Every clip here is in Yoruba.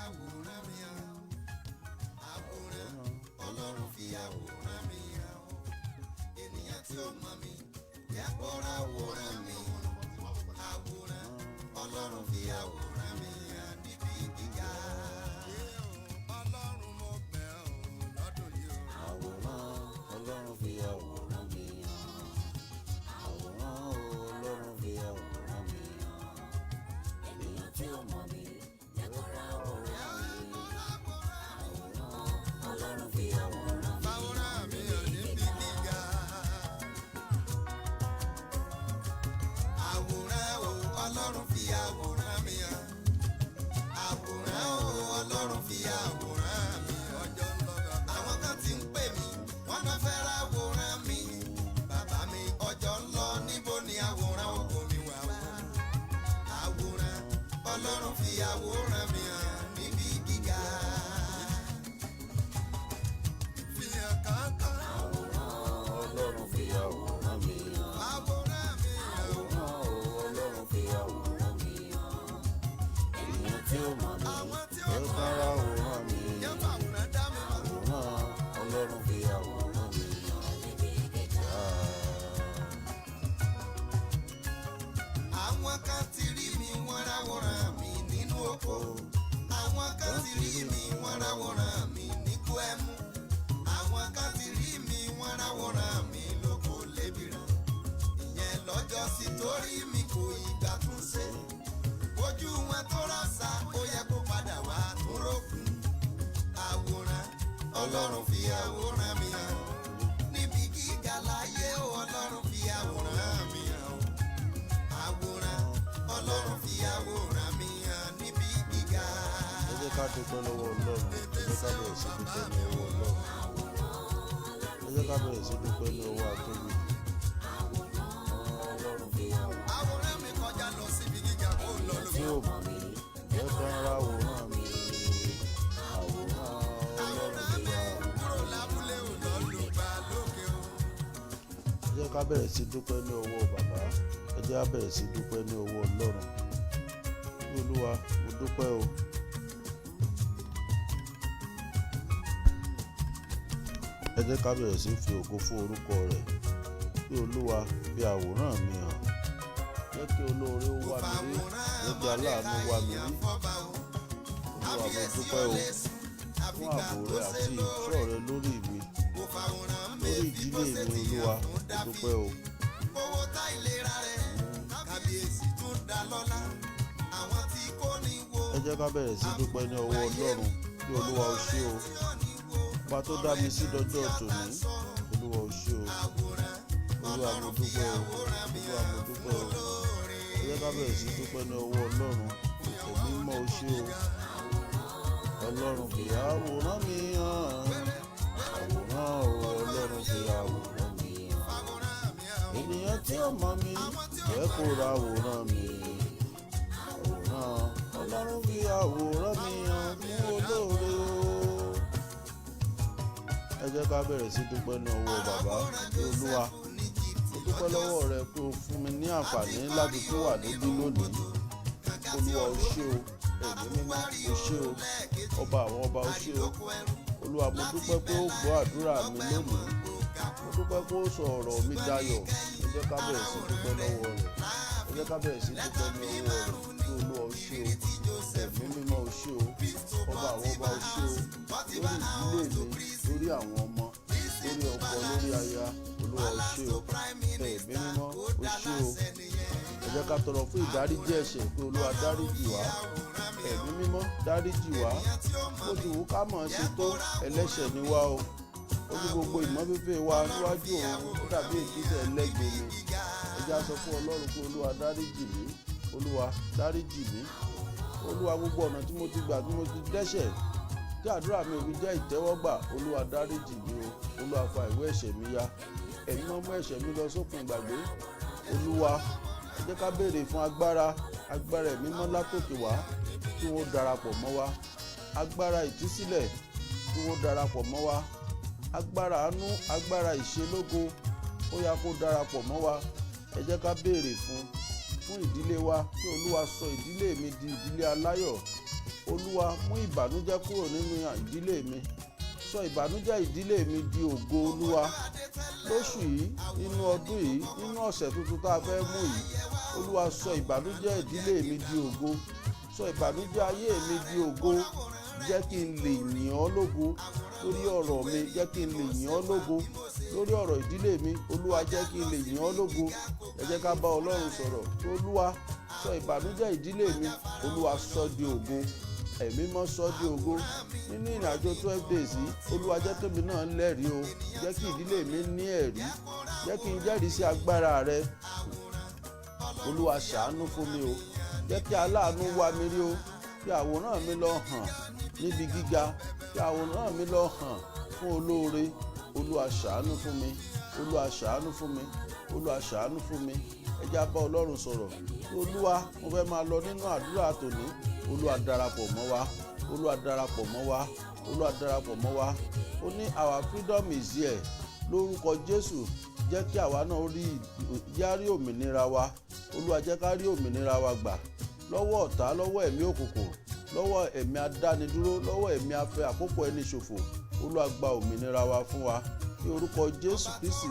àwòrán mi hàn. Àwòrán, Ọlọ́run fi àwòrán mi hàn o. Ènìyàn tí ó mọ̀ mí jẹ́ kó ra àwòrán mi. Àwòrán, Ọlọ́run fi àwòrán mi hàn níbi gíga. Ọlọ́run, mo bẹ̀ ọ́ lọ́dún yìí o. Àwòrán, Ọlọ́run fi àwòrán mi hàn. Àwòrán o, Ọlọ́run fi àwòrán mi hàn. Ènìyàn tí ó mọ̀ mí jẹ́ kó ra àwòrán mi. Àwòrán, Ọlọ́run fi àwòrán mi Fàwòrán mi hàn níbi gíga. Àwòrán o, Ọlọ́run fi àwòrán mi hàn. Àwòrán o, Ọlọ́run fi àwòrán mi hàn. Ọjọ́ ń lọ bàbá. Àwọn kan ti ń pè mí, wọ́n náà fẹ́ ra àwòrán mi. Bàbá mi, ọjọ́ ń lọ, níbo ni àwòrán ògo mi wà o? Àwòrán, Ọlọ́run fi àwòrán mi hàn níbi gíga. Fi hàn kánkán. Àwòrán, Ọlọ́run fi àwòrán mi hàn. Àwòrán mi hàn. Àwòrán o, Ọlọ́run fi àwòrán mi hàn. Ènìyàn tí ó mọ̀ mí Àwọn tí ó Ẹ mọ̀ kára àwòrán mi. yẹn fàwòrán dá mi mọ̀. Àwòrán, Ọlọ́run fi àwòrán mi hàn. níbi gíga. Àwọn kan ti rí mi, wọ́n ráwòrán mi nínú oko. Àwọn kan ti rí mi, wọ́n ráwòrán mi níkú ẹmu. Àwọn kan ti rí mi, wọ́n ráwòrán mi lóko lébìrán. Ìyẹn lọ́jọ́ sí torí mi kò ìgbà tún ṣe. Ojú wọn tó rọ́ṣà, ó yẹ kó padà wá tún rókun. Àwòrán, Ọlọ́run fi àwòrán mi hàn. Níbi gíga láyé o, Ọlọ́run fi àwòrán mi hàn o. Àwòrán, Ọlọ́run fi àwòrán mi hàn níbi gíga. Ẹ jẹ́ ká dúpẹ́ lọ́wọ́ Ọlọ́run. Ẹ jẹ́ ká bẹ̀rẹ̀ sí dúpẹ́ ní ọwọ́ Ọlọ́run. Àwòrán, Ẹ jẹ́ ká bẹ̀rẹ̀ sí dúpẹ́ ní ọwọ́ Atóbi. Àwòrán, Ọlọ́run fi àwòrán Àwòrán mi kọjá lọ síbi gíga kó lọ Tí lómi. ó mọ̀ mí jẹ́ kán ra àwòrán mi. Àwòrán, Ọlọ́run Àwòrán fi mi àwòrán. kúrò lábúlé ò lọ lùgbà lókè o. Ẹ jẹ́ ká bẹ̀rẹ̀ sí dúpẹ́ ní ọwọ́ bàbá. Ẹ jẹ́ ká bẹ̀rẹ̀ sí dúpẹ́ ní ọwọ́ Ọlọ́run. Bí Olúwa, mo dúpẹ́ o. Ẹ jẹ́ ká bẹ̀rẹ̀ sí fi ògo fún orúkọ rẹ̀. Bí Olúwa, fi àwòrán mi hàn. Jẹ́ kí olóore ó Kò wá mi rí. fàwòrán Jẹ́ kí aláàánú wá mi Mọ́dékáì rí. fọ́ba o. Olúwa, mo Kábíyèsí dúpẹ́ ò o lè sùn, fún àfìgbà ààbò tó rẹ ṣe àti ìṣọ́ lóore. rẹ lórí mi, Kò fàwòrán lórí ìdílé mi. Mèfíbóṣẹ́tì Olúwa, hàn fún mo Dáfídì. dúpẹ́ o. Owó tá ìlera rẹ̀, kábíyèsí tún dá lọ́lá. Àwọn tí kò ní wo. Ẹ jẹ́ ká bẹ̀rẹ̀ sí dúpẹ́ ní ọwọ́ Ọlọ́run kí Olúwa ó ṣé o. Ọba tó dá mi sí dọjọ́ tòní, Olúwa ó ṣé o. Olúwa, mo dúpẹ́ o. Olúwa, mo dúpẹ́ o. Ẹ jẹ́ ká bẹ̀rẹ̀ sí dúpẹ́ ní ọwọ́ Ọlọ́run. Ẹ̀mí mímọ́, ó ṣé o. Ọlọ́run fi àwòrán mi hàn. Àwòrán o, Ọlọ́run fi àwòrán mi hàn. Ènìyàn tí ó mọ̀ mí jẹ́ kó ra àwòrán mi. Àwòrán, Ọlọ́run fi àwòrán mi hàn fún olóore o. Ẹ jẹ́ ká bẹ̀rẹ̀ sí dúpẹ́ ní ọwọ́ bàbá. Olúwa, mo dúpẹ́ lọ́wọ́ rẹ pé o fún mi ní àǹfààní láti tún wà níbí lónìí. Olúwa, o ṣé o. Ẹ̀mí mímọ́, o ṣé o. Ọba àwọn ọba, o ṣé o. Olúwa, mo dúpẹ́ pé ó gbọ́ àdúrà mi lónìí. Mo dúpẹ́ pé ó sọ ọ̀rọ̀ mi dayọ̀. Ẹ jẹ́ ká bẹ̀rẹ̀ sí dúpẹ́ lọ́wọ́ rẹ̀. Ẹ jẹ́ ká bẹ̀rẹ̀ sí dúpẹ́ ní ọwọ́ rẹ̀ kí Olúwa, o ṣé o. Ẹ̀mí mímọ́, o ṣé o. Ọba àwọn ọba, o ṣé o. Lórí ìdílé mi, lórí àwọn ọmọ, lórí ọkọ, lórí aya, Olúwa, o ṣé o. Ẹ̀mí mímọ́, o ṣé o. Ẹ jẹ́ ká tọrọ fún ìdáríjì ẹ̀ṣẹ̀ pé Olúwa, dáríjì wá. Ẹ̀mí mímọ́, dáríjì wá. Bó ti wù ká mọ̀ ọ́n ṣe tó, ẹlẹ́ṣẹ̀ ni wá o. Ó ní gbogbo ìmọ́fífẹ́ wa níwájú òun ó dàbí èkìtì ẹlẹ́gbin ni. Ẹ jẹ́ á sọ fún Ọlọ́run pé Olúwa, dáríjì mí. Olúwa, dáríjì mí. Olúwa, gbogbo ọ̀nà tí mo ti gbà tí mo ti dẹ́ṣẹ̀ tí àdúrà mi ò fi jẹ́ ìtẹ́wọ́gbà, Olúwa, dáríjì mí o. Olúwa, fa ìwé ẹ̀ṣẹ̀ mi ya. Ẹ̀mí mọ́, mú ẹ̀ṣẹ̀ mi lọ sókun ìgbàgbé. Olúwa, ẹ jẹ́ ká béèrè fún agbára, agbára Ẹ̀mí mọ́ látòkè wá kí wọ́n darapọ̀ mọ́ wa, agbára ìtúsílẹ̀ kí wọ́n darapọ̀ mọ́ wa, agbára àánú, agbára ìṣelógo, ó yá kó darapọ̀ mọ́ wa. Ẹ jẹ́ ká béèrè fún ìdílé wa pé Olúwa, sọ ìdílé mi di ìdílé aláyọ̀. Olúwa, mú ìbànújẹ́ kúrò nínú ìdílé mi, sọ ìbànújẹ́ ìdílé mi di ògo. Olúwa, lóṣù yìí, nínú ọdún yìí, nínú ọ̀sẹ̀ tuntun tá a fẹ́ mú yìí, Olúwa, sọ ìbànújẹ́ ìdílé mi di ògo, sọ ìbànújẹ́ ayé mi di ògo. Jẹ́ kí n lè yìn ọ́ lógo lórí ọ̀rọ̀ mi, jẹ́ kí n lè yìn ọ́ lógo lórí ọ̀rọ̀ ìdílé mi. Olúwa, jẹ́ kí n lè yìn ọ́ lógo. Ẹ jẹ́ ká bá Ọlọ́run sọ̀rọ̀. Olúwa, sọ ìbànújẹ́ ìdílé mi, Olúwa, sọ di ògo. Ẹ̀mí mọ́, sọ di ògo. Nínú ìrìnàjò 12 days yìí, Olúwa, jẹ́ kémi náà lẹ́rìí o, jẹ́ kí ìdílé mi ní ẹ̀rí, jẹ́ kí n jẹ́rìí sí agbára rẹ. Olúwa, ṣàánú fún mi o, jẹ́ kí aláàánú wá mi rí o. Fi àwòrán mi lọ hàn níbi gíga, fi àwòrán mi lọ hàn fún olóore. Olúwa, ṣàánú fún mi. Olúwa, ṣàánú fún mi. Olúwa, ṣàánú fún mi. Ẹ jẹ́ á bá Ọlọ́run sọ̀rọ̀. Olúwa, mo fẹ́ máa lọ nínú àdúrà tòní. Olúwa, darapọ̀ mọ́ wa. Olúwa, darapọ̀ mọ́ wa. Olúwa, darapọ̀ mọ́ wa. Ó ní, "Our freedom is here." Lórúkọ Jésù, jẹ́ kí àwa náà rí yárí òmìnira wa. Olúwa, jẹ́ ká rí òmìnira wa gbà lọ́wọ́ ọ̀tá, lọ́wọ́ ẹ̀mí òkùnkùn, lọ́wọ́ ẹ̀mí adánidúró, lọ́wọ́ ẹ̀mí afẹ́ àkókò ẹni ṣòfò. Olúwa, gba òmìnira wa fún wa ní orúkọ Jésù Kristi.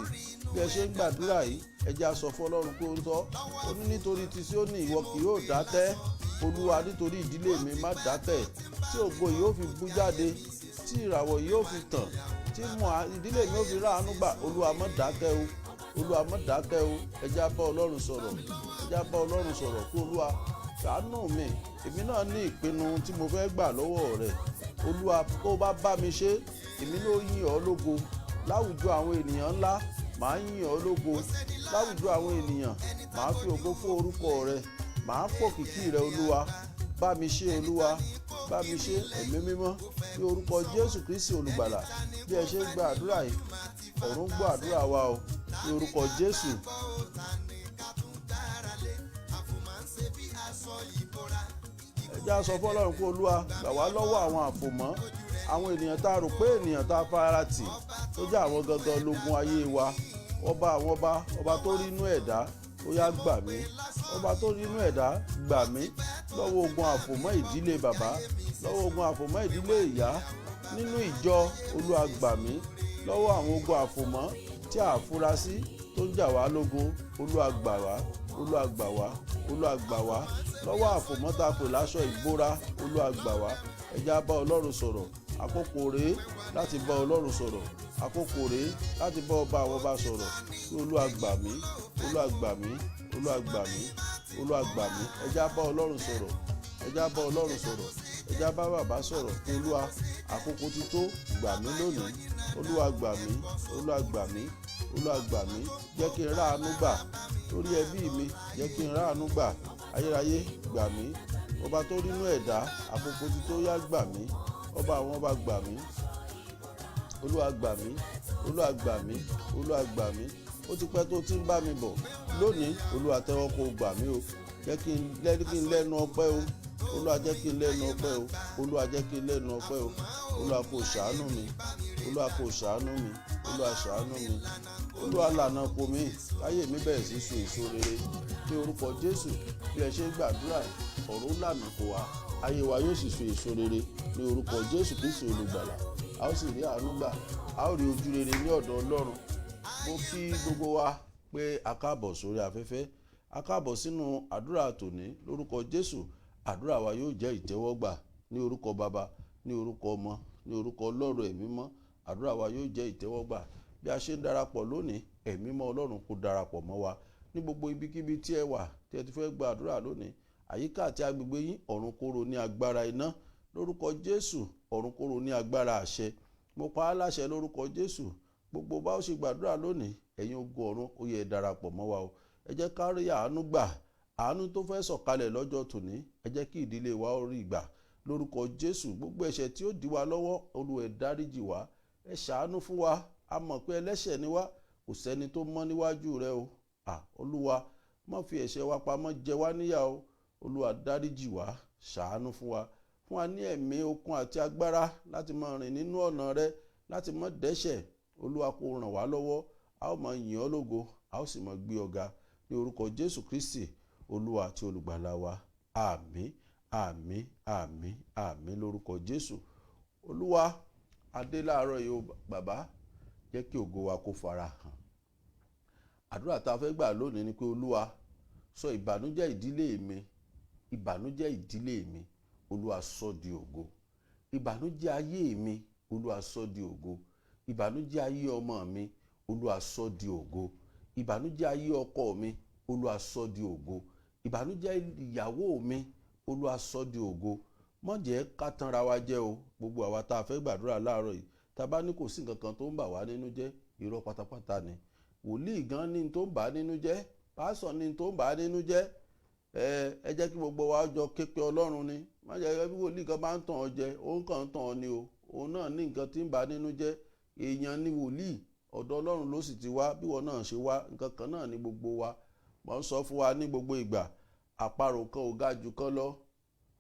Bí ẹ ṣe ń gbàdúrà yìí, ẹ jẹ́ á sọ fún Ọlọ́run pé ó ń tọ́ ó ní, "Nítorí ti Síónì, ìwọ kì yóò dátẹ́." Olúwa, nítorí ìdílé mi, má dátẹ́ tí ògo yìí ó fi bú jáde, tí ìràwọ̀ yìí ó fi tàn, tí mọ̀ ìdílé mi ó fi ráàánú gbà. Olúwa, má dákẹ́ o. Olúwa, má dákẹ́ o. Ẹ jẹ́ á bá Ọlọ́run sọ̀rọ̀. Ẹ jẹ́ á bá Ọlọ́run sọ̀rọ̀ kó Olúwa ṣàánú mi. Èmi náà ní ìpinnu tí mo fẹ́ gbà lọ́wọ́ rẹ̀. Olúwa, kó bá bá mi ṣe, èmi náà yìn ọ́ lógo láwùjọ àwọn ènìyàn ńlá. Màá yìn ọ́ lógo láwùjọ àwọn ènìyàn, màá fi ògo fún orúkọ rẹ, màá pòkìkí rẹ. Olúwa, bá mi ṣe. Olúwa, bá mi ṣe. Ẹ̀mí mímọ́, ní orúkọ Jésù Kristi olùgbàlà, bí ẹ ṣe ń gba àdúrà yìí, ọ̀run gbọ́ àdúrà wa o, ní orúkọ Jésù. Ẹ jẹ́ á sọ fọ́lọ́run pé, Olúwa, gbà wá lọ́wọ́ àwọn àfòmọ́, àwọn ènìyàn tá a rò pé ènìyàn tá a fara tì tó jẹ́ àwọn gangan lógun ayé wa. Ọba àwọn ọba, ọba tó rí inú ẹ̀dá, ó yá, gbà mí. Ọba tó rí inú ẹ̀dá, gbà mí lọ́wọ́ ogun àfòmọ́ ìdílé bàbá, lọ́wọ́ ogun àfòmọ́ ìdílé ìyá, nínú ìjọ. Olúwa, gbà mí lọ́wọ́ àwọn ogun àfòmọ́ tí a fura sí tó ń jà wá lógun. Olúwa, gbà wá. Olúwa, gbà wá. Olúwa, gbà wá lọ́wọ́ àfòmọ́ tá a pè láṣọ ìbora. Olúwa, gbà wá. Ẹ jẹ́ á bá Ọlọ́run sọ̀rọ̀. Àkókò rèé láti bá Ọlọ́run sọ̀rọ̀. Àkókò rèé láti bá ọba àwọn ọba sọ̀rọ̀ kí Olúwa gbà mí. Olúwa, gbà mí. Olúwa, gbà mí. Olúwa, gbà mí. Ẹ jẹ́ á bá Ọlọ́run sọ̀rọ̀. Ẹ jẹ́ á bá Ọlọ́run sọ̀rọ̀. Ẹ jẹ́ á bá bàbá sọ̀rọ̀ kí Olúwa, àkókò ti tó, gbà mí lónìí. Olúwa, gbà mí. Olúwa, gbà mí. Olúwa, gbà mí. Jẹ́ kí n ráàánú gbà lórí ẹbí mi, jẹ́ kí n ráàánú gbà. Ayérayé, gbà mí. Ọba tó rínú ẹ̀dá, àkókò ti tó, yá, gbà mí. Ọba àwọn ọba, gbà mí. Olúwa, gbà mí. Olúwa, gbà mí. Olúwa, gbà mí. Ó ti pẹ́ tó ti ń bá mi bọ̀. Lónìí, Olúwa, tẹ́wọ́ kó gbà mí o. Jẹ́ kí n lẹ́nu ọpẹ́ o. Olúwa, jẹ́ kí n lẹ́nu ọpẹ́ o. Olúwa, jẹ́ kí n lẹ́nu ọpẹ́ o. Olúwa, kó ṣàánú mi. Olúwa, kó ṣàánú mi. Olúwa, ṣàánú mi. Olúwa, lànà kò mí, káyé mi bẹ̀rẹ̀ sí so èso rere ní orúkọ Jésù. Bí ẹ ṣe ń gbàdúrà, ọ̀run lànà kò wá, ayé wa yóò sì so èso rere ní orúkọ Jésù Kristi olùgbàlà. A ó sì rí àánú gbà, a ó rí ojú rere ní ọ̀dọ̀ Ọlọ́run. Mo kí gbogbo wa pé a káàbọ̀ sórí afẹ́fẹ́, a káàbọ̀ sínú àdúrà tòní. Lórúkọ Jésù, àdúrà wa yóò jẹ́ ìtẹ́wọ́gbà. Ní orúkọ Baba, ní orúkọ Ọmọ, ní orúkọ Ọlọ́run Ẹ̀mí mọ́, àdúrà wa yóò jẹ́ ìtẹ́wọ́gbà. Bí a ṣe ń darapọ̀ lónìí, Ẹ̀mí mọ́ Ọlọ́run kó darapọ̀ mọ́ wa ní gbogbo ibikíbi tí ẹ wà, tí ẹ ti fẹ́ gba àdúrà lónìí. Àyíká àti agbègbè yín, ọ̀run kóró ní agbára iná lórúkọ Jésù. Ọ̀run kóró ní agbára àṣẹ. Mo pa á láṣẹ lórúkọ Jésù, gbogbo bá ó ṣe gbàdúrà lónìí, ẹ̀yin ogun ọ̀run, ó yẹ darapọ̀ mọ́ wa o. Ẹ jẹ́ ká rí àánú gbà. Àánú tó fẹ́ sọ̀kalẹ̀ lọ́jọ́ tòní, ẹ jẹ́ kí ìdílé wa ó rí gbà lórúkọ Jésù. Gbogbo ẹ̀ṣẹ̀ tí ó dí wa lọ́wọ́, Olúwa, ẹ dáríjì wá, ẹ ṣàánú fún wa. A mọ̀ pé ẹlẹ́ṣẹ̀ ni wá, kò sẹ́ni tó mọ́ níwájú rẹ o. À Olúwa, má fi ẹ̀ṣẹ̀ wa pamọ́ jẹ wá níyà o. Olúwa, dáríjì wá, ṣàánú fún wa, fún wa ní ẹ̀mí okun àti agbára láti máa rìn nínú ọ̀nà rẹ, láti má dẹ́ṣẹ̀. Olúwa, kó ràn wá lọ́wọ́. A ó máa yìn ọ́ lógo, a ó sì máa gbé ọ ga ní orúkọ Jésù Kristi, Olúwa àti olùgbàlà wa. Àmín. Àmín, àmín, àmín lórúkọ Jésù. Olúwa, adé láàárọ̀ yìí o, bàbá, jẹ́ kí ògo wa kó fara hàn. Àdúrà tá a fẹ́ gbà lónìí ni pé, Olúwa, sọ ìbànújẹ́ ìdílé mi, ìbànújẹ́ ìdílé mi, Olúwa, sọ di ògo. Ìbànújẹ́ ayé mi, Olúwa, sọ di ògo. Ìbànújẹ́ ayé ọmọ mi, Olúwa, sọ di ògo. Ìbànújẹ́ ayé ọkọ mi, Olúwa, sọ di ògo. Ìbànújẹ́ ìyàwó mi, Olúwa, sọ di ògo. Má jẹ́ ká tanra wa jẹ o. Gbogbo àwa tá a fẹ́ gbàdúrà láàárọ̀ yìí, tá a bá ní kò sí nǹkan kan tó ń bà wá nínú jẹ́, irọ́ pátápátá ni. Wòlíì gan ní tó ń bà á nínú jẹ́, pásọ̀ ní tó ń bà á nínú jẹ́. Ẹ jẹ́ kí gbogbo wa jọ képe Ọlọ́run ni. Má jẹ́ bí wòlíì kan bá ń tàn ọ́ jẹ, òun kàn ń tàn ọ́ ni o. Òun náà ní nǹkan tí ń bà á nínú jẹ́. Èèyàn ni wòlíì, ọ̀dọ̀ Ọlọ́run ló sì ti wá. Bí wọn náà ṣe wá, nǹkan kan náà ni gbogbo wa. Mo ń sọ fún wa ní gbogbo ìgbà, àparò kan ò ga jù kan lọ,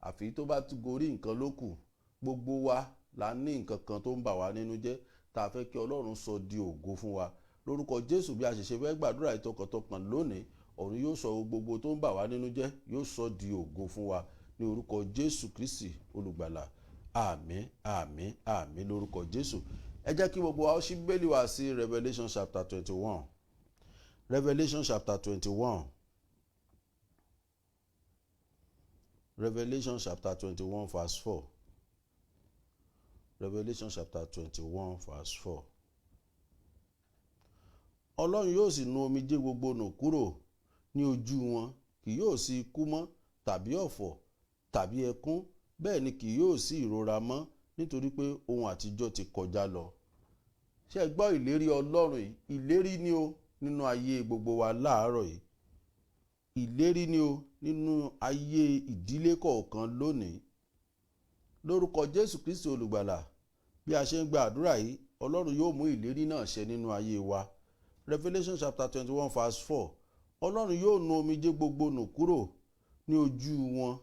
àfi tó bá ti gorí nǹkan ló kù. Gbogbo wa la ní nǹkan kan tó ń bà wá nínú jẹ́ tá a fẹ́ kí Ọlọ́run sọ di ògo fún wa lórúkọ Jésù. Bí a ṣe ṣe fẹ́ gbàdúrà ìtọkàntọkàn lónìí, ọ̀run yóò sọ gbogbo tó ń bà wá nínú jẹ́, yóò sọ di ògo fún wa ní orúkọ Jésù Kristi Olùgbàlà. Àmín, àmín, àmín lórúkọ Jésù. Ẹ jẹ́ kí gbogbo wa ó ṣí Bíbélì wá sí Revelation chapter 21, Revelation chapter 21, Revelation chapter 21 verse 4, Revelation chapter 21 verse 4. Ọlọ́run yóò sì nu omijé gbogbo nù kúrò ní ojú wọn. Kì yóò sí ikú mọ́, tàbí ọ̀fọ̀, tàbí ẹkún, bẹ́ẹ̀ ni kì yóò sí ìrora mọ́, nítorí pé ohun àtijọ́ ti kọjá lọ. Ṣé ẹ gbọ́ ìlérí Ọlọ́run yìí? Ìlérí ni o nínú ayé gbogbo wa láàárọ̀ yìí. Ìlérí ni o nínú ayé ìdílé kọ̀ọ̀kan lónìí. Lórúkọ Jésù Kristi Olùgbàlà, bí a ṣe ń gba àdúrà yìí, Ọlọ́run yóò mú ìlérí náà ṣẹ nínú ayé wa. Revelation chapter 21 verse 4: Ọlọ́run yóò nu omijé gbogbo nù kúrò ní ojú wọn.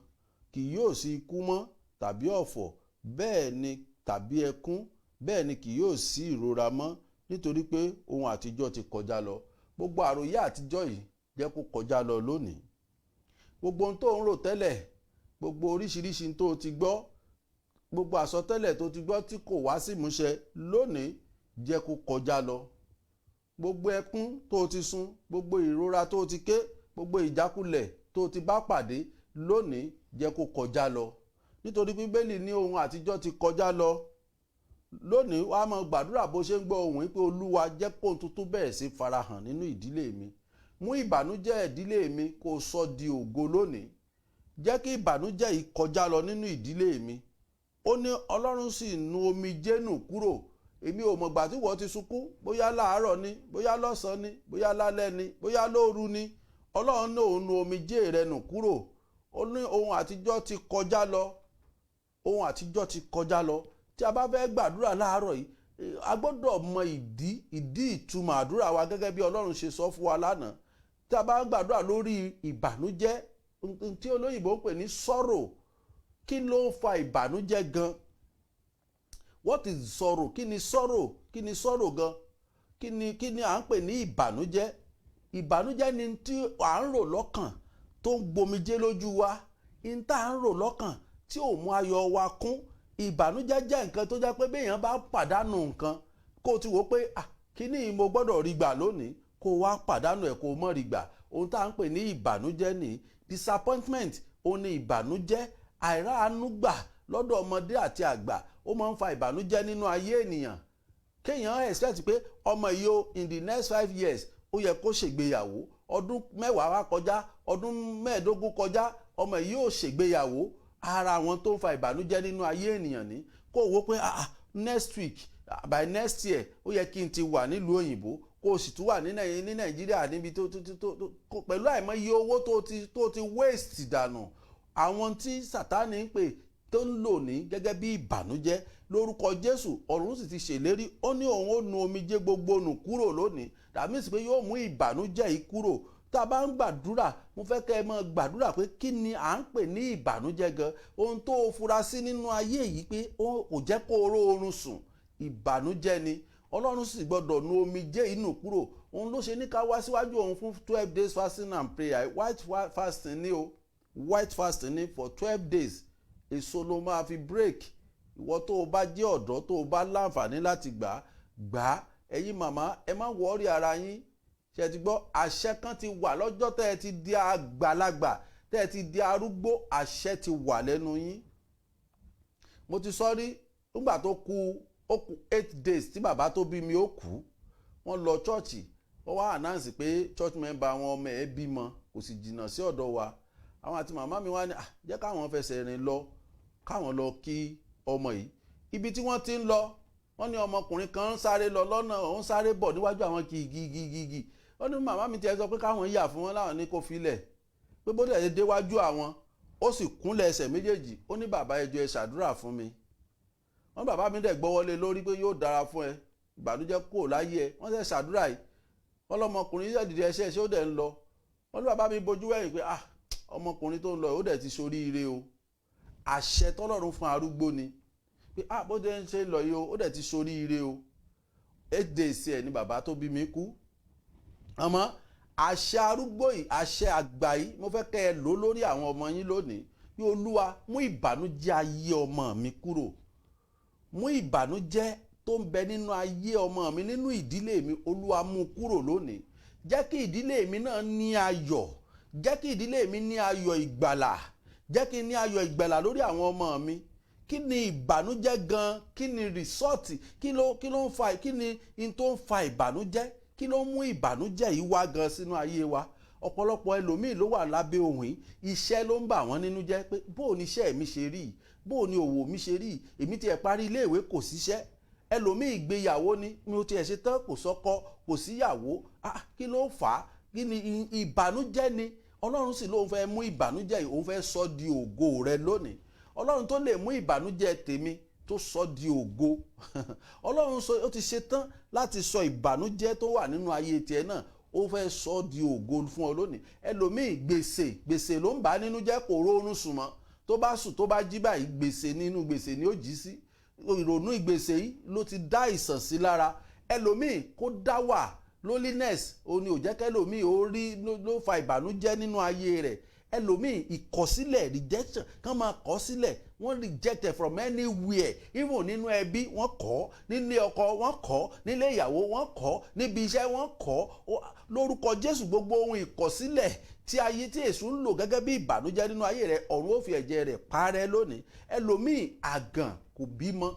Kì yóò sí ikú mọ́, tàbí ọ̀fọ̀, bẹ́ẹ̀ ni tàbí ẹkún, bẹ́ẹ̀ ni kì yóò sí ìrora mọ́, nítorí pé ohun àtijọ́ ti kọjá lọ. Gbogbo àròyé àtijọ́ yìí, jẹ́ kó kọjá lọ lónìí. Gbogbo ohun tó ń rò tẹ́lẹ̀, gbogbo oríṣiríṣi tó ti gbọ́, gbogbo àsọtẹ́lẹ̀ tó ti gbọ́ tí kò wá sí ìmúṣẹ lónìí, jẹ́ kó kọjá lọ. Gbogbo ẹkún tó ti sun, gbogbo ìrora tó ti ké, gbogbo ìjákulẹ̀ tó ti bá pàdé lónìí, jẹ́ kó kọjá lọ, nítorí Bíbélì ní ohun àtijọ́ ti kọjá lọ. Lónìí, wàá máa gbàdúrà bó ṣe ń gbọ́ ohùn yìí pé, Olúwa, jẹ́ kó tuntun bẹ̀rẹ̀ sí farahàn nínú ìdílé mi. Mú ìbànújẹ́ ìdílé mi, kó sọ di ògo lónìí. Jẹ́ kí ìbànújẹ́ yìí kọjá lọ nínú ìdílé mi. Ó ní Ọlọ́run sì nu omijé nù kúrò. Èmi ò mọ̀gbà tí wọ́n ti sunkún, bóyá láàárọ̀ ni, bóyá lọ́sàn-án ni, bóyá lálẹ́ ni, bóyá lóru ni. Ọlọ́run ní òun nu omijé rẹ nù kúrò. Ó ní ohun àtijọ́ ti kọjá lọ. Ohun àtijọ́ ti kọjá lọ. Tí a bá fẹ́ gbàdúrà láàárọ̀ yìí, a gbọ́dọ̀ mọ ìdí ìtumọ̀ àdúrà wa, gẹ́gẹ́ bí Ọlọ́run ṣe sọ fún wa lánàá. Tí a bá ń gbàdúrà lórí ìbànújẹ́ tí olóyìnbó ń pè ní sorrow, kí ló ń fa ìbànújẹ́ gan? What is sorrow? Kí ni sorrow? Kí ni sorrow gan? Kí ni à ń pè ní ìbànújẹ́? Ìbànújẹ́ ni tí à ń rò lọ́kàn tó ń gbomijé lójú wa, ní tá à ń rò lọ́kàn tí ò mú ayọ̀ wa kún. Ìbànújẹ́ jẹ́ nǹkan tó jẹ́ pé béèyàn bá pàdánù nǹkan, kó o ti wò ó pé, ah, kíní mo gbọ́dọ̀ rí gbà lónìí, kó o wá pàdánù ẹ̀, kó o mọ̀ rí gbà, ohun tá à ń pè ní ìbànújẹ́ ní disappointment. Òun ni ìbànújẹ́. Àìráàánú gbà lọ́dọ̀ ọmọdé àti àgbà, ó máa ń fa ìbànújẹ́ nínú ayé ènìyàn. Kéèyàn expect pé ọmọ yìí o, in the next 5 years, ó yẹ kó ṣègbéyàwó. Ọdún 10 wá kọjá, ọdún 15 kọjá, ọmọ yìí ò ṣègbéyàwó. Ara àwọn tó ń fa ìbànújẹ́ nínú ayé ènìyàn ní kó o wò pé, ah, next week, by next year, ó yẹ kí n ti wà nílùú òyìnbó, kó o sì tún wà ní Nàìjíríà níbi tó pẹ̀lú àìmọye owó tó ti waste dànù. Àwọn tí Sátánì ń pè, tó ń lò ní gẹ́gẹ́ bí ìbànújẹ́, lórúkọ Jésù, ọ̀run sì ti ṣèlérí, ó ní òun ó nu omijé gbogbo nù kúrò lónìí. That means pé yóò mú ìbànújẹ́ yìí kúrò. Tá a bá ń gbàdúrà, mo fẹ́ kẹ́ ẹ máa gbàdúrà pé kí ni à ń pè ní ìbànújẹ́ gan? Ohun tó o fura sí nínú ayé yìí pé kò jẹ́ kó o róorun sùn, ìbànújẹ́ ni. Ọlọ́run sì gbọ́dọ̀ nu omijé inú kúrò. Òun ló ṣe ní ká wá síwájú òun fún 12 days fasting and prayer. White fasting ni o. White fasting ní for 12 days. Èso ló máa fi break. Ìwọ tó o bá jẹ́ ọ̀dọ́, tó o bá láǹfààní láti gbà á, gbà á. Ẹ̀yin màmá, ẹ má worry ara yín. Ṣe ti gbọ́? Àṣẹ kan ti wà lọ́jọ́ tẹ́ ẹ ti di àgbàlagbà, tẹ́ ẹ ti di arúgbó, àṣẹ ti wà lẹ́nu yín. Mo ti sọ rí, nígbà tó kù, ó kù 8 days tí bàbá tó bí mi ó kú, wọ́n lọ church, wọ́n wá announce pé church member àwọn ọmọ ẹ̀ bímọ, kò sì jìnnà sí ọ̀dọ̀ wa. Àwọn àti màmá mi wá ní, "Ah, jẹ́ káwọn fẹsẹ̀ rìn lọ, káwọn lọ kí ọmọ yìí." Ibi tí wọ́n ti ń lọ, wọ́n ní ọmọkùnrin kan ń sáré lọ lọ́nà, ó ń sáré bọ̀ níwájú àwọn gìgìgìgì. Wọ́n ní màmá mi tiẹ̀ sọ pé káwọn yà fún wọn, láwọn ní kó filẹ̀, pé bó dẹ̀ déwájú àwọn, ó sì kúnlẹ̀ ẹsẹ̀ méjèèjì, ó ní, "Bàbá, ẹ jọ̀ọ́, ẹ ṣàdúrà fún mi." Wọ́n bàbá mi dẹ̀ gbọ́wọ́lé lórí pé yóò dára fún ẹ, ìbànújẹ́ kò láyé ẹ. Wọ́n sẹ̀ ṣàdúrà yìí, wọ́n lọ́mọkùnrin yóò dìde ẹsẹ̀ ṣé ó dẹ̀ ń lọ. Wọ́n ní bàbá mi bojú wẹ̀yìn pé, "Ah, ọmọkùnrin tó ń lọ, ó dẹ̀ ti ṣoríire o." Àṣẹ tọ́lọ́run fún arúgbó ni pé, "Ah, bó dẹ̀ ń ṣe lọ yìí o, ó dẹ̀ ti ṣoríire o." 8 days ẹ̀ ni bàbá tó bí mi kú. Àmọ́ àṣẹ arúgbó yìí, àṣẹ àgbà yìí, mo fẹ́ kẹ́ ẹ lò lórí àwọn ọmọ yín lónìí bí Olúwa, mú ìbànújẹ́ ayé ọmọ mi kúrò, mú ìbànújẹ́ tó ń bẹ nínú ayé ọmọ mi, nínú ìdílé mi, Olúwa, mú kúrò lónìí. Jẹ́ kí ìdílé mi náà ní ayọ̀, jẹ́ kí ìdílé mi ní ayọ̀ ìgbàlà, jẹ́ kí n ní ayọ̀ ìgbàlà lórí àwọn ọmọ mi. Kí ni ìbànújẹ́ gan? Kí ni result? Kí ló ń fa? Kí ni in tó ń fa ìbànújẹ́? Kí ló ń mú ìbànújẹ́ yìí wá gan sínú ayé wa? Ọ̀pọ̀lọpọ̀ ẹlòmíì ló wà lábẹ́ ohùn yìí, iṣẹ́ ló ń bà wọ́n nínú jẹ́ pé bó o ní iṣẹ́ mi ṣe rí, bó o ní òwò mi ṣe rí, èmi tiẹ̀ parí iléèwé, kò síṣẹ́. Ẹlòmíì, ìgbéyàwó ni, mi ò tiẹ̀ ṣe tán, kò sọ́kọ, kò síyàwó. Ah, kí ló fà á? Kí ni ìbànújẹ́ ni? Ọlọ́run sì lóun fẹ́ mú ìbànújẹ́ yìí, òun fẹ́ sọ di ògo rẹ lónìí. Ọlọ́run tó lè mú ìbànújẹ́ tèmi tó sọ di ògo, Ọlọ́run sọ ó ti ṣe tán láti sọ ìbànújẹ́ tó wà nínú ayé tiẹ̀ náà, ó fẹ́ sọ di ògo fún ọ lónìí. Ẹlòmíì, gbèsè, gbèsè ló ń bà á nínú jẹ́, kò róorun sùn mọ́. Tó bá sùn, tó bá jí báyìí, gbèsè nínú gbèsè ni ó jí sí. Ìrònú ìgbèsè yìí ló ti dá ìsàn sí lára. Ẹlòmíì, kó dá wà, loneliness, ó ní ò jẹ́ kẹlòmíì ó rí, ló fa ìbànújẹ́ nínú ayé rẹ̀. Ẹlòmíì, ìkọ̀sílẹ̀, rejection, kán máa kọ̀ sílẹ̀, wọ́n rejected from anywhere, even nínú ẹbí wọ́n kọ̀, nílé ọkọ wọ́n kọ̀, nílé ìyàwó wọ́n kọ̀, níbi iṣẹ́ wọ́n kọ̀. Lórúkọ Jésù, gbogbo ohun ìkọ̀sílẹ̀ tí ayé, tí èṣù ń lò gẹ́gẹ́ bí ìbànújẹ́ nínú ayé rẹ̀, ọ̀run ó fi ẹ̀jẹ̀ rẹ̀ parẹ́ lónìí. Ẹlòmíì, àgàn, kò bímọ.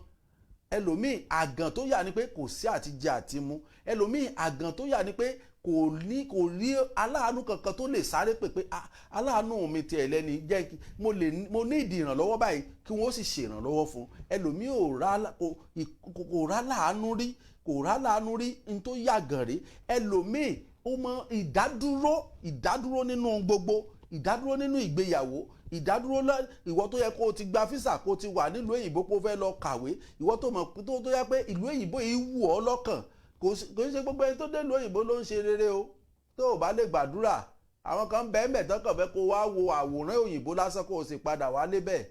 Ẹlòmíì, àgàn tó yà ni pé kò sí àtijẹ àtimu. Ẹlòmíì, àgàn tó yà ni pé kò ní, kò rí aláàánú kankan tó lè sáré pè pé, "Ah, aláàánú mi tiẹ̀ lẹ́ni jẹ́ kí mo lè, mo ní ìdí ìrànlọ́wọ́ báyìí," kí wọ́n sì ṣèrànlọ́wọ́ fún. Ẹlòmíì ò rá, kò rá láàánú rí, kò rá láàánú rí, n tó yàgàn rí. Ẹlòmíì, ó mọ ìdádúró, ìdádúró nínú gbogbo, ìdádúró nínú ìgbéyàwó, ìdádúró. Ìwọ tó yẹ kó o ti gba visa, kó o ti wà nílùú òyìnbó, kó o fẹ́ lọ kàwé, ìwọ tó mọ̀ tó yẹ pé ìlú òyìnbó yìí wù ọ́ lọ́kàn, kò sí ṣe gbogbo ẹni tó dé ìlú òyìnbó ló ń ṣe rere o. Tó o bá lè gbàdúrà, àwọn kan bẹ́ẹ̀ mẹ́ tán kàn fẹ́ kó wá wo àwòrán òyìnbó lásán, kó o sì padà wálé bẹ́ẹ̀.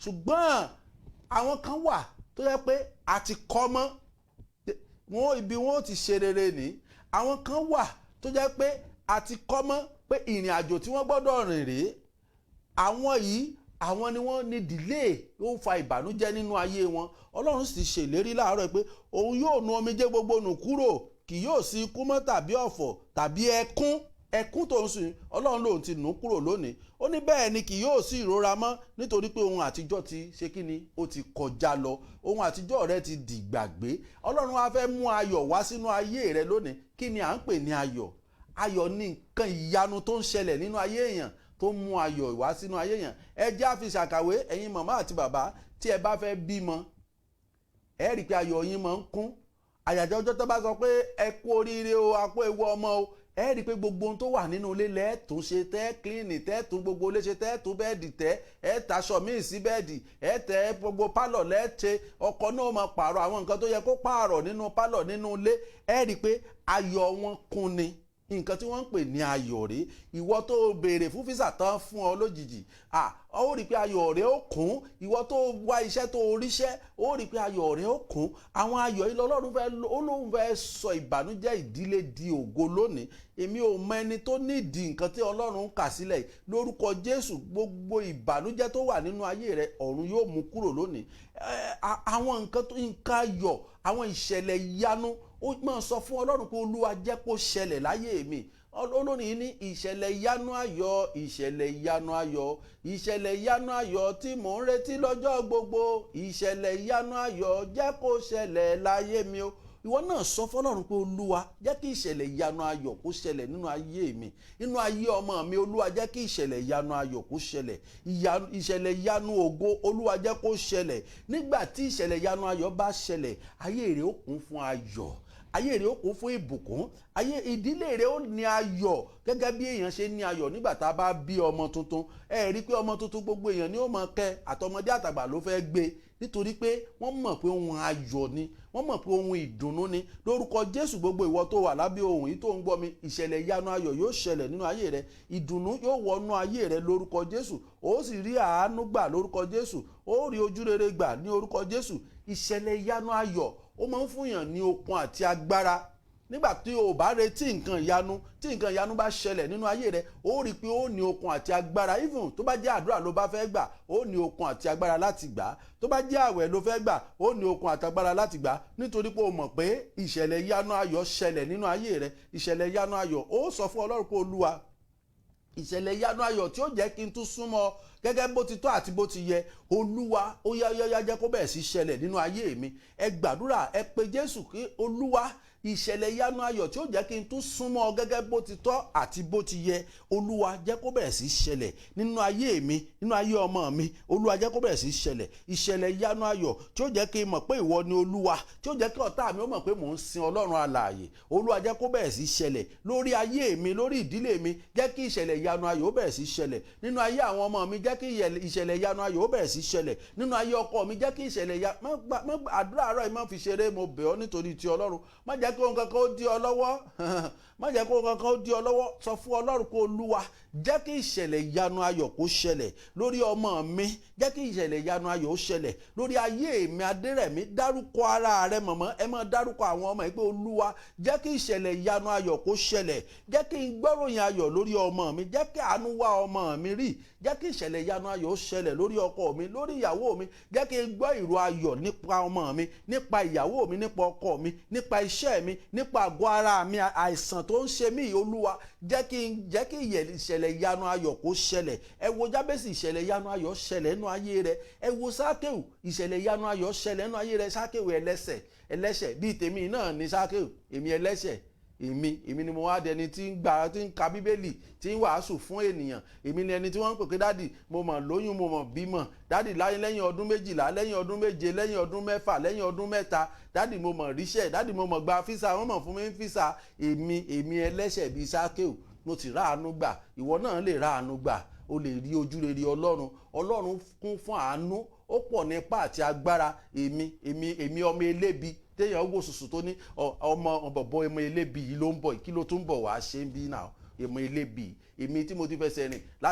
Ṣùgbọ́n àwọn kan wà tó yẹ pé a ti kọ́ mọ́ wọn ibi wọn ò ti ṣe rere ní. Àwọn kan wà tó jẹ́ pé a ti kọ́ mọ́ pé ìrìn àjò tí wọ́n gbọ́dọ̀ rìn rèé. Àwọn yìí, àwọn ni wọ́n ní delay, ó ń fa ìbànújẹ́ nínú ayé wọn. Ọlọ́run sì ṣèlérí láàárọ̀ pé òun yóò nu omijé gbogbo nù kúrò, kì yóò sí ikú mọ́ tàbí ọ̀fọ̀ tàbí ẹkún. Ẹkún tó ń sùn, Ọlọ́run lòun ti nù kúrò lónìí. Ó ní bẹ́ẹ̀ ni kì yóò sí ìrora mọ́, nítorí pé ohun àtijọ́ ti ṣe kí ni, ó ti kọjá lọ. Ohun àtijọ́ rẹ ti dìgbàgbé. Ọlọ́run á fẹ́ mú ayọ̀ wá sínú ayé rẹ lónìí. Kí ni à ń pè ní ayọ̀? Ayọ̀ ní nǹkan ìyanu tó ń ṣẹlẹ̀ nínú ayé èèyàn, tó ń mú ayọ̀ wá sínú ayé èèyàn. Ẹ jẹ́ á fi ṣàkàwé. Ẹ̀yin màmá àti bàbá tí ẹ bá fẹ́ bímọ, ẹ rí i pé ayọ̀ yín máa ń kún. Àyàjọ́ ọjọ́ tó bá sọ pé ẹ kú oríire o, a kú ewu ọmọ o, ẹ rí i pé gbogbo ohun tó wà nínú ilé lẹ́ẹ̀tún ṣe, tẹ́ clean, tẹ́ tún gbogbo ilé ṣe, tẹ́ tún bed tẹ́, ẹ taṣọ míì sí bed, ẹ tẹ́ gbogbo parlour lẹ́ẹ̀ṣe. Ọkọ náà máa pààrọ̀ àwọn nǹkan tó yẹ kó pààrọ̀ nínú parlour, nínú ilé. Ẹ rí i pé ayọ̀ wọn kún ni. Nǹkan tí wọ́n ń pè ní ayọ̀ rèé. Ìwọ tó o béèrè fún visa tán fún ọ lójijì, ó rí i pé ayọ̀ rẹ ó kún. Ìwọ tó wá iṣẹ́ tó o ríṣẹ́, ó rí i pé ayọ̀ rẹ ó kún. Àwọn ayọ̀ yìí lọ́lọ́run fẹ́, ó lóun fẹ́ sọ ìbànújẹ́ ìdílé di ògo lónìí. Èmi ò mọ ẹni tó nídìí nǹkan tí Ọlọ́run ń kà sílẹ̀ yìí. Lórúkọ Jésù, gbogbo ìbànújẹ́ tó wà nínú ayé rẹ, ọ̀run yóò mú kúrò lónìí. Àwọn nǹkan tó nǹkan ayọ̀, àwọn ìṣẹ̀lẹ̀ ìyanu, ó máa sọ fún Ọlọ́run pé, "Olúwa, jẹ́ kó ṣẹlẹ̀ láyé mi." Olórin yìí ní, "Ìṣẹ̀lẹ̀ ìyanu ayọ̀, ìṣẹ̀lẹ̀ ìyanu ayọ̀, ìṣẹ̀lẹ̀ ìyanu ayọ̀ tí mò ń retí lọ́jọ́ gbogbo, ìṣẹ̀lẹ̀ ìyanu ayọ̀, jẹ́ kó ṣẹlẹ̀ láyé mi o." Ìwọ náà sọ fọlọ́run pé, "Olúwa, jẹ́ kí ìṣẹ̀lẹ̀ ìyanu ayọ̀ kó ṣẹlẹ̀ nínú ayé mi, nínú ayé ọmọ mi. Olúwa, jẹ́ kí ìṣẹ̀lẹ̀ ìyanu ayọ̀ kó ṣẹlẹ̀, ìṣẹ̀lẹ̀ ìyanu ògo, Olúwa, jẹ́ kó ṣẹlẹ̀." Nígbà tí ìṣẹ̀lẹ̀ ìyanu ayọ̀ bá ṣẹlẹ̀, ayé rẹ̀ ó kún fún ayọ̀, ayé rẹ̀ ó kún fún ìbùkún, ayé ìdílé rẹ̀ ó ní ayọ̀, gẹ́gẹ́ bí èèyàn ṣe ní ayọ̀ nígbà tá a bá bí ọmọ tuntun. Ẹ rí i pé ọmọ tuntun, gbogbo èèyàn ni ó mọ̀ kẹ́, àtọmọdé àtàgbà ló fẹ́ gbé, nítorí pé wọ́n mọ̀ pé ohun ayọ̀ ni, wọ́n mọ̀ pé ohun ìdùnnú ni. Lórúkọ Jésù, gbogbo ìwọ tó wà lábẹ́ ohun yìí tó ń gbọ́ mi, ìṣẹ̀lẹ̀ ìyanu ayọ̀ yóò ṣẹlẹ̀ nínú ayé rẹ. Ìdùnnú yóò wọnú ayé rẹ lórúkọ Jésù. Ó sì rí àánú gbà lórúkọ Jésù. Ó rí ojú rere gbà ní orúkọ Jésù. Ìṣẹ̀lẹ̀ ìyanu ayọ̀, ó máa ń fúnyàn ní okun àti agbára. Nígbà tí o bá retí nǹkan ìyanu, tí nǹkan ìyanu bá ṣẹlẹ̀ nínú ayé rẹ, ó rí i pé ó ní okun àti agbára. Even tó bá jẹ́ àdúrà ló bá fẹ́ gbà, ó ní okun àti agbára láti gbà á. Tó bá jẹ́ àwẹ̀ ló fẹ́ gbà, ó ní okun àti agbára láti gbà á, nítorí pé o mọ̀ pé ìṣẹ̀lẹ̀ ìyanu ayọ̀ ṣẹlẹ̀ nínú ayé rẹ. Ìṣẹ̀lẹ̀ ìyanu ayọ̀, ó sọ fún Ọlọ́run pé, "Olúwa, ìṣẹ̀lẹ̀ ìyanu ayọ̀ tí ó jẹ́ kí n tún súnmọ́ gẹ́gẹ́ bó ti tọ́ àti bó ti yẹ, Olúwa, ó yá yá yá, jẹ́ kó bẹ̀rẹ̀ sí ṣẹlẹ̀ nínú ayé mi." Ẹ gbàdúrà, ẹ pe Jésù kí, "Olúwa, ìṣẹ̀lẹ̀ ìyanu ayọ̀ tí ó jẹ́ kí n tún súnmọ́ gẹ́gẹ́ bó ti tọ́ àti bó ti yẹ, Olúwa, jẹ́ kó bẹ̀rẹ̀ sí ṣẹlẹ̀ nínú ayé mi, nínú ayé ọmọ mi. Olúwa, jẹ́ kó bẹ̀rẹ̀ sí ṣẹlẹ̀. Ìṣẹ̀lẹ̀ ìyanu ayọ̀ tí ó jẹ́ kí n mọ̀ pé ìwọ ni Olúwa, tí ó jẹ́ kí ọ̀tá mi ó mọ̀ pé mò ń sin Ọlọ́run alààyè, Olúwa, jẹ́ kó bẹ̀rẹ̀ sí ṣẹlẹ̀ lórí ayé mi, lórí ìdílé mi. Jẹ́ kí ìṣẹ̀lẹ̀ ìyanu ayọ̀ ó bẹ̀rẹ̀ sí ṣẹlẹ̀ nínú ayé àwọn ọmọ mi. Jẹ́ kí ìṣẹ̀lẹ̀ ìyanu ayọ̀ ó bẹ̀rẹ̀ sí ṣẹlẹ̀ nínú ayé ọkọ mi. Jẹ́ kí ìṣẹ̀lẹ̀ ìyanu." Má àdúrà àárọ̀ yìí, má fi ṣeré. Mo bẹ̀ ọ́ nítorí ti Ọlọ́run, má jẹ́ kí ohun kankan ó dí ọ lọ́wọ́. Má jẹ́ kí ohun kankan ó dí ọ lọ́wọ́. Sọ fún Ọlọ́run kó, "Olúwa, jẹ́ kí ìṣẹ̀lẹ̀ ìyanu ayọ̀ kó ṣẹlẹ̀ lórí ọmọ mi. Jẹ́ kí ìṣẹ̀lẹ̀ ìyanu ayọ̀ ó ṣẹlẹ̀ lórí ayé mi, Adérẹ̀mí." Dárúkọ ara rẹ. Mọ̀mọ́, ẹ máa dárúkọ àwọn ọmọ yìí pé, "Olúwa, jẹ́ kí ìṣẹ̀lẹ̀ ìyanu ayọ̀ kó ṣẹlẹ̀. Jẹ́ kí n gbọ́ròyìn ayọ̀ lórí ọmọ mi. Jẹ́ kí àánú wá ọmọ mi rí. Jẹ́ kí ìṣẹ̀lẹ̀ ìyanu ayọ̀ ó ṣẹlẹ̀ lórí ọkọ mi, lórí ìyàwó mi. Jẹ́ kí n gbọ́ ìró ayọ̀ nípa ọmọ mi, nípa ìyàwó mi, nípa ọkọ mi, nípa iṣẹ́ mi, nípa àgọ́ ara mi, àìsàn tó ń ṣe mí. Olúwa, jẹ́ kí ìṣẹ̀lẹ̀ ìyanu ayọ̀ kó ṣẹlẹ̀." Ẹ wo Jábẹ́sì, ìṣẹ̀lẹ̀ ìyanu ayọ̀ ṣẹlẹ̀ nínú ayé rẹ̀. Ẹ wo Sákéù, ìṣẹ̀lẹ̀ ìyanu ayọ̀ ṣẹlẹ̀ nínú ayé rẹ̀. Sákéù ẹlẹ́ṣẹ̀, ẹlẹ́ṣẹ̀ bíi tèmi náà ní Sákéù. Èmi ẹlẹ́ṣẹ̀, èmi ni mo wá dẹni tí ń gba, tí ń ka Bíbélì, tí ń wàásù fún ènìyàn. Èmi ni ẹni tí wọ́n ń pè pé, "Daddy, mo mọ̀ lóyún, mo mọ̀ bímọ, daddy, láyé lẹ́yìn ọdún 12, lẹ́yìn ọdún 7, lẹ́yìn ọdún 6, lẹ́yìn ọdún 3. Daddy, mo mọ̀ ríṣẹ́. Daddy, mo mọ̀ gba visa, wọ́n mọ̀ fún mi visa." Èmi ẹlẹ́ṣẹ̀ bíi Sákéù, mo ti ráàánú gbà. Ìwọ náà lè ráàánú gbà, o lè rí ojú rere Ọlọ́run. Ọlọ́run kún fún àánú, ó pọ̀ nípa àti agbára. Èmi ọmọ elébi téèyàn wò sùsù tó ní ọmọ bọ̀bọ̀, ọmọ elébi yìí ló ń bọ̀, kí ló tún bọ̀ wá ṣe ń bí náà? Ọmọ elébi èmi tí mo ti fẹsẹ̀ rìn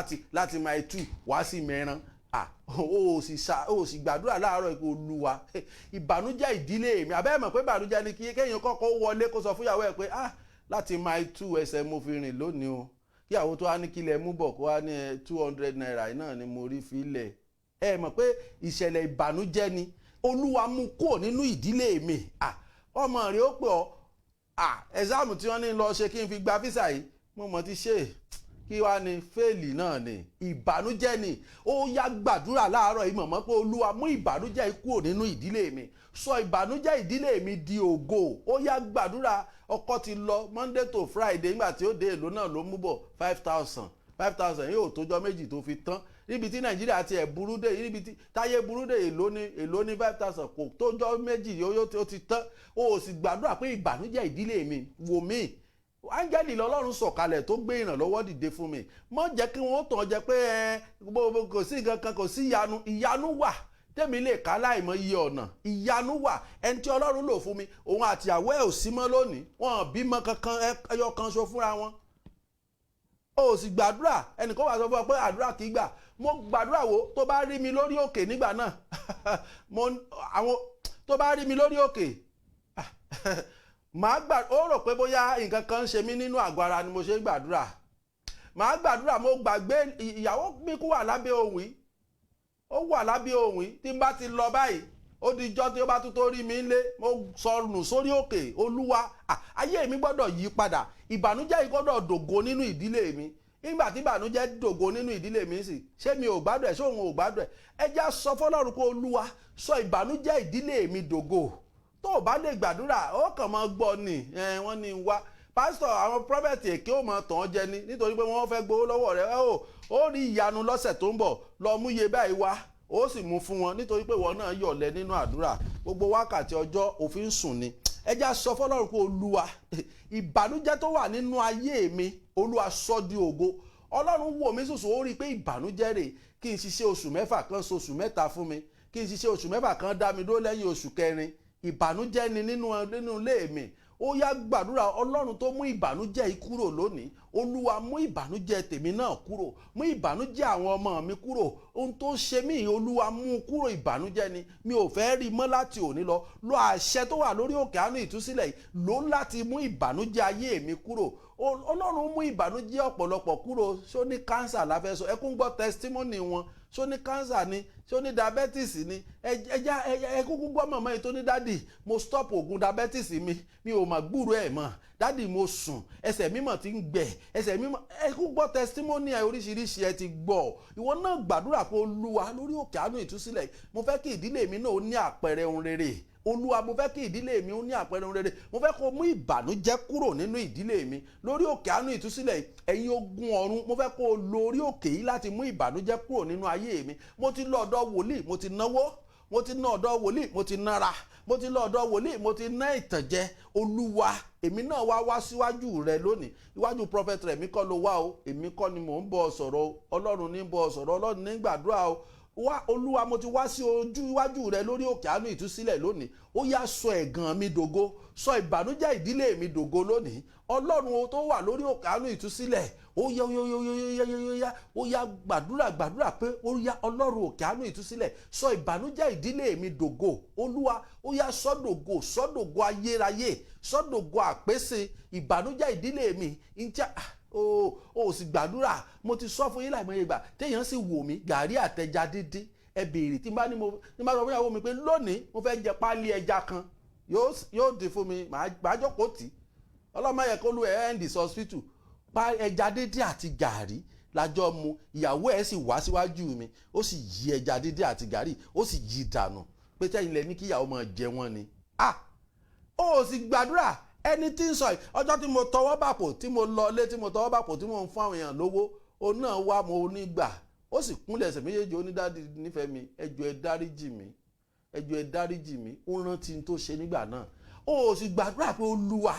láti Mile 2 wá sí Mẹ́ran. Ah, o sì gbàdúrà láàárọ̀ ìpè, "Olúwa, ìbànújẹ́ ìdílé mi." Àbẹ́ mọ̀ pé ìbànújẹ́ ni kí kéèyàn kọ́kọ́ wọlé, kó sọ fúnyàwó ẹ̀ pé, "Ah, láti Mile 2, ẹsẹ̀ mo fi rìn lónìí o." Kí àwọn tó wá ní kílẹ̀ mú bọ̀, kó wá ní ₦200 náà ni mo rí filẹ̀. Ẹ mọ̀ pé ìṣẹ̀lẹ̀ ìbànújẹ́ ni. Olúwa, mú kúrò nínú ìdílé mi. Ah, ọmọ rẹ̀ ó pè ọ́, "Ah, exam tí wọ́n ní lọ ṣe kí n fi gba visa yìí, mo mọ̀ ti ṣe, kí wàá ní fail náà ni." Ìbànújẹ́ ni. Ó yá, gbàdúrà láàárọ̀ yìí, mọ̀mọ́, pé, "Olúwa, mú ìbànújẹ́ yìí kúrò nínú ìdílé mi. Sọ ìbànújẹ́ ìdílé mi di ògo." Ó yá, gbàdúrà. Ọkọ ti lọ Monday to Friday. Nígbà tí ó dé, èlò náà ló mú bọ̀? 5,000. 5,000 yóò tójọ́ 2 tó fi tán níbi tí Nàìjíríà ti ẹ̀ burú dé, níbi tí táyé burú dé. Èló ní 5,000? Kò tójọ́ 2, yóò ó ti tán. O sì gbàdúrà pé, "Ìbànújẹ́ ìdílé mi, wò mí, áńgẹ́lì lọ́lọ́run sọ̀kalẹ̀ tó gbé ìrànlọ́wọ́ dìde fún mi." Má jẹ́ kí wọ́n tàn jẹ́ pé ẹ kò sí nǹkan kan, kò sí ìyanu. Ìyanu wà. Tèmi lè ká láìmọ̀ iye ọ̀nà. Ìyanu wà. Ẹni tí Ọlọ́run lò fún mi, òun àtìyàwó ẹ̀ ò sí mọ́ lónìí, wọn ò bímọ kankan ẹyọ kan ṣo fúnra wọn. O sì gbàdúrà, ẹnìkan wà sọ fún ọ pé àdúrà kì í gbà. Mo gbàdúrà wo, tó bá rí mi lórí òkè nígbà náà, mo àwọn tó bá rí mi lórí òkè, màá gbà ó rò pé bóyá nǹkan kan ń ṣe mí nínú àgọ́ ara ni mo ṣe ń gbàdúrà. Màá gbàdúrà, mo gbàgbé ìyàwó mi kú wà lábẹ́ ohun yìí, ó wà lábẹ́ ohun yìí. Tí n bá ti lọ báyìí, ó di ijọ́ tí ó bá tún tó rí mi lé. Mo sọnù sórí òkè. Olúwa, ayé mi gbọ́dọ̀ yí padà, ìbànújẹ́ yìí gbọ́dọ̀ dògo nínú ìdílé mi. Nígbà tí ìbànújẹ́ dògo nínú ìdílé mi sì, ṣé mi ò gbádùn ẹ̀? Ṣé òun ò gbádùn ẹ̀? Ẹ já sọ fọlọ́run pé, Olúwa, sọ ìbànújẹ́ ìdílé mi dògo. Tó o bá lè gbàdúrà, ó kàn máa gbọ́ ni. Wọ́n ní wá pásítọ̀, àwọn prophet èké ò mọ̀ tàn án jẹ ni, nítorí pé wọ́n fẹ́ gbowó lọ́wọ́ rẹ̀. Ó rí ìyanu lọ́sẹ̀ tó ń bọ̀, lọ mú iye báyìí wá, ó sì mú fún wọn, nítorí pé ìwọ náà yọ̀lẹ nínú àdúrà. Gbogbo wákàtí ọjọ́ òfin sùn ni. Ẹ já sọ fọlọ́run pé, Olúwa, ìbànújẹ́ tó wà nínú ayé mi, Olúwa, sọ di ògo. Ọlọ́run wò mí sùsù, ó rí i pé ìbànújẹ́ rè. Kí n ṣiṣẹ́ oṣù 6 kan, so oṣù 3 fún mi, kí n ṣiṣẹ́ oṣù 6 kan, dá mi dúró lẹ́yìn oṣù kẹrin. Ìbànújẹ́ ni nínú ilé mi. Ó yá, gbàdúrà. Ọlọ́run tó mú ìbànújẹ́ yìí kúrò lónìí, Olúwa, mú ìbànújẹ́ tèmi náà kúrò, mú ìbànújẹ́ àwọn ọmọ mi kúrò. Ohun tó ṣe mí, Olúwa, mú kúrò. Ìbànújẹ́ ni, mi ò fẹ́ rí mọ́ láti òní lọ. Lọ àṣẹ tó wà lórí òkè àánú ìtúsílẹ̀ yìí lò láti mú ìbànújẹ́ ayé mi kúrò. Ọlọ́run mú ìbànújẹ́ ọ̀pọ̀lọpọ̀ kúrò. Ṣó ní cancer la fẹ́ sọ? Ẹ kún gbọ́ testimony wọn. Ṣó ní cancer ni? Ṣó ní diabetes ni? Ẹja ẹ kúkú gbọ́ mọ̀mọ́ yìí tó ní, "Daddy, mo stop oògùn diabetes mi, mi ò mà gbúrò ẹ̀ mọ́. Daddy, mo sùn, ẹsẹ̀ mímọ̀ ti ń gbẹ, ẹsẹ̀ mímọ̀." Ẹ kú gbọ́ testimony ẹ oríṣiríṣi, ẹ ti gbọ́. Ìwọ náà gbàdúrà pé, Olúwa, lórí òkè àánú ìtúsílẹ̀, mo fẹ́ kí ìdílé mi náà ó ní àpẹẹrẹ ohun rere. Olúwa, mo fẹ́ kí ìdílé mi ó ní àpẹẹrẹ ohun rere. Mo fẹ́ kó mú ìbànújẹ́ kúrò nínú ìdílé mi lórí òkè àánú ìtúsílẹ̀. Ẹ̀yin ogun ọ̀run, mo fẹ́ kó o lo orí òkè yìí láti mú ìbànújẹ́ kúrò nínú ayé mi. Mo ti lọ ọ̀dọ̀ wòlíì, mo ti náwó. Mo ti ná ọ̀dọ̀ wòlíì, mo ti nára. Mo ti lọ ọ̀dọ̀ wòlíì, mo ti ná ìtànjẹ. Olúwa, èmi náà wá wá síwájú rẹ lónìí. Iwájú prophet rẹ̀ mi kọ́ ló wá o, èmi kọ́ ni mò ń bọ̀ sọ̀rọ̀ o. Ọlọ́run ní bọ̀ sọ̀rọ̀, Ọlọ́run ní gbàdúrà o. Wá, Olúwa, mo ti wá sí ojú iwájú rẹ lórí òkè àánú ìtúsílẹ̀ lónìí. Ó yá, sọ ẹ̀gàn mi dògo, sọ ìbànújẹ́ ìdílé mi dògo lónìí. Ọlọ́run o tó wà lórí òkè àánú ìtúsílẹ̀, ó yá, ó yá, ó yá, ó yá, ó yá, ó yá, gbàdúrà, gbàdúrà pé ó yá, Ọlọ́run òkè àánú ìtúsílẹ̀, sọ ìbànújẹ́ ìdílé mi dògo. Olúwa, ó yá, sọ́dògo, sọ́dògo ayérayé, sọ́dògo àpèsè ìbànújẹ́ ìdílé mi. Ǹjẹ́ o sì gbàdúrà? Mo ti sọ fún yín láìmọye ìgbà téèyàn sì wò mí, gàrí àtẹja díndín. Ẹ béèrè tí n bá ní mo tí n bá sọ fún ìyàwó mi pé lónìí mo fẹ́ jẹ páálí ẹja kan, yóò dín fún mi, màá jókòó tì í. Ọlọ́mọ yẹ kó lu ẹ̀ end hospital. Pa ẹja díndín àti gàrí lájọ mu. Ìyàwó ẹ̀ sì wá síwájú mi, ó sì yí ẹja díndín àti gàrí, ó sì yí dànù pé tẹ́yìn lẹ ní kíyàwó máa jẹ wọ́n ni. Ah, ó sì gbàdúrà. Ẹni tí ń sọ yìí, ọjọ́ tí mo tọwọ́ bàpò, tí mo lọ ilé, tí mo tọwọ́ bàpò, tí mo ń fún àwọn èèyàn lówó, òun náà wá. Mo ní gbà, ó sì kúnlẹ̀ ẹsẹ̀ méjèèjì, ó ní, "Daddy, nífẹ̀ẹ́ mi, ẹ jọ̀ọ́, ẹ dáríjì mi, ẹ jọ̀ọ́, ẹ dáríjì mi." Ó rántí n tó ṣe nígbà náà. Ó sì gbàdúrà pé, Olúwa,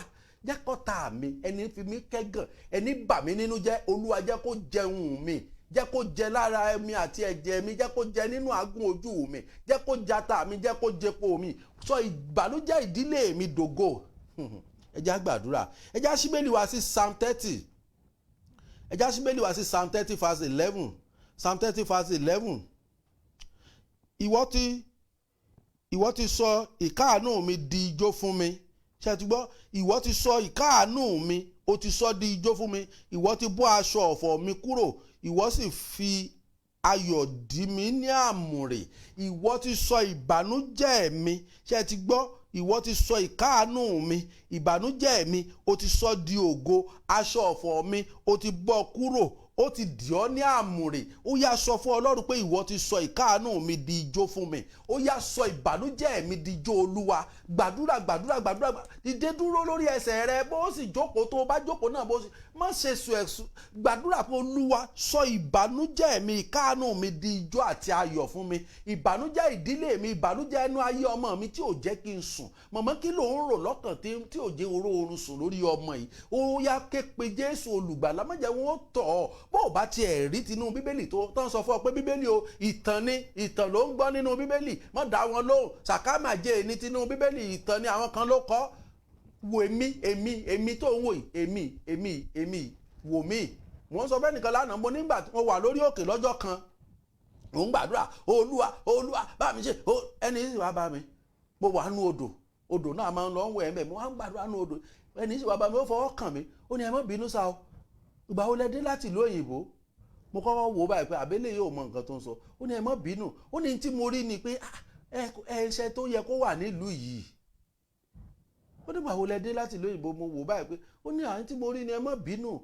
jẹ́ kọ́ta mi, ẹni fi mí kẹ́gàn, ẹni bà mí nínú jẹ́, Olúwa, jẹ́ kó jẹun mi, jẹ́ kó jẹ lára mi àti ẹ̀jẹ̀ mi, jẹ́ kó jẹ nínú àgún ojú mi, jẹ́ kó jata mi, jẹ́ kó jẹpo mi. Sọ ìbànújẹ́ ìdílé mi dògo. Ẹ jẹ́ á gbàdúrà. Ẹ jẹ́ á ṣí Bíbélì wá sí Psalm 30. Ẹ jẹ́ á ṣí Bíbélì wá sí Psalm 30 verse 11. Psalm 30 verse 11. Ìwọ ti sọ ìkáàánú mi di ijó fún mi. Ṣé ti gbọ́? Ìwọ ti sọ ìkáàánú mi, o ti sọ di ijó fún mi. Ìwọ ti bọ́ aṣọ ọ̀fọ̀ mi kúrò, ìwọ sì fi ayọ̀ dì mí ní àmùrè. Ìwọ ti sọ ìbànújẹ́ mi, ṣé ti gbọ́? Ìwọ ti sọ ìkáàánú mi, ìbànújẹ́ mi, o ti sọ di ògo. Aṣọ ọ̀fọ̀ mi, o ti bọ́ kúrò, ó ti dì ọ́ ní àmùrè. Ó yá, sọ fún Ọlọ́run pé, ìwọ ti sọ ìkáàánú mi di ijó fún mi, ó yá, sọ ìbànújẹ́ mi di ijó. Olúwa, gbàdúrà, gbàdúrà, gbàdúrà. Dìde dúró lórí ẹsẹ̀ rẹ, bó sì jókòó, tó o bá jókòó náà, bó sì má ṣe sùn ẹ̀sùn. Gbàdúrà pé, Olúwa, sọ ìbànújẹ́ mi, ìkáàánú mi di ijó àti ayọ̀ fún mi. Ìbànújẹ́ ìdílé mi, ìbànújẹ́ ẹnu ayé ọmọ mi tí ò jẹ́ kí n sùn. Mọ̀mọ́, kí ló ń rò lọ́kàn tí ò jẹ́ oró oorun sùn lórí ọmọ yìí? Ó yá, ké pe Jésù olùgbàlà. Má jẹ́ wọn ó tọ̀ ọ́. Bó o bá tiẹ̀ rí tinú Bíbélì tó tán sọ fún ọ pé Bíbélì o, ìtàn ni, ìtàn ló ń gbọ́ nínú Bíbélì, mọ́ dá wọn lóhùn. Sàkámàjẹ ní tinú Bíbélì, ìtàn ni, àwọn kan ló kọ́. Wo èmi, èmi, èmi tó ń wò yìí, èmi, èmi, èmi, wò mí. Wọ́n sọ fẹ́ nìkan lánàá, mo nígbà tí mo wà lórí òkè lọ́jọ́ kan, mò ń gbàdúrà, "Olúwa, Olúwa, bá mi ṣe." Ẹni sì wá bá mi. Mo wà nú odò, odò náà máa ń lọ ń wẹ̀ ẹ́ bẹ̀. Mo wá ń gbàdúrà nú odò, ẹni sì wá bá mi, ó fọwọ́ kàn mí, ó ní, "Ẹ má bínú sá o, ìgbà wo lẹ dé láti ìlú òyìnbó?" Mo kọ́kọ́ wò ó báyìí pé àbẹ́lẹ̀ yóò mọ nǹkan tó ń sọ. Ó ní, "Ẹ má bínú." Ó ní tí mo rí ni pé ẹ ṣe tó yẹ kó wà nílùú yìí. Ó ní, "Ìgbà wo lẹ dé láti ìlú òyìnbó?" Mo wò báyìí pé ó ní àwọn tí mo rí ni, "Ẹ má bínú."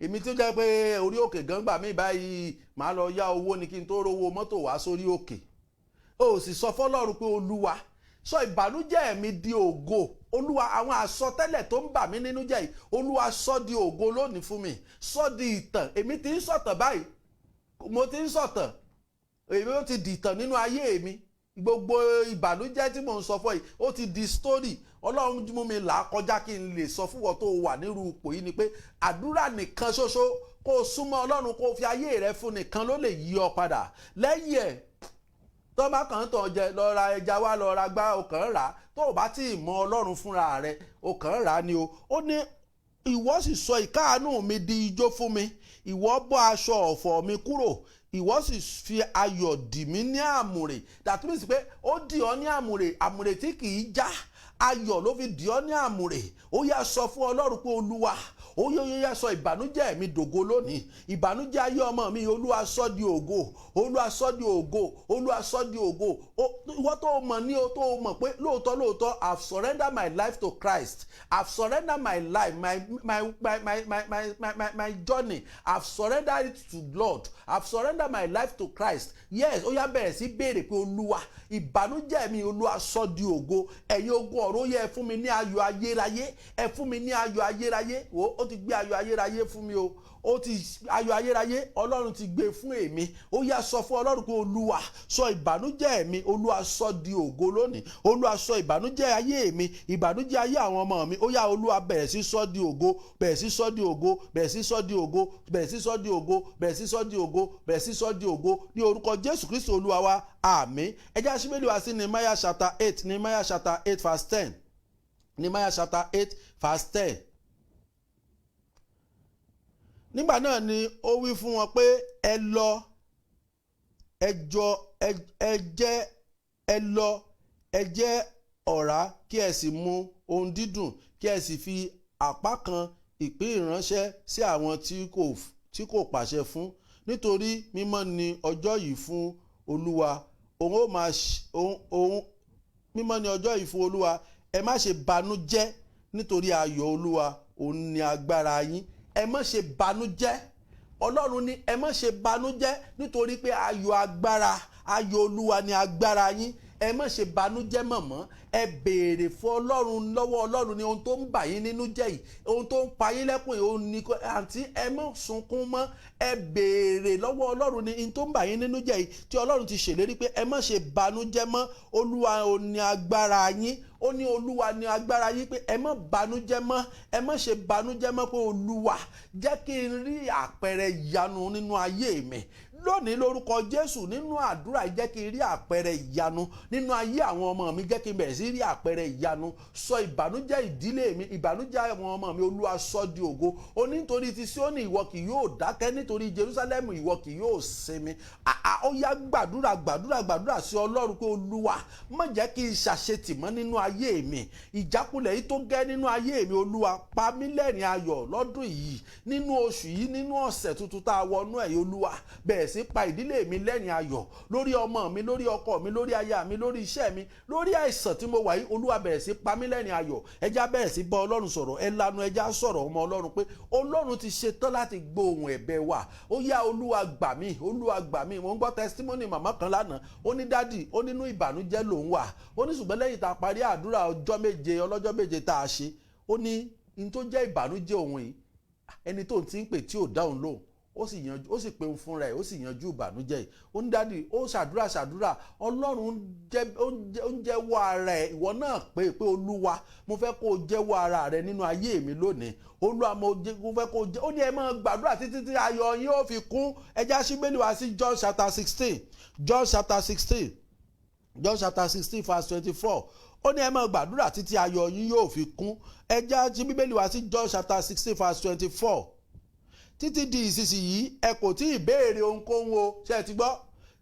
Èmi tó jẹ́ pé orí òkè gan gbà mí báyìí, màá lọ yá owó ni kí n tó rówó mọ́tò wá sórí òkè. Ó sì sọ fọlọ́run pé, "Olúwa, sọ ìbànújẹ́ mi di ògo. Olúwa, àwọn àsọtẹ́lẹ̀ tó ń bà mí nínú jẹ́ yìí, Olúwa, sọ di ògo lónìí fún mi, sọ di ìtàn." Èmi ti ń sọ̀tàn báyìí, mo ti ń sọ̀tàn, èmi ó ti di ìtàn nínú ayé mi. Gbogbo ìbànújẹ́ tí mò ń sọ fún yìí, ó ti di story. Ọlọ́run mú mi là á kọjá kí n lè sọ fún wọn tó wà nírú ipò yìí ni pé àdúrà nìkan ṣoṣo, kó o súnmọ́ Ọlọ́run, kó o fi ayé rẹ fún nìkan ló lè yí ọ padà. Lẹ́yìn ẹ̀, tó bá kàn ń tàn jẹ, lọ ra ẹja wá, lọ ra gbá, o kàn ń rà á. Tó o bá tí ì mọ Ọlọ́run fúnra rẹ, o kàn ń rà á ni o. Ó ní, "Ìwọ sì sọ ìkáàánú mi di ijó fún mi, ìwọ bọ́ aṣọ ọ̀fọ̀ mi kúrò, ìwọ sì fi ayọ̀ dì mí ní àmùrè." That means pé ó dì ọ́ ní àmùrè, àmùrè tí kì í já. Ayọ̀ ló fi dì ọ́ ní àmùrè. Ó yá, sọ fún Ọlọ́run pé, "Olúwa, ó yá, ó yá, sọ ìbànújẹ́ mi dògo lónìí. Ìbànújẹ́ ayé ọmọ mi, Olúwa, sọ di ògo. Olúwa, sọ di ògo. Olúwa, sọ di ògo." Ìwọ tó mọ̀ ní o, tó mọ̀ pé lóòótọ́ lóòótọ́, I've surrendered my life to Christ, I've surrendered my life, my journey, I've surrendered it to Lord, I've surrendered my life to Christ. Yes, ó yá, bẹ̀rẹ̀ sí béèrè pé, "Olúwa, ìbànújẹ́ mi, Olúwa, sọ di ògo. Ẹ̀yin ogun ọ̀run, yẹ ẹ fún mi ní ayọ̀ ayérayé, ẹ fún mi ní ayọ̀ ayérayé." Wo, ó ti gbé ayọ̀ ayérayé fún mi o. Ó ti ayọ̀ ayérayé, Ọlọ́run ti gbé fún èmi. Ó yá, sọ fún Ọlọ́run pé, "Olúwa, sọ ìbànújẹ́ mi, Olúwa, sọ di ògo lónìí. Olúwa, sọ ìbànújẹ́ ayé mi, ìbànújẹ́ ayé àwọn ọmọ mi." Ó yá, Olúwa, bẹ̀rẹ̀ sí sọ di ògo, bẹ̀rẹ̀ sí sọ di ògo, bẹ̀rẹ̀ sí sọ di ògo, bẹ̀rẹ̀ sí sọ di ògo, bẹ̀rẹ̀ sí sọ di ògo, bẹ̀rẹ̀ sí sọ di ògo. Ní orúkọ Jésù Kristi Olúwa wa, àmín. Ẹ jẹ́ á ṣí Bíbélì wa sí Nehemiah chapter 8, Nehemiah chapter 8 verse 10, Nehemiah chapter 8 verse 10. Nígbà náà ni ó wí fún wọn pé, "Ẹ lọ, ẹ jọ, ẹ jẹ, ẹ lọ, ẹ jẹ ọ̀rá, kí ẹ sì mu ohun dídùn, kí ẹ sì fi apá kan ìpín ìránṣẹ́ sí àwọn tí kò pàṣẹ fún, nítorí mímọ́ ni ọjọ́ yìí fún Olúwa." Òun ó máa òun mímọ́ ni ọjọ́ yìí fún Olúwa. Ẹ má ṣe banújẹ́, nítorí ayọ̀ Olúwa òun ni agbára yín. Ẹ má ṣe banújẹ́. Ọlọ́run ní ẹ má ṣe banújẹ́, nítorí pé ayọ̀ agbára, ayọ̀ Olúwa ni agbára yín. Ẹ má ṣe banújẹ́ mọ̀mọ́. Ẹ béèrè fún Ọlọ́run, lọ́wọ́ Ọlọ́run ní ohun tó ń bà yín nínú jẹ́ yìí, ohun tó ń pa yín lẹ́kùn yìí. Òun ní àǹtí, ẹ má sunkún mọ́. Ẹ béèrè lọ́wọ́ Ọlọ́run ní ohun tó ń bà yín nínú jẹ́ yìí, tí Ọlọ́run ti ṣèlérí pé ẹ má ṣe banújẹ́ mọ́, Olúwa ò ní agbára yín. Ó ní Olúwa ní agbára yín, pé ẹ má banújẹ́ mọ́, ẹ má ṣe banújẹ́ mọ́, pé, "Olúwa, jẹ́ kí n rí àpẹẹrẹ ìyanu nínú ayé mi lónìí." Lórúkọ Jésù, nínú àdúrà yìí, jẹ́ kí n rí àpẹẹrẹ ìyanu nínú ayé àwọn ọmọ mi. Jẹ́ kí n bẹ̀rẹ̀ sí rí àpẹẹrẹ ìyanu. Sọ ìbànújẹ́ ìdílé mi, ìbànújẹ́ àwọn ọmọ mi, Olúwa, sọ di ògo. Ó ní, "Nítorí ti Síónì ìwọ kì yóò dákẹ́, nítorí Jerúsálẹ́mù ìwọ kì yóò sinmi." Àà, ó yá, gbàdúrà, gbàdúrà, gbàdúrà sí Ọlọ́run pé, "Olúwa, má jẹ́ kí n ṣàṣetì mọ́ nínú ayé mi. Ìjákulẹ̀ yìí tó gẹ́ nínú ayé mi. Olúwa, pa mí lẹ́rìn ayọ̀ lọ́dún yìí, nínú oṣù yìí, nínú ọ̀sẹ̀ tuntun tá a wọnú ẹ̀ yìí. Olúwa, bẹ̀rẹ̀ sí pa ìdílé mi lẹ́rìn ayọ̀, lórí ọmọ mi, lórí ọkọ mi, lórí aya mi, lórí iṣẹ́ mi, lórí àìsàn tí mo wà yìí. Olúwa, bẹ̀rẹ̀ sí pa mí lẹ́rìn ayọ̀." Ẹ jẹ́ á bẹ̀rẹ̀ sí bá Ọlọ́run sọ̀rọ̀. Ẹ lanu, ẹ jẹ́ á sọ̀rọ̀, ọmọ Ọlọ́run, pé Ọlọ́run ti ṣetán láti gbọ́ ohùn ẹ̀bẹ̀ wa. Ó yá, Olúwa, gbà mí. Olúwa, gbà mí. Mo ń gbọ́ testimony màmá kan lánàá. Ó ní, "Daddy," ó nínú ìbànújẹ́ lòún wà. Ó ní ṣùgbọ́n lẹ́yìn tá a parí àdúrà ọjọ́ 7, ọlọ́jọ́ 7 tá a ṣe, ó ní n tó jẹ́ ìbànújẹ́ òun yìí, ẹni tó ń ti ń pè tí ò dáhùn lóhùn, ó Ó sì yanjú, ó sì pe òun fúnra ẹ̀, ó sì yanjú ìbànújẹ́ yìí. Ó ní, "Daddy," ó ṣàdúrà ṣàdúrà. Ọlọ́run ó ń jẹ́wọ́ ara ẹ̀. Ìwọ náà pé, "Olúwa, mo fẹ́ kó o jẹ́wọ́ ara rẹ nínú ayé mi lónìí. Olúwa, mo fẹ́ kó o jẹ́." Ó ní ẹ máa gbàdúrà títí tí ayọ̀ yín ó fi kún. Ẹ já sí Bíbélì wá sí John chapter 16, John chapter 16, John chapter 16 verse 24. Ó ní ẹ máa gbàdúrà títí ayọ̀ yín yóò fi kún. Ẹ já sí Bíbélì wá sí John chapter 16 verse 24. Títí di ìsinsìnyí, ẹ kò tí ì béèrè ohunkóhun o. Ṣé ẹ ti gbọ́?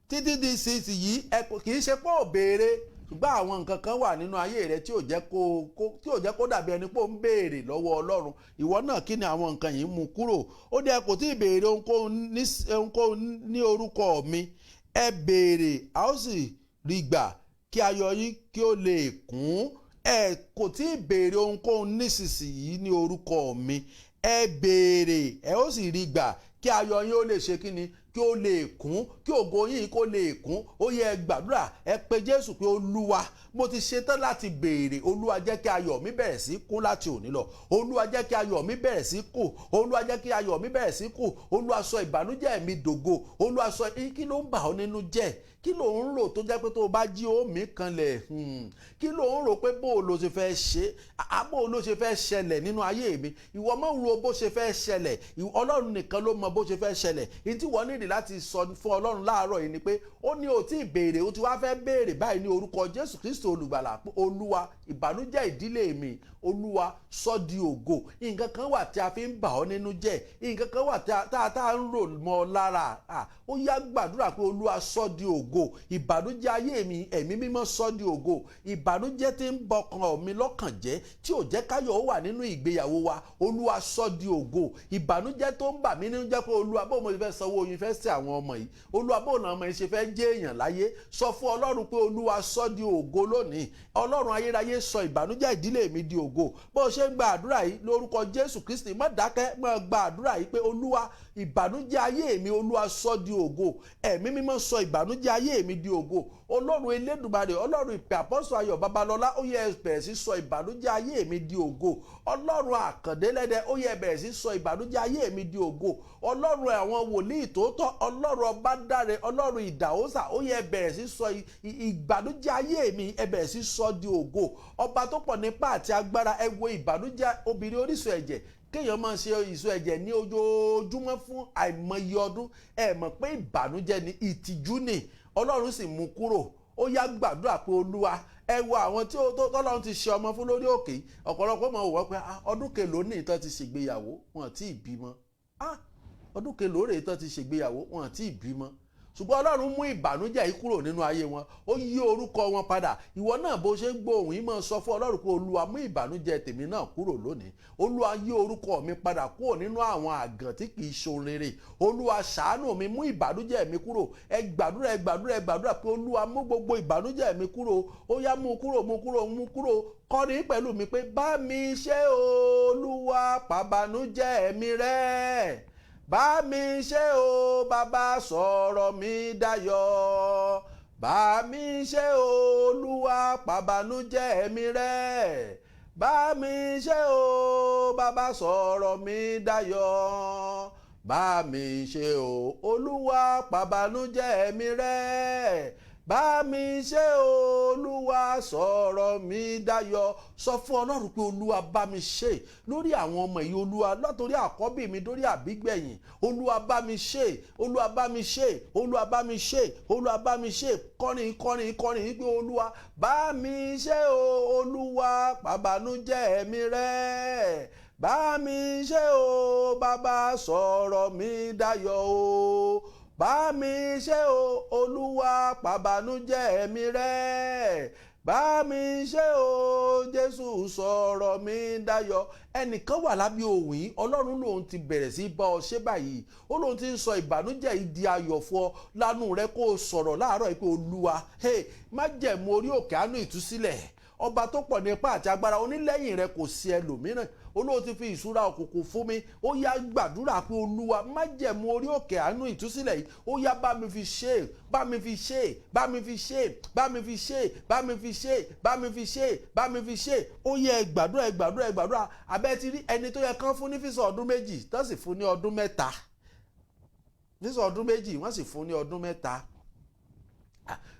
Títí di ìsinsìnyí, ẹ kò kì í ṣe pé ò béèrè, ṣùgbọ́n àwọn nǹkan kan wà nínú ayé rẹ tí ò jẹ́ kó dàbí ẹni pé ó ń béèrè lọ́wọ́ Ọlọ́run. Ìwọ náà, kí ni àwọn nǹkan yìí mú kúrò? Ó ní ẹ kò tí ì béèrè ohunkóhun ní orúkọ mi. Ẹ béèrè, a ó sì rí gbà, kí ayọ̀ yín kí ó lè kún. Ẹ kò tí ì béèrè ohunkóhun nísinsìnyí ní orúkọ mi. Ẹ béèrè, ẹ ó sì rí gbà, kí ayọ̀ yín ó lè ṣe kí ni? Kí ó lè kún, kí ògo yín kó lè kún. Ó yẹ ẹ gbàdúrà, ẹ pe Jésù pé, "Olúwa, mo ti ṣetán láti béèrè. Olúwa, jẹ́ kí ayọ̀ mi bẹ̀rẹ̀ sí kún láti òní lọ. Olúwa, jẹ́ kí ayọ̀ mi bẹ̀rẹ̀ sí kún. Olúwa, jẹ́ kí ayọ̀ mi bẹ̀rẹ̀ sí kún. Olúwa, sọ ìbànújẹ́ mi dògo. Olúwa, sọ." Kí ló ń bà ọ́ nínú jẹ́? Kí ló ń rò tó jẹ́ pé tó o bá jí ó mí kanlẹ̀? Kí ló ń rò pé bó o ló ṣe fẹ́ ṣe, àbó o ló ṣe fẹ́ ṣẹlẹ̀ nínú ayé mi? Ìwọ mọ̀ ń ro bó ṣe fẹ́ ṣẹlẹ̀. Ọlọ́run nìkan ló mọ bó ṣe fẹ́ ṣẹlẹ̀. Ìyí tí wọ́n nídìí láti sọ fún Ọlọ́run láàárọ̀ yìí ni pé ó ní o tí ì béèrè, o ti wá fẹ́ béèrè báyìí ní orúkọ Jésù Kristo Olùgbàlà pé, "Olúwa, ìbànújẹ́ ìdílé mi, Olúwa, sọ di ògo." Nǹkan kan wà tí a fi ń bà ọ́ nínú jẹ́, nǹkan kan wà tá a ń rò mọ́ ọ lára. Ó yá, gbàdúrà pé, "Olúwa, sọ di ògo ìbànújẹ́ ayé mi. Ẹ̀mí Mímọ́, sọ di ògo ìbànújẹ́ tí ń bọkàn mi lọ́kàn jẹ́, tí ò jẹ́ káyọ̀ ó wà nínú ìgbéyàwó wa. Olúwa, sọ di ògo ìbànújẹ́ tó ń bà mí nínú jẹ́ pé, Olúwa, bó mo fẹ́ sanwó yunifásitì àwọn ọmọ yìí? Olúwa, bó làwọn ọmọ yìí ṣe fẹ́ jẹ́ èèyàn láyé?" Sọ fún Ọlọ́run pé, "Olúwa, sọ di ògo lónìí. Ọlọ́run ayérayé, sọ ìbànújẹ́ ìdílé mi di ògo." Bó o ṣe ń gba àdúrà yìí lórúkọ Jésù Kristi, má dákẹ́, má gba àdúrà yìí pé, "Olúwa, ìbànújẹ́ ayé mi, Olúwa, sọ di ògo. Ẹ̀mí Mímọ́, sọ ìbànújẹ́ ayé mi di ògo. Ọlọ́run Elédùmarè, Ọlọ́run ìpè Àpọ́sù Ayọ̀ Babalọ́lá, ó yẹ bẹ̀rẹ̀ sí sọ ìbànújẹ́ ayé mi di ògo. Ọlọ́run Àkàndélẹ́dẹ, ó yẹ bẹ̀rẹ̀ sí sọ ìbànújẹ́ ayé mi di ògo. Ọlọ́run àwọn wòlíì tòótọ́, Ọlọ́run Ọbádáre, Ọlọ́run Ìdàwọ́sà, ó yẹ bẹ̀rẹ̀ sí sọ ìbànújẹ́ ayé mi, ẹ bẹ̀rẹ̀ sí sọ di ògo. Ọba tó pọ̀ nípa àti agbára." Ẹ wo ìbànújẹ́ obìnrin orísun ẹ̀jẹ̀, kéèyàn máa ṣe ìsun ẹ̀jẹ̀ ní ojoojúmọ́ fún àìmọye ọdún. Ẹ mọ̀ pé ìbànújẹ́ ni, ìtìjú ni. Ọlọ́run sì mú kúrò. Ó yá, gbàdúrà pé, "Olúwa." Ẹ wo àwọn tí tọ́lọ́run ti ṣe ọmọ fún lórí òkè. Ọ̀pọ̀lọpọ̀ mọ̀ wọ́n pé, "Ah, ọdún kelòó ní ìtàn ti ṣègbéyàwó, wọn tí ì bímọ? Ah, ọdún kelòó rèé tán ti ṣègbéyàwó, wọn tí ì bímọ?" Ṣùgbọ́n Ọlọ́run mú ìbànújẹ́ yìí kúrò nínú ayé wọn, ó yí orúkọ wọn padà. Ìwọ náà, bó ṣe ń gbóhùn yìí, máa sọ fún Ọlọ́run pé, "Olúwa, mú ìbànújẹ́ tèmi náà kúrò lónìí. Olúwa, yí orúkọ mi padà kúrò nínú àwọn àgàn tí kì í ṣohun rere. Olúwa, ṣàánú mi, mú ìbànújẹ́ mi kúrò." Ẹ gbàdúrà, ẹ gbàdúrà, ẹ gbàdúrà pé, "Olúwa, mú gbogbo ìbànújẹ́ mi kúrò." Ó yá, mú kúrò, mú kúrò, mú kúrò. Kọrin pẹ̀lú mi pé, "Bá mi ṣe, Olúwa, pàbànújẹ́ mi rẹ́. Bá mi ṣe o, Bàbá, sọ̀rọ̀ mi dayọ̀. Bá mi ṣe, Olúwa, pàbànújẹ́ mi rẹ́. Bá mi ṣe o, Bàbá, sọ̀rọ̀ mi dayọ̀. Bá mi ṣe o, Olúwa, pàbànújẹ́ mi rẹ́. Bá mi ṣe o, Olúwa, sọ̀rọ̀ mi dayọ̀." Sọ fún Ọlọ́run pé, "Olúwa, bá mi ṣe lórí àwọn ọmọ yìí. Olúwa, látòrí àkọ́bí mi dórí àbígbẹ̀yìn, Olúwa, bá mi ṣe. Olúwa, bá mi ṣe. Olúwa, bá mi ṣe. Olúwa, bá mi ṣe." Kọrin, kọrin, kọrin wípé, "Olúwa, bá mi ṣe o. Olúwa, pàbànújẹ́ mi rẹ́. Bá mi ṣe o, Bàbá, sọ̀rọ̀ mi dayọ̀ o. Bá mi ṣe o, Olúwa, pàbànújẹ́ mi rẹ́. Bá mi ṣe o, Jésù, sọ̀rọ̀ mi dayọ̀." Ẹnìkan wà lábẹ́ òun yìí, Ọlọ́run lòun ti bẹ̀rẹ̀ sí bá ọ ṣe báyìí. Ó lóun ti ń sọ ìbànújẹ́ yìí di ayọ̀ fún ọ. Lánàá rẹ kó o sọ̀rọ̀ láàárọ̀ yìí pé, "Olúwa, hey, májẹ̀mú orí òkè àánú ìtúsílẹ̀, ọba tó pọ̀ ní ipá àti agbára, onílẹ̀yìn rẹ kò sí ẹlòmíràn, olóò ti fi ìṣúra òkùnkùn fún mi." Ó yá, gbàdúrà pé, "Olúwa, májẹ̀mú orí òkè àánú ìtúsílẹ̀ yìí, ó yá, bá mi fi ṣe, bá mi fi ṣe, bá mi fi ṣe, bá mi fi ṣe, bá mi fi ṣe, bá mi fi ṣe, bá mi fi ṣe." Ó yẹ ẹ gbàdúrà, ẹ gbàdúrà, ẹ gbàdúrà. Abẹ́ ti rí ẹni tó yẹ kán fún ní visa ọdún 2, tó sì fún ní ọdún 3. Visa ọdún 2, wọ́n sì fún ní ọdún 3.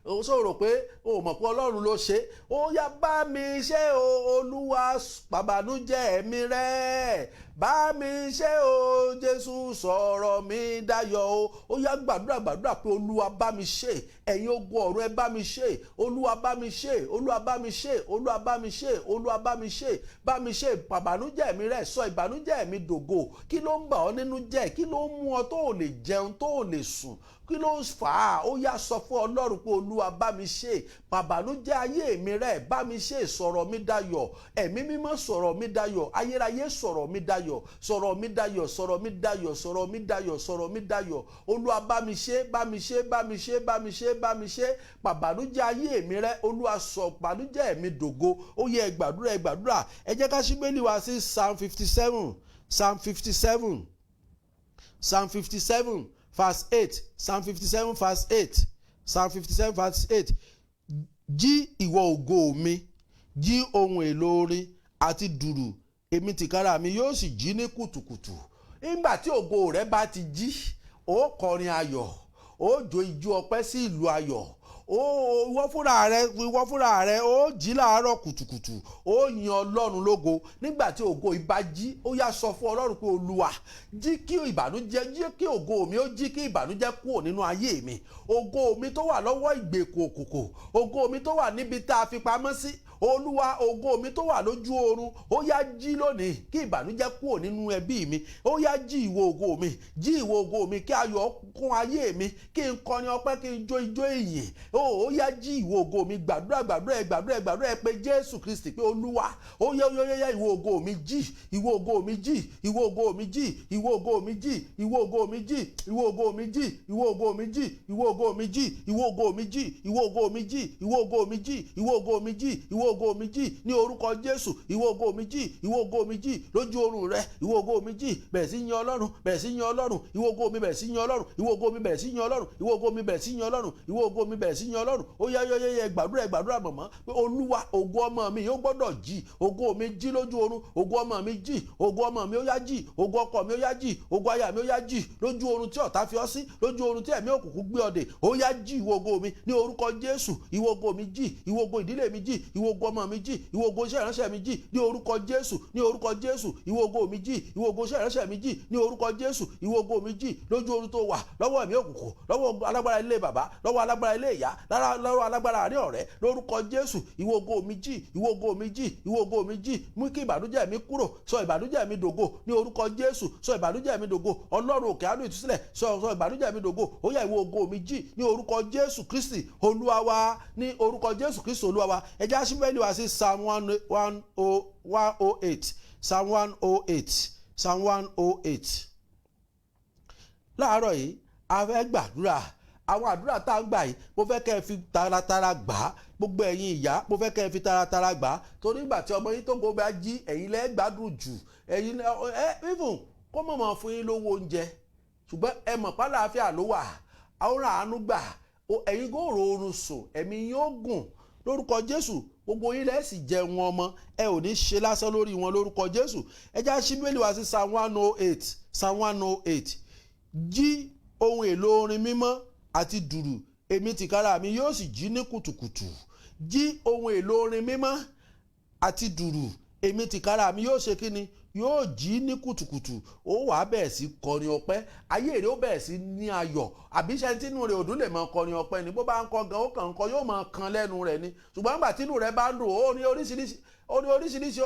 Ó sọ̀rọ̀ pé o mọ̀ pé Ọlọ́run ló ṣe. Ó yá, bá mi ṣe o, Olúwa, pàbànújẹ́ mi rẹ́. Bá mi ṣe o, Jésù, sọ̀rọ̀ mi dayọ̀ o. Ó yá, gbàdúrà, gbàdúrà pé Olúwa, bá mi ṣe. Ẹ̀yin ogun ọ̀run, ẹ bá mi ṣe. Olúwa, bá mi ṣe. Olúwa, bá mi ṣe. Olúwa, bá mi ṣe. Olúwa, bá mi ṣe. Bá mi ṣe, pàbànújẹ́ mi rẹ́, sọ ìbànújẹ́ mi dògo. Kí ló ń bà ọ́ nínú jẹ́? Kí ló ń mú ọ tó ò lè jẹun, tó ò lè sùn? Kí ló ń fà á? Ó yá, sọ fún Ọlọ́run pé Olúwa, bá mi ṣe, pàbànújẹ́ ayé mi rẹ́, bá mi ṣe, sọ̀rọ̀ mi dayọ̀. Ẹ̀mí Mímọ́, sọ̀rọ̀ mi dayọ̀. Ayérayé, sọ̀rọ̀ mi dayọ̀, sọ̀rọ̀ mi dayọ̀, sọ̀rọ̀ mi dayọ̀, sọ̀rọ̀ mi dayọ̀, sọ̀rọ̀ mi dayọ̀. Olúwa, bá mi ṣe, bá mi ṣe, bá mi ṣe, bá mi ṣe, bá mi ṣe, pàbànújẹ́ ayé mi rẹ́. Olúwa, sọ pàbànújẹ́ mi dògo. Ó yẹ, ẹ gbàdúrà, ẹ gbàdúrà. Ẹ jẹ́ ká ṣí Bíbélì wá sí Psalm 57, Psalm 57, Psalm 57 verse 8, Psalm 57 verse 8, Psalm 57 verse 8. Jí, ìwọ ògo mi, jí, ohun èlò orin àti dùrù, èmi tìkára mi yóò sì jí ní kùtùkùtù. Nígbà tí ògo rẹ bá ti jí, ó kọrin ayọ̀, ó jó ijó ọpẹ́ sí ìlú ayọ̀. Ó ìwọ fúnra rẹ ó jí láàárọ̀ kùtùkùtù, ó yin Ọlọ́run lógo. Nígbà tí ògo ìbá jí, ó yá, sọ fún Ọlọ́run pé Olúwa, jí kí ìbànújẹ́, jí kí ògo mi ó jí, kí ìbànújẹ́ kúrò nínú ayé mi. Ògo mi tó wà lọ́wọ́ ìgbèkùn òkùnkùn, ògo mi tó wà níbi tá a fi pamọ́ sí, Olúwa, ògo mi tó wà lójú oorun, ó yá, jí lónìí, kí ìbànújẹ́ kúrò nínú ẹbí mi. Ó yá, jí, ìwọ ògo mi, jí, ìwọ ògo mi, kí ayọ̀ kún ayé mi, kí n kọrin ọpẹ́, kí n jó ijó ìyìn. Ó yá, jí, ìwọ ògo mi. Gbàdúrà, gbàdúrà, ẹ gbàdúrà, ẹ gbàdúrà. Ẹ pé Jésù Kristi pé Olúwa, ó yá, ó yá, ìwọ ògo mi, jí, ìwọ ògo mi, jí, ìwọ ògo mi, jí, ìwọ ògo mi, jí, ìwọ ògo mi, jí, ìwọ ògo mi, jí, ìwọ ògo mi, jí, ìwọ ògo mi, jí, ìwọ ògo mi, jí, ìwọ ògo mi, jí, ìwọ ògo mi, jí, ìwọ ògo mi, jí, ìwọ ògo mi, jí, ní orúkọ Jésù. Ìwọ ògo mi, jí, ìwọ ògo mi, jí lójú oorun rẹ. Ìwọ ògo mi, jí, bẹ̀rẹ̀ sí yin Ọlọ́run, bẹ̀rẹ̀ sí yin Ọlọ́run. Ìwọ ògo mi, bẹ̀rẹ̀ sí yin Ọlọ́run. Ìwọ ògo mi, bẹ̀rẹ̀ sí yin Ọlọ́run. Ìwọ ògo mi, bẹ̀rẹ̀ sí yin Ọlọ́run. Ìwọ ògo mi, bẹ̀rẹ̀ sí yin Ọlọ́run. Ó yá, yá, yá, gbàdúrà, gbàdúrà mọ̀mọ́ pé Olúwa, ògo ọmọ mi yóò gbọ́dọ̀ jí. Ògo mi, jí lójú oorun. Ògo ọmọ mi, jí. Ògo ọmọ mi, ó yá, jí. Ògo ọkọ mi, ó yá, jí. Ògo aya mi, ó yá, jí lójú oorun tí ọ̀tá fi ọ́ sí, lójú oorun tí ẹ̀mí òkùnkùn gbé ọ dè. Ó yá, jí, ìwọ ògo mi, ní orúkọ Jésù. Ìwọ ògo mi, jí. Ìwọ ògo ìdílé mi, jí. Ìwọ ògo ọmọ mi, jí. Ìwọ ògo iṣẹ́ ìránṣẹ́ mi, jí, ní orúkọ Jésù, ní orúkọ Jésù. Ìwọ ògo mi, jí. Ìwọ ògo iṣẹ́ ìránṣẹ́ mi, jí, ní orúkọ Jésù. Ìwọ ògo mi, jí lójú oorun tó wà lọ́wọ́ ẹ̀mí òkùnkùn, lọ́wọ́ alágbára ilé bàbá, lọ́wọ́ alágbára ilé ìyá, lọ́wọ́ alágbára àárín ọ̀rẹ́, lórúkọ Jésù. Ìwọ ògo mi, jí. Ìwọ ògo mi, jí. Ìwọ ògo mi, jí. Mú kí ìbànújẹ́ mi kúrò, sọ ìbànújẹ́ mi dògo, ní orúkọ Jésù. Sọ ìbànújẹ́ mi dògo. Ọlọ́run òkè àánú ìtúsílẹ̀, sọ ìbànújẹ́ mi dògo. Ó yá, ìwọ ògo mi, jí, ní orúkọ Jésù Kristi Olúwa wa. Ní orúkọ Jésù Kristi Olúwa wa. Ẹ jẹ́ á ṣí Bíbélì wá sí Psalm 108, Psalm 108, Psalm 108. Láàárọ̀ yìí, a fẹ́ gbàdúrà. Àwọn àdúrà tá a ń gbà yìí, mo fẹ́ kẹ́ ẹ fi taratara gbà á. Gbogbo ẹ̀yin ìyá, mo fẹ́ kẹ́ ẹ fi taratara gbà á, torí ìgbà tí ọmọ yín tó gbó bá jí, ẹ̀yin lẹ́ gbádùn jù. Ẹ̀yin ẹ even kó mọ̀mọ́ fún yín lówó oúnjẹ, ṣùgbọ́n ẹ mọ̀ pálàáfíà ló wà, àwọn àánú gbà, ẹ̀yin kò rọrùn sùn, ẹ̀mí yín ó gùn lórúkọ Jésù. Gbogbo yín lẹ́sì jẹun ọmọ, ẹ ò ní ṣe lásán lórí wọn lórúkọ Jésù. Ẹ já ṣí Bíbélì wá sí Psalm 108, Psalm 108. Jí, ohun èlò orin mímọ́ àti dùrù, èmi tìkára mi yóò sì jí ní kùtùkùtù. Jí, ohun èlò orin mímọ́ àti dùrù, èmi tìkára mi yóò ṣe kíni? Yóò jí ní kùtùkùtù. Ó wàá bẹ̀rẹ̀ sí kọrin ọpẹ́, ayé rẹ̀ ó bẹ̀rẹ̀ sí ní ayọ̀. Àbí iṣẹ́ tínú rẹ̀ òdùn lè máa kọrin ọpẹ́ ni? Bó bá ń kọ gan, ó kàn ń kọ, yóò máa kan lẹ́nu rẹ̀ ni. Ṣùgbọ́n nígbà tínú rẹ̀ bá ń dùn, ó ní oríṣiríṣi, ó ní oríṣiríṣi.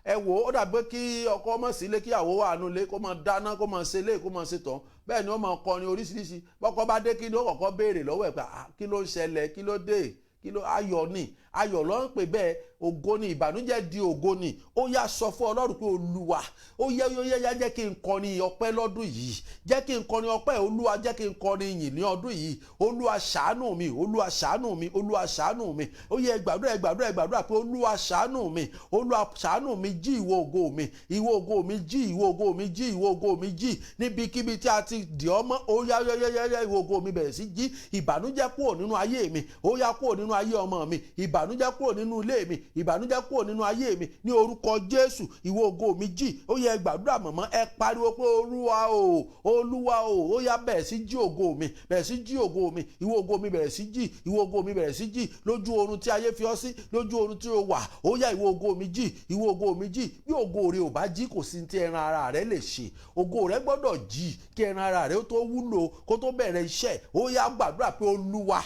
Ẹ wò ó, dàbí kí ọkọ ọmọ sílé, kíyàwó wà nulẹ̀, kó máa dáná, kó máa ṣe lé, kó máa ṣe tán. Bẹ́ẹ̀ ni ó máa kọrin oríṣiríṣi. Bọ́kọ bá dé, kí ni ó kọ́kọ́ béèrè lọ́wọ́ ẹ̀? Pé kí ló ń ṣẹlẹ̀? Kí ló dé? Kí ló? Ayọ̀ ni, ayọ̀ ló ń pè bẹ́ẹ̀. Ògo ni, ìbànújẹ́ di ògo ni. Ó yá, sọ fún Ọlọ́run pé Olúwa, ó yẹ, ó yẹ, yá, jẹ́ kí n kọrin ọpẹ́ lọ́dún yìí. Jẹ́ kí n kọrin ọpẹ́, Olúwa. Jẹ́ kí n kọrin ìyìn ní ọdún yìí. Olúwa, ṣàánú mi. Olúwa, ṣàánú mi. Olúwa, ṣàánú mi. Ó yẹ, gbàdúrà, gbàdúrà, gbàdúrà pé Olúwa, ṣàánú mi. Olúwa, ṣàánú mi. Jí, ìwọ ògo mi. Ìwọ ògo mi, jí. Ìwọ ògo mi, jí. Ìwọ ògo mi, jí níbikíbi tí a ti dì ọ́ mọ́. Ó yá, yá, yá, yá, ìwọ ògo mi, bẹ̀rẹ̀ sí jí. Ìbànújẹ́ kúrò nínú ayé mi. Ó yá, kúrò nínú ayé ọmọ mi. Ìbànújẹ́ kúrò nínú ilé mi. Ìbànújẹ́ kúrò nínú ayé mi ní orúkọ Jésù. Ìwọ ògo mi, jí! Ó yẹ gbàdúrà mọ̀mọ́. Ẹ pariwo pé, "Olúwa o, Olúwa o, ó yá, bẹ̀rẹ̀ sí jí ògo mi, bẹ̀rẹ̀ sí jí ògo mi. Ìwọ ògo mi, bẹ̀rẹ̀ sí jí. Ìwọ ògo mi, bẹ̀rẹ̀ sí jí lójú oorun tí ayé fi ọ́ sí, lójú oorun tí o wà. Ó yá, ìwọ ògo mi, jí! Ìwọ ògo mi, jí!" Bí ògo rẹ ò bá jí, kò sí ti ẹran ara rẹ lè ṣe. Ògo rẹ gbọ́dọ̀ jí kí ẹran ara rẹ ó tó wúlò, kó tó bẹ̀rẹ̀ iṣẹ́. Ó yá, gbàdúrà pé, "Olúwa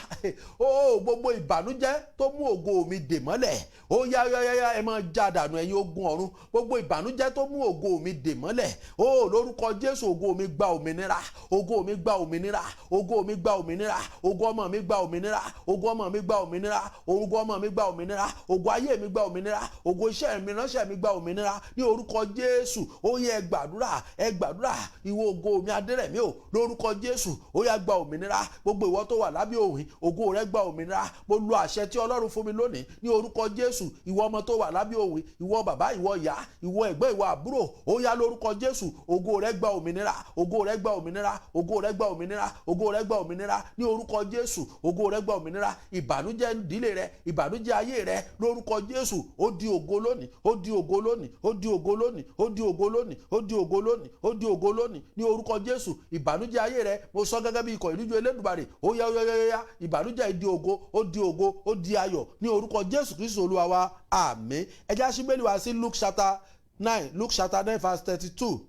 ó, gbogbo ìbànújẹ́ tó mú ògo mi dè mọ́lẹ̀, ó yá, yá, yá, ẹ máa já dànù, ẹ̀yin ogun ọ̀run. Gbogbo ìbànújẹ́ tó mú ògo mi dè mọ́lẹ̀ ó, lórúkọ Jésù, ògo mi gba òmìnira, ògo mi gba òmìnira, ògo mi gba òmìnira. Ògo ọmọ mi gba òmìnira, ògo ọmọ mi gba òmìnira, ògo ọmọ mi gba òmìnira, ògo ayé mi gba òmìnira, ògo iṣẹ́ mi ránṣẹ́ mi gba òmìnira ní orúkọ Jésù." Ó yẹ, ẹ gbàdúrà, ẹ gbàdúrà. Ìwọ ògo mi, Adérẹ̀mí o, lórúkọ Jésù, ó yá, gba òmìnira. Gbogbo ìwọ tó wà lábẹ́ òhìn, ògo rẹ gba òmìnira. Mo lu àṣẹ tí Ọlọ́run fún mi lónìí ní orúkọ Jésù. Ìwọ ọmọ tó wà lábẹ́ òhìn, ìwọ bàbá, ìwọ ìyá, ìwọ ẹ̀gbọ́n, ìwọ àbúrò, ó yá, lórúkọ Jésù, ògo rẹ gba òmìnira, ògo rẹ gba òmìnira, ògo rẹ gba òmìnira, ògo rẹ gba òmìnira ní orúkọ Jésù. Ògo rẹ gba òmìnira. Ìbànújẹ́ ìdílé rẹ, ìbànújẹ́ ayé rẹ, lórúkọ Jésù, ó di ògo lónìí, ó di ògo lónìí, ó di ògo lónìí, ó di ògo lónìí, ó di ògo lónìí, ó di ògo lónìí ní orúkọ Jésù. Ìbànújẹ́ ayé rẹ, mo sọ gẹ́gẹ́ bí ikọ̀ ìríjú Elédùmarè, ó yá, ó yá, ó yá, ìbànújẹ́ di ògo, ó di ògo, ó di ayọ̀ ní orúkọ Jésù Kristu Olúwa wa. Àmín. Ẹ já sí Bíbélì wá sí Luke chapter 9, Luke chapter 9 verse 32,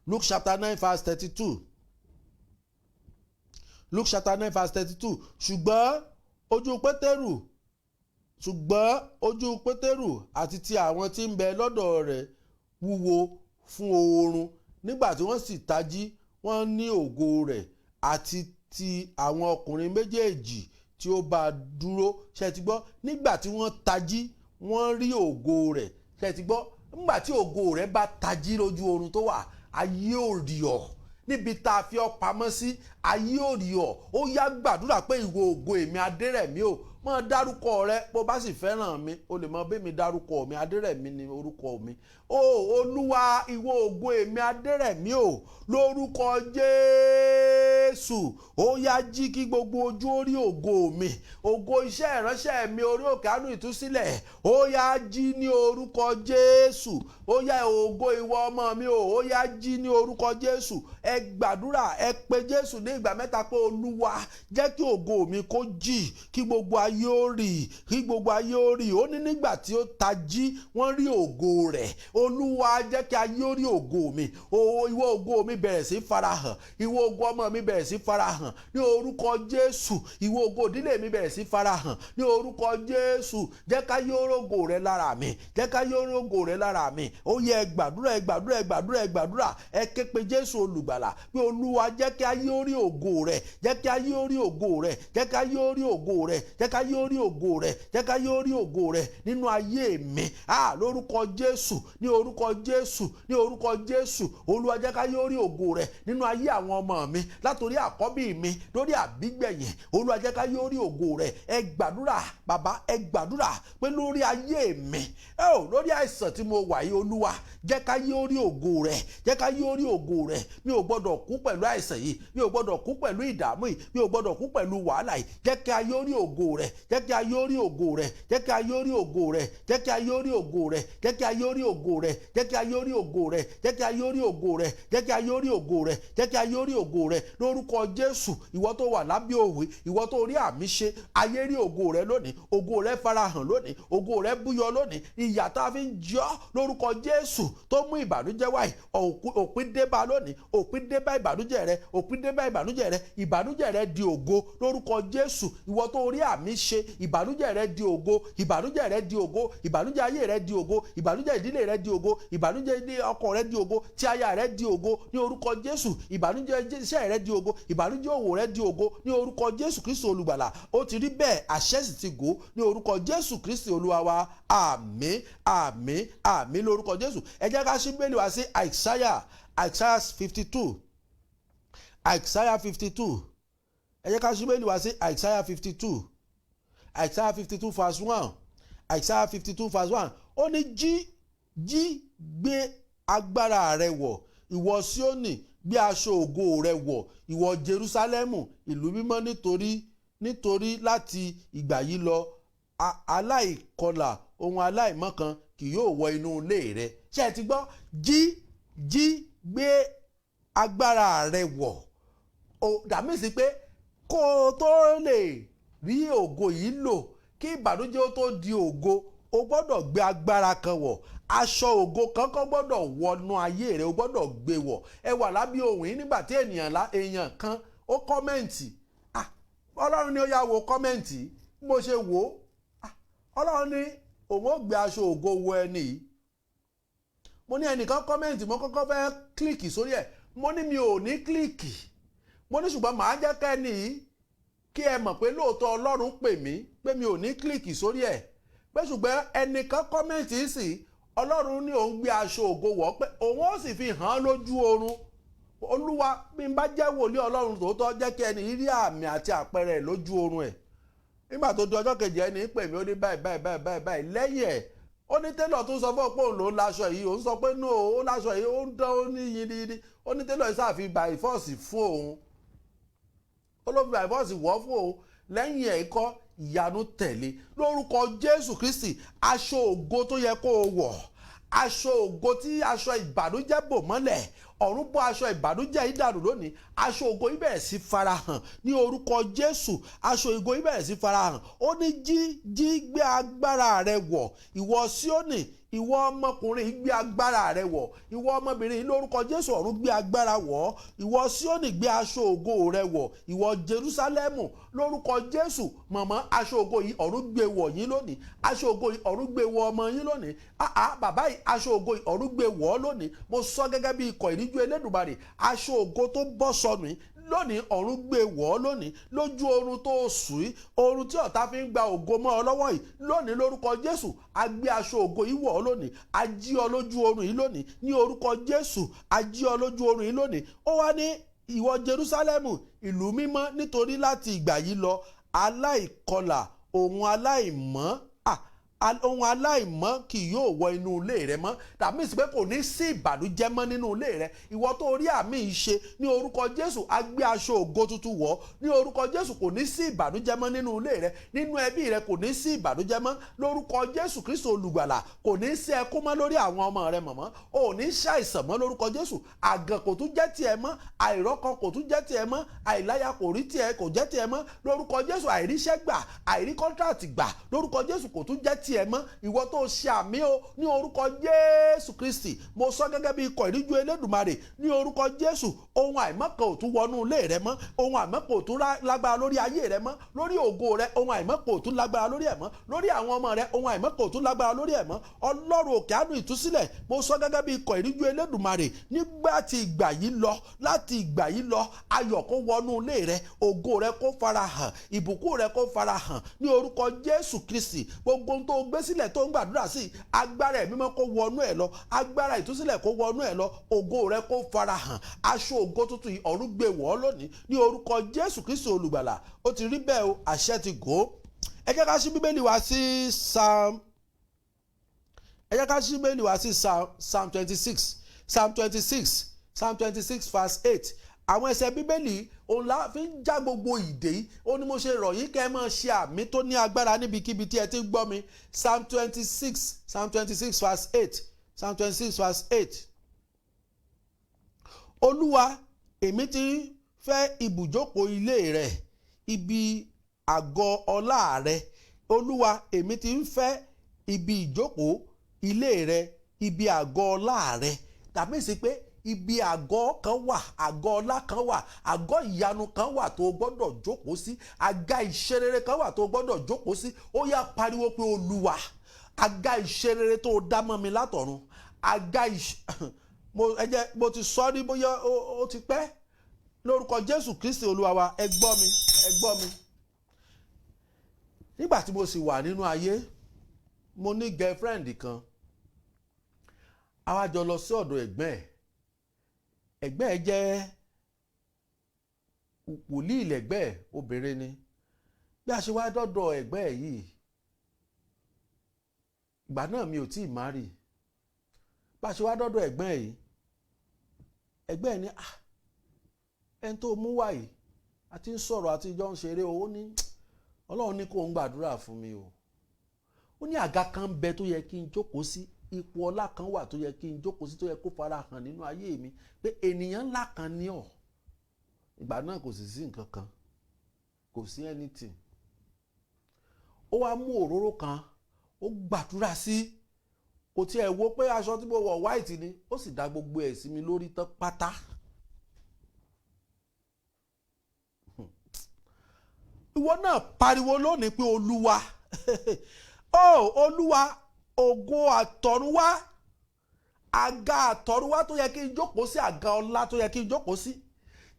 Luke chapter 9 verse 32, Luke chapter 9 verse 32. Ṣùgbọ́n ojú Pétérù àti ti àwọn tí ń bẹ lọ́dọ̀ rẹ̀ wúwo fún oorun. Nígbà tí wọ́n sì tají, wọ́n ní ògo rẹ̀ àti ti àwọn ọkùnrin méjèèjì tí ó bá a dúró. Ṣe ti gbọ́? Nígbà tí wọ́n tají, wọ́n rí ògo rẹ̀. Ṣe ti gbọ́? Nígbà tí ògo rẹ̀ bá tají lójú oorun tó wà, ayé ò rí ọ níbi tá a fi ọ pamọ́ sí, ayé ò rí ọ. Ó yá, gbàdúrà pé, "Ìwọ ògo èmi Adérẹ̀mí o." Mọ dárúkọ rẹ. Bó bá sì fẹ́ràn mi, o lè mọ bí mi dárúkọ mi. Adérẹ̀mí ni orúkọ mi o. Olúwa, ìwọ ògo èmi Adérẹ̀mí o, lórúkọ Jésù, ó yá, jí kí gbogbo ojú ó rí ògo mi, ògo iṣẹ́ ìránṣẹ́ mi, Orí Òkè Àánú Ìtúsílẹ̀. Ó yá, jí ní orúkọ Jésù. Ó yá, ògo ìwọ ọmọ mi o, ó yá, jí ní orúkọ Jésù. Ẹ gbàdúrà, ẹ pe Jésù ní ìgbà mẹ́ta pé, "Olúwa, jẹ́ kí ògo mi kó jí, kí gbogbo ayé ó rí, kí gbogbo ayé ó rí." Ó ní nígbà tí ó ta jí, wọ́n rí ògo rẹ̀. Olúwa, jẹ́ kí ayé ó rí ògo mi o. Ìwọ ògo mi, bẹ̀rẹ̀ sí farahàn. Ìwọ ògo ọmọ mi, bẹ̀rẹ̀ sí farahàn ní orúkọ Jésù. Ìwọ ògo ìdílé mi, bẹ̀rẹ̀ sí farahàn ní orúkọ Jésù. Jẹ́ ká yóò rógo rẹ lára mi, jẹ́ ká yóò rógo rẹ lára mi. Ó yẹ, ẹ gbàdúrà, ẹ gbàdúrà, ẹ gbàdúrà, ẹ gbàdúrà. Ẹ ké pe Jésù Olùgbàlà pé, "Olúwa, jẹ́ kí ayé ó rí ògo rẹ, jẹ́ kí ayé ó rí ògo rẹ, jẹ́ kí ayé ó rí ògo rẹ, jẹ́ kí ayé ó rí ògo rẹ, jẹ́ kí ayé ó rí ògo rẹ nínú ayé mi." Ah, lórúkọ Jésù, ní orúkọ Jésù, ní orúkọ Jésù, Olúwa, jẹ́ kí ayé ó rí ògo rẹ nínú ayé àwọn ọmọ mi, látòrí àkọ́bí mi lórí àbígbẹ̀yìn. Olúwa, jẹ́ kí ayé ó rí ògo rẹ. Ẹ gbàdúrà, bàbá, ẹ gbàdúrà pé, lórí ayé mi ẹ ò, lórí àìsàn tí mo wà yìí, Olúwa, jẹ́ ká yé ó rí ògo rẹ, jẹ́ ká yé ó rí ògo rẹ. Mi ò gbọ́dọ̀ kú pẹ̀lú àìsàn yìí, mi ò gbọ́dọ̀ kú pẹ̀lú ìdààmú yìí, mi ò gbọ́dọ̀ kú pẹ̀lú wàhálà yìí. Jẹ́ kí ayé ó rí ògo rẹ, jẹ́ kí ayé ó rí ògo rẹ, jẹ́ kí ayé ó rí ògo rẹ, jẹ́ kí ayé ó rí ògo rẹ, jẹ́ kí ayé ó rí ògo rẹ, jẹ́ kí ayé ó rí ògo rẹ, jẹ́ kí ayé ó rí ògo rẹ, jẹ́ kí ayé ó rí ògo rẹ, jẹ́ kí ayé ó rí ògo rẹ lórúkọ Jésù. Ìwọ tó wà lábẹ́ òwe, ìwọ tó rí àmì ṣe, ayé rí ògo rẹ lónìí. Ògo rẹ farahàn lónìí, ògo rẹ búyọ lónìí. Ìyà tá a fi ń jẹ ọ́, lórúkọ Jésù, tó mú ìbànújẹ́ wáyé, òpin dé bá lónìí. Òpin dé bá ìbànújẹ́ rẹ, òpin dé bá ìbànújẹ́ rẹ. Ìbànújẹ́ rẹ di ògo lórúkọ Jésù. Ìwọ tó rí àmì ṣe, ìbànújẹ́ rẹ di ògo, ìbànújẹ́ rẹ di ògo, ìbànújẹ́ ayé rẹ di ògo, ìbànújẹ́ ìdílé rẹ di ògo, ìbànújẹ́ ilé ọkọ rẹ di ògo, tí aya rẹ di ògo ní orúkọ Jésù. Ìbànújẹ́ iṣẹ́ rẹ di ògo, ìbànújẹ́ òwò rẹ di ògo ní orúkọ Jésù Kristi Olùgbàlà. Ó ti rí bẹ́ẹ̀, àṣẹ sì ti gò ní orúkọ Jésù Kristi Olúwa wa. Àmín, àmín, àmín lórúkọ Jésù. Ẹ jẹ́ ká ṣí Bíbélì wá sí Isaiah, Isaiah 52, Isaiah 52. Ẹ jẹ́ ká ṣí Bíbélì wá sí Isaiah 52, Isaiah 52 verse 1, Isaiah 52 verse 1. Ó ní, "Jí, jí, gbé agbára rẹ wọ̀, ìwọ Síónì, gbé aṣọ ògo rẹ wọ̀, ìwọ Jerúsálẹ́mù, ìlú mímọ́, nítorí láti ìgbà yìí lọ Aláìkọlà ohun aláìmọ́ kan kì yóò wọ inú ilé rẹ. Ṣé ẹ ti gbọ́? Jí, jí, gbé agbára rẹ wọ̀. O dàmí sí pé kó o tó lè rí ògo yìí lò, kí ìbànújẹ́ ó tó di ògo, o gbọ́dọ̀ gbé agbára kan wọ̀. Aṣọ ògo kan kan gbọ́dọ̀ wọnú ayé rẹ, o gbọ́dọ̀ gbé wọ̀. Ẹ wà lábẹ́ ohun yìí nígbà tí èèyàn kan ó comment. Ah, Ọlọ́run ni ó yá wo comment. Bí mo ṣe wò ó, ah, Ọlọ́run ní òun ó gbé aṣọ ògo wọ ẹni yìí. Mo ní ẹnìkan comment, mo kọ́kọ́ fẹ́ click sórí ẹ̀. Mo ní mi ò ní click. Mo ní ṣùgbọ́n màá jẹ́ kẹ́ni yìí kí ẹ mọ̀ pé lóòótọ́ Ọlọ́run pè mí, pé mi ò ní click sórí ẹ̀, pé ṣùgbọ́n ẹnìkan comment sí, Ọlọ́run ní òun gbé aṣọ ògo wọ̀, pé òun ó sì fi hàn án lójú oorun. Olúwa, bí n bá jẹ́ wòlíì Ọlọ́run tòótọ́, jẹ́ kí ẹni yìí rí àmì àti àpẹẹrẹ ẹ̀ lójú oorun ẹ̀. Nígbà tó di ọjọ́ kejì, ẹni pè mí, ó ní báyìí báyìí báyìí báyìí báyìí. Lẹ́yìn ẹ̀, ó ní tailor tó sọ fún ọ pé òun ló ń láṣọ yìí. Òun sọ pé no, ó láṣọ yìí, ó ń dán, ó ní yiniyini. Ó ní tailor yìí sáà fi by force fún òun, ó ló fi by force wọ́ fún òun. Lẹ́yìn ẹ̀ kọ́, ìyanu tẹ̀lé. Lórúkọ Jésù Kristi, aṣọ ògo tó yẹ kó o wọ̀, aṣọ ògo tí aṣọ ìbànújẹ́ bò mọ́lẹ̀, ọ̀run bọ́ aṣọ ìbànújẹ́ yìí dànù lónìí. Aṣọ ògo yìí bẹ̀rẹ̀ sí farahàn ní orúkọ Jésù. Aṣọ ògo yìí bẹ̀rẹ̀ sí farahàn. Ó ní jí, jí, gbé agbára rẹ wọ̀, ìwọ Síónì. Ìwọ ọmọkùnrin yìí, gbé agbára rẹ wọ̀. Ìwọ ọmọbìnrin yìí, lórúkọ Jésù, ọ̀run gbé agbára wọ̀. Ìwọ Síónì, gbé aṣọ ògo rẹ wọ̀. Ìwọ Jerúsálẹ́mù, lórúkọ Jésù, mọ̀mọ́, aṣọ ògo yìí, ọ̀run gbé wọ̀ yín lónìí. Aṣọ ògo yìí, ọ̀run gbé wọ̀ ọmọ yín lónìí. Àá, bàbá yìí, aṣọ ògo yìí, ọ̀run gbé wọ̀ ọ́ lónìí. Mo sọ gẹ́gẹ́ bí ikọ̀ ìríjú Elédùmarè, aṣọ ògo tó bọ́ sọnù yìí lónìí, ọ̀run gbé wọ̀ ọ́ lónìí. Lójú oorun tó sùn yìí, oorun tí ọ̀tá fi ń gba ògo mọ́ ọ lọ́wọ́ yìí, lónìí, lórúkọ Jésù, a gbé aṣọ ògo yìí wọ̀ ọ́ lónìí. A jí ọ lójú oorun yìí lónìí. Ní orúkọ Jésù, a jí ọ lójú oorun yìí lónìí. Ó wá ní, ìwọ Jerúsálẹ́mù, ìlú mímọ́, nítorí láti ìgbà yìí lọ, aláìkọlà òun aláìmọ́, ohun aláìmọ́ kì yóò wọ inú ilé rẹ mọ́. Tàbí sí pé kò ní sí ìbànújẹ́ mọ́ nínú ilé rẹ. Ìwọ tó rí àmì ìṣe, ní orúkọ Jésù, a gbé aṣọ ògo tuntun wọ̀. Ní orúkọ Jésù, kò ní sí ìbànújẹ́ mọ́ nínú ilé rẹ, nínú ẹbí rẹ, kò ní sí ìbànújẹ́ mọ́. Lórúkọ Jésù Kristo olùgbàlà, kò ní sí ẹkún mọ́ lórí àwọn ọmọ rẹ. Mọ̀mọ́, ò ní ṣàìsàn mọ́ lórúkọ Jésù. Àgàn kò tún jẹ́ tiẹ̀ mọ́, àìrọ́kọ kò tún jẹ́ tiẹ̀ mọ́, àìláya kò rí tiẹ̀, kò jẹ́ tiẹ̀ mọ́ lórúkọ Jésù. Àìríṣẹ́ gbà, àìrí contract gbà, lórúkọ Jésù, kò tún jẹ́ tiẹ̀ mọ́. Ìwọ tó ṣe àmì o, ní orúkọ Jésù Kristi, mo sọ gẹ́gẹ́ bí ikọ̀ ìríjú Elédùmarè, ní orúkọ Jésù, ohun àìmọ́kan ò tún wọnú ilé rẹ mọ́. Ohun àìmọ́kan ò tún lágbára lórí ayé rẹ mọ́. Lórí ògo rẹ, ohun àìmọ́kan ò tún lágbára lórí ẹ̀ mọ́. Lórí àwọn ọmọ rẹ, ohun àìmọ́kan ò tún lágbára lórí ẹ̀ mọ́. Ọlọ́run òkè àánú ìtúsílẹ̀, mo sọ gẹ́gẹ́ bí ikọ̀ ìríjú Elédùmarè, nígbà tí ìgbà yìí lọ, láti ìgbà yìí lọ, ayọ̀ kó wọnú ilé rẹ, ògo rẹ kó farahàn, ìbùkún rẹ kó farahàn ní orúkọ Jésù Kristi. Gbogbo ohun tó gbé sílẹ̀, tó ń gbàdúrà sí, agbára ẹ̀mí mímọ́ kó wọnú ẹ̀ lọ, agbára ìtúsílẹ̀ kó wọnú ẹ̀ lọ, ògo rẹ kó farahàn. Aṣọ ògo tuntun yìí, ọ̀run gbé wọ̀ ọ́ lónìí ní orúkọ Jésù Kristi olùgbàlà. Ó ti rí bẹ́ẹ̀ o, àṣẹ ti gò ó. Ẹ jẹ́ ká ṣí Bíbélì wá sí Psalm, ẹ jẹ́ ká ṣí Bíbélì wá sí Psalm 26, Psalm 26, Psalm 26 verse 8. Àwọn ẹsẹ̀ Bíbélì òun la fi ń já gbogbo ìdè yìí. Ó ní mo ṣe rọ̀ yín kẹ́ ẹ máa ṣe àmì tó ní agbára níbikíbi tí ẹ ti ń gbọ́ mi. Psalm 26, Psalm 26 verse 8, Psalm 26 verse 8. Olúwa, èmi ti ń fẹ́ ibùjókòó ilé rẹ̀, ibi àgọ́ ọlá rẹ. Olúwa, èmi ti ń fẹ́ ibi ìjókòó ilé rẹ, ibi àgọ́ ọlá rẹ. Tàbí sí pé ibi àgọ́ kan wà, àgọ́ ọlá kan wà, àgọ́ ìyanu kan wà tó o gbọ́dọ̀ jókòó sí, àga ìṣerere kan wà tó o gbọ́dọ̀ jókòó sí. Ó yá, pariwo pé, Olúwa, àga ìṣerere tó o dá mọ́ mi látọ̀run, àga ìṣ mo ẹ jẹ́ mo ti sọ ní bóyá ó ti pẹ́. Lórúkọ Jésù Kristi Olúwa wa, ẹ gbọ́ mi, ẹ gbọ́ mi. Nígbà tí mo sì wà nínú ayé, mo ní girlfriend kan. A wá jọ lọ sí ọ̀dọ̀ ẹ̀gbọ́n ẹ̀. Ẹ̀gbọ́n ẹ̀ jẹ́ wòlíì lẹ́gbẹ́ ẹ̀, obìnrin ni. Bí a ṣe wá dọ́dọ̀ ẹ̀gbọ́n ẹ̀ yìí, ìgbà náà mi ò tí ì marry. Bá a ṣe wá dọ́dọ̀ ẹ̀gbọ́n ẹ̀ yìí, ẹ̀gbọ́n ẹ̀ ní, "Ah, ẹni tó mú wá yìí, a ti ń sọ̀rọ̀, àti jọ ń ṣeré." Owó ní Ọlọ́run ní kó ń gbàdúrà fún mi o. Ó ní àga kan ń bẹ tó yẹ kí n jókòó sí, ipò ọlá kan wà tó yẹ kí n jókòó sí, tó yẹ kó fara hàn nínú ayé mi pé ènìyàn ńlá kan ní ọ̀. Ìgbà náà kò sì sí nǹkan kan, kò sí anything. Ó wá mú òróró kan, ó gbàdúrà sí, kò tiẹ̀ wo pé aṣọ tí mo wọ̀ white ni, ó sì dá gbogbo ẹ̀ sí mi lórí tán pátá. Ìwọ náà pariwo lónìí pé Olúwa, ó Olúwa, ògo àtọ̀runwá, àga àtọ̀runwá tó yẹ kí n jókòó sí, àga ọlá tó yẹ kí n jókòó sí,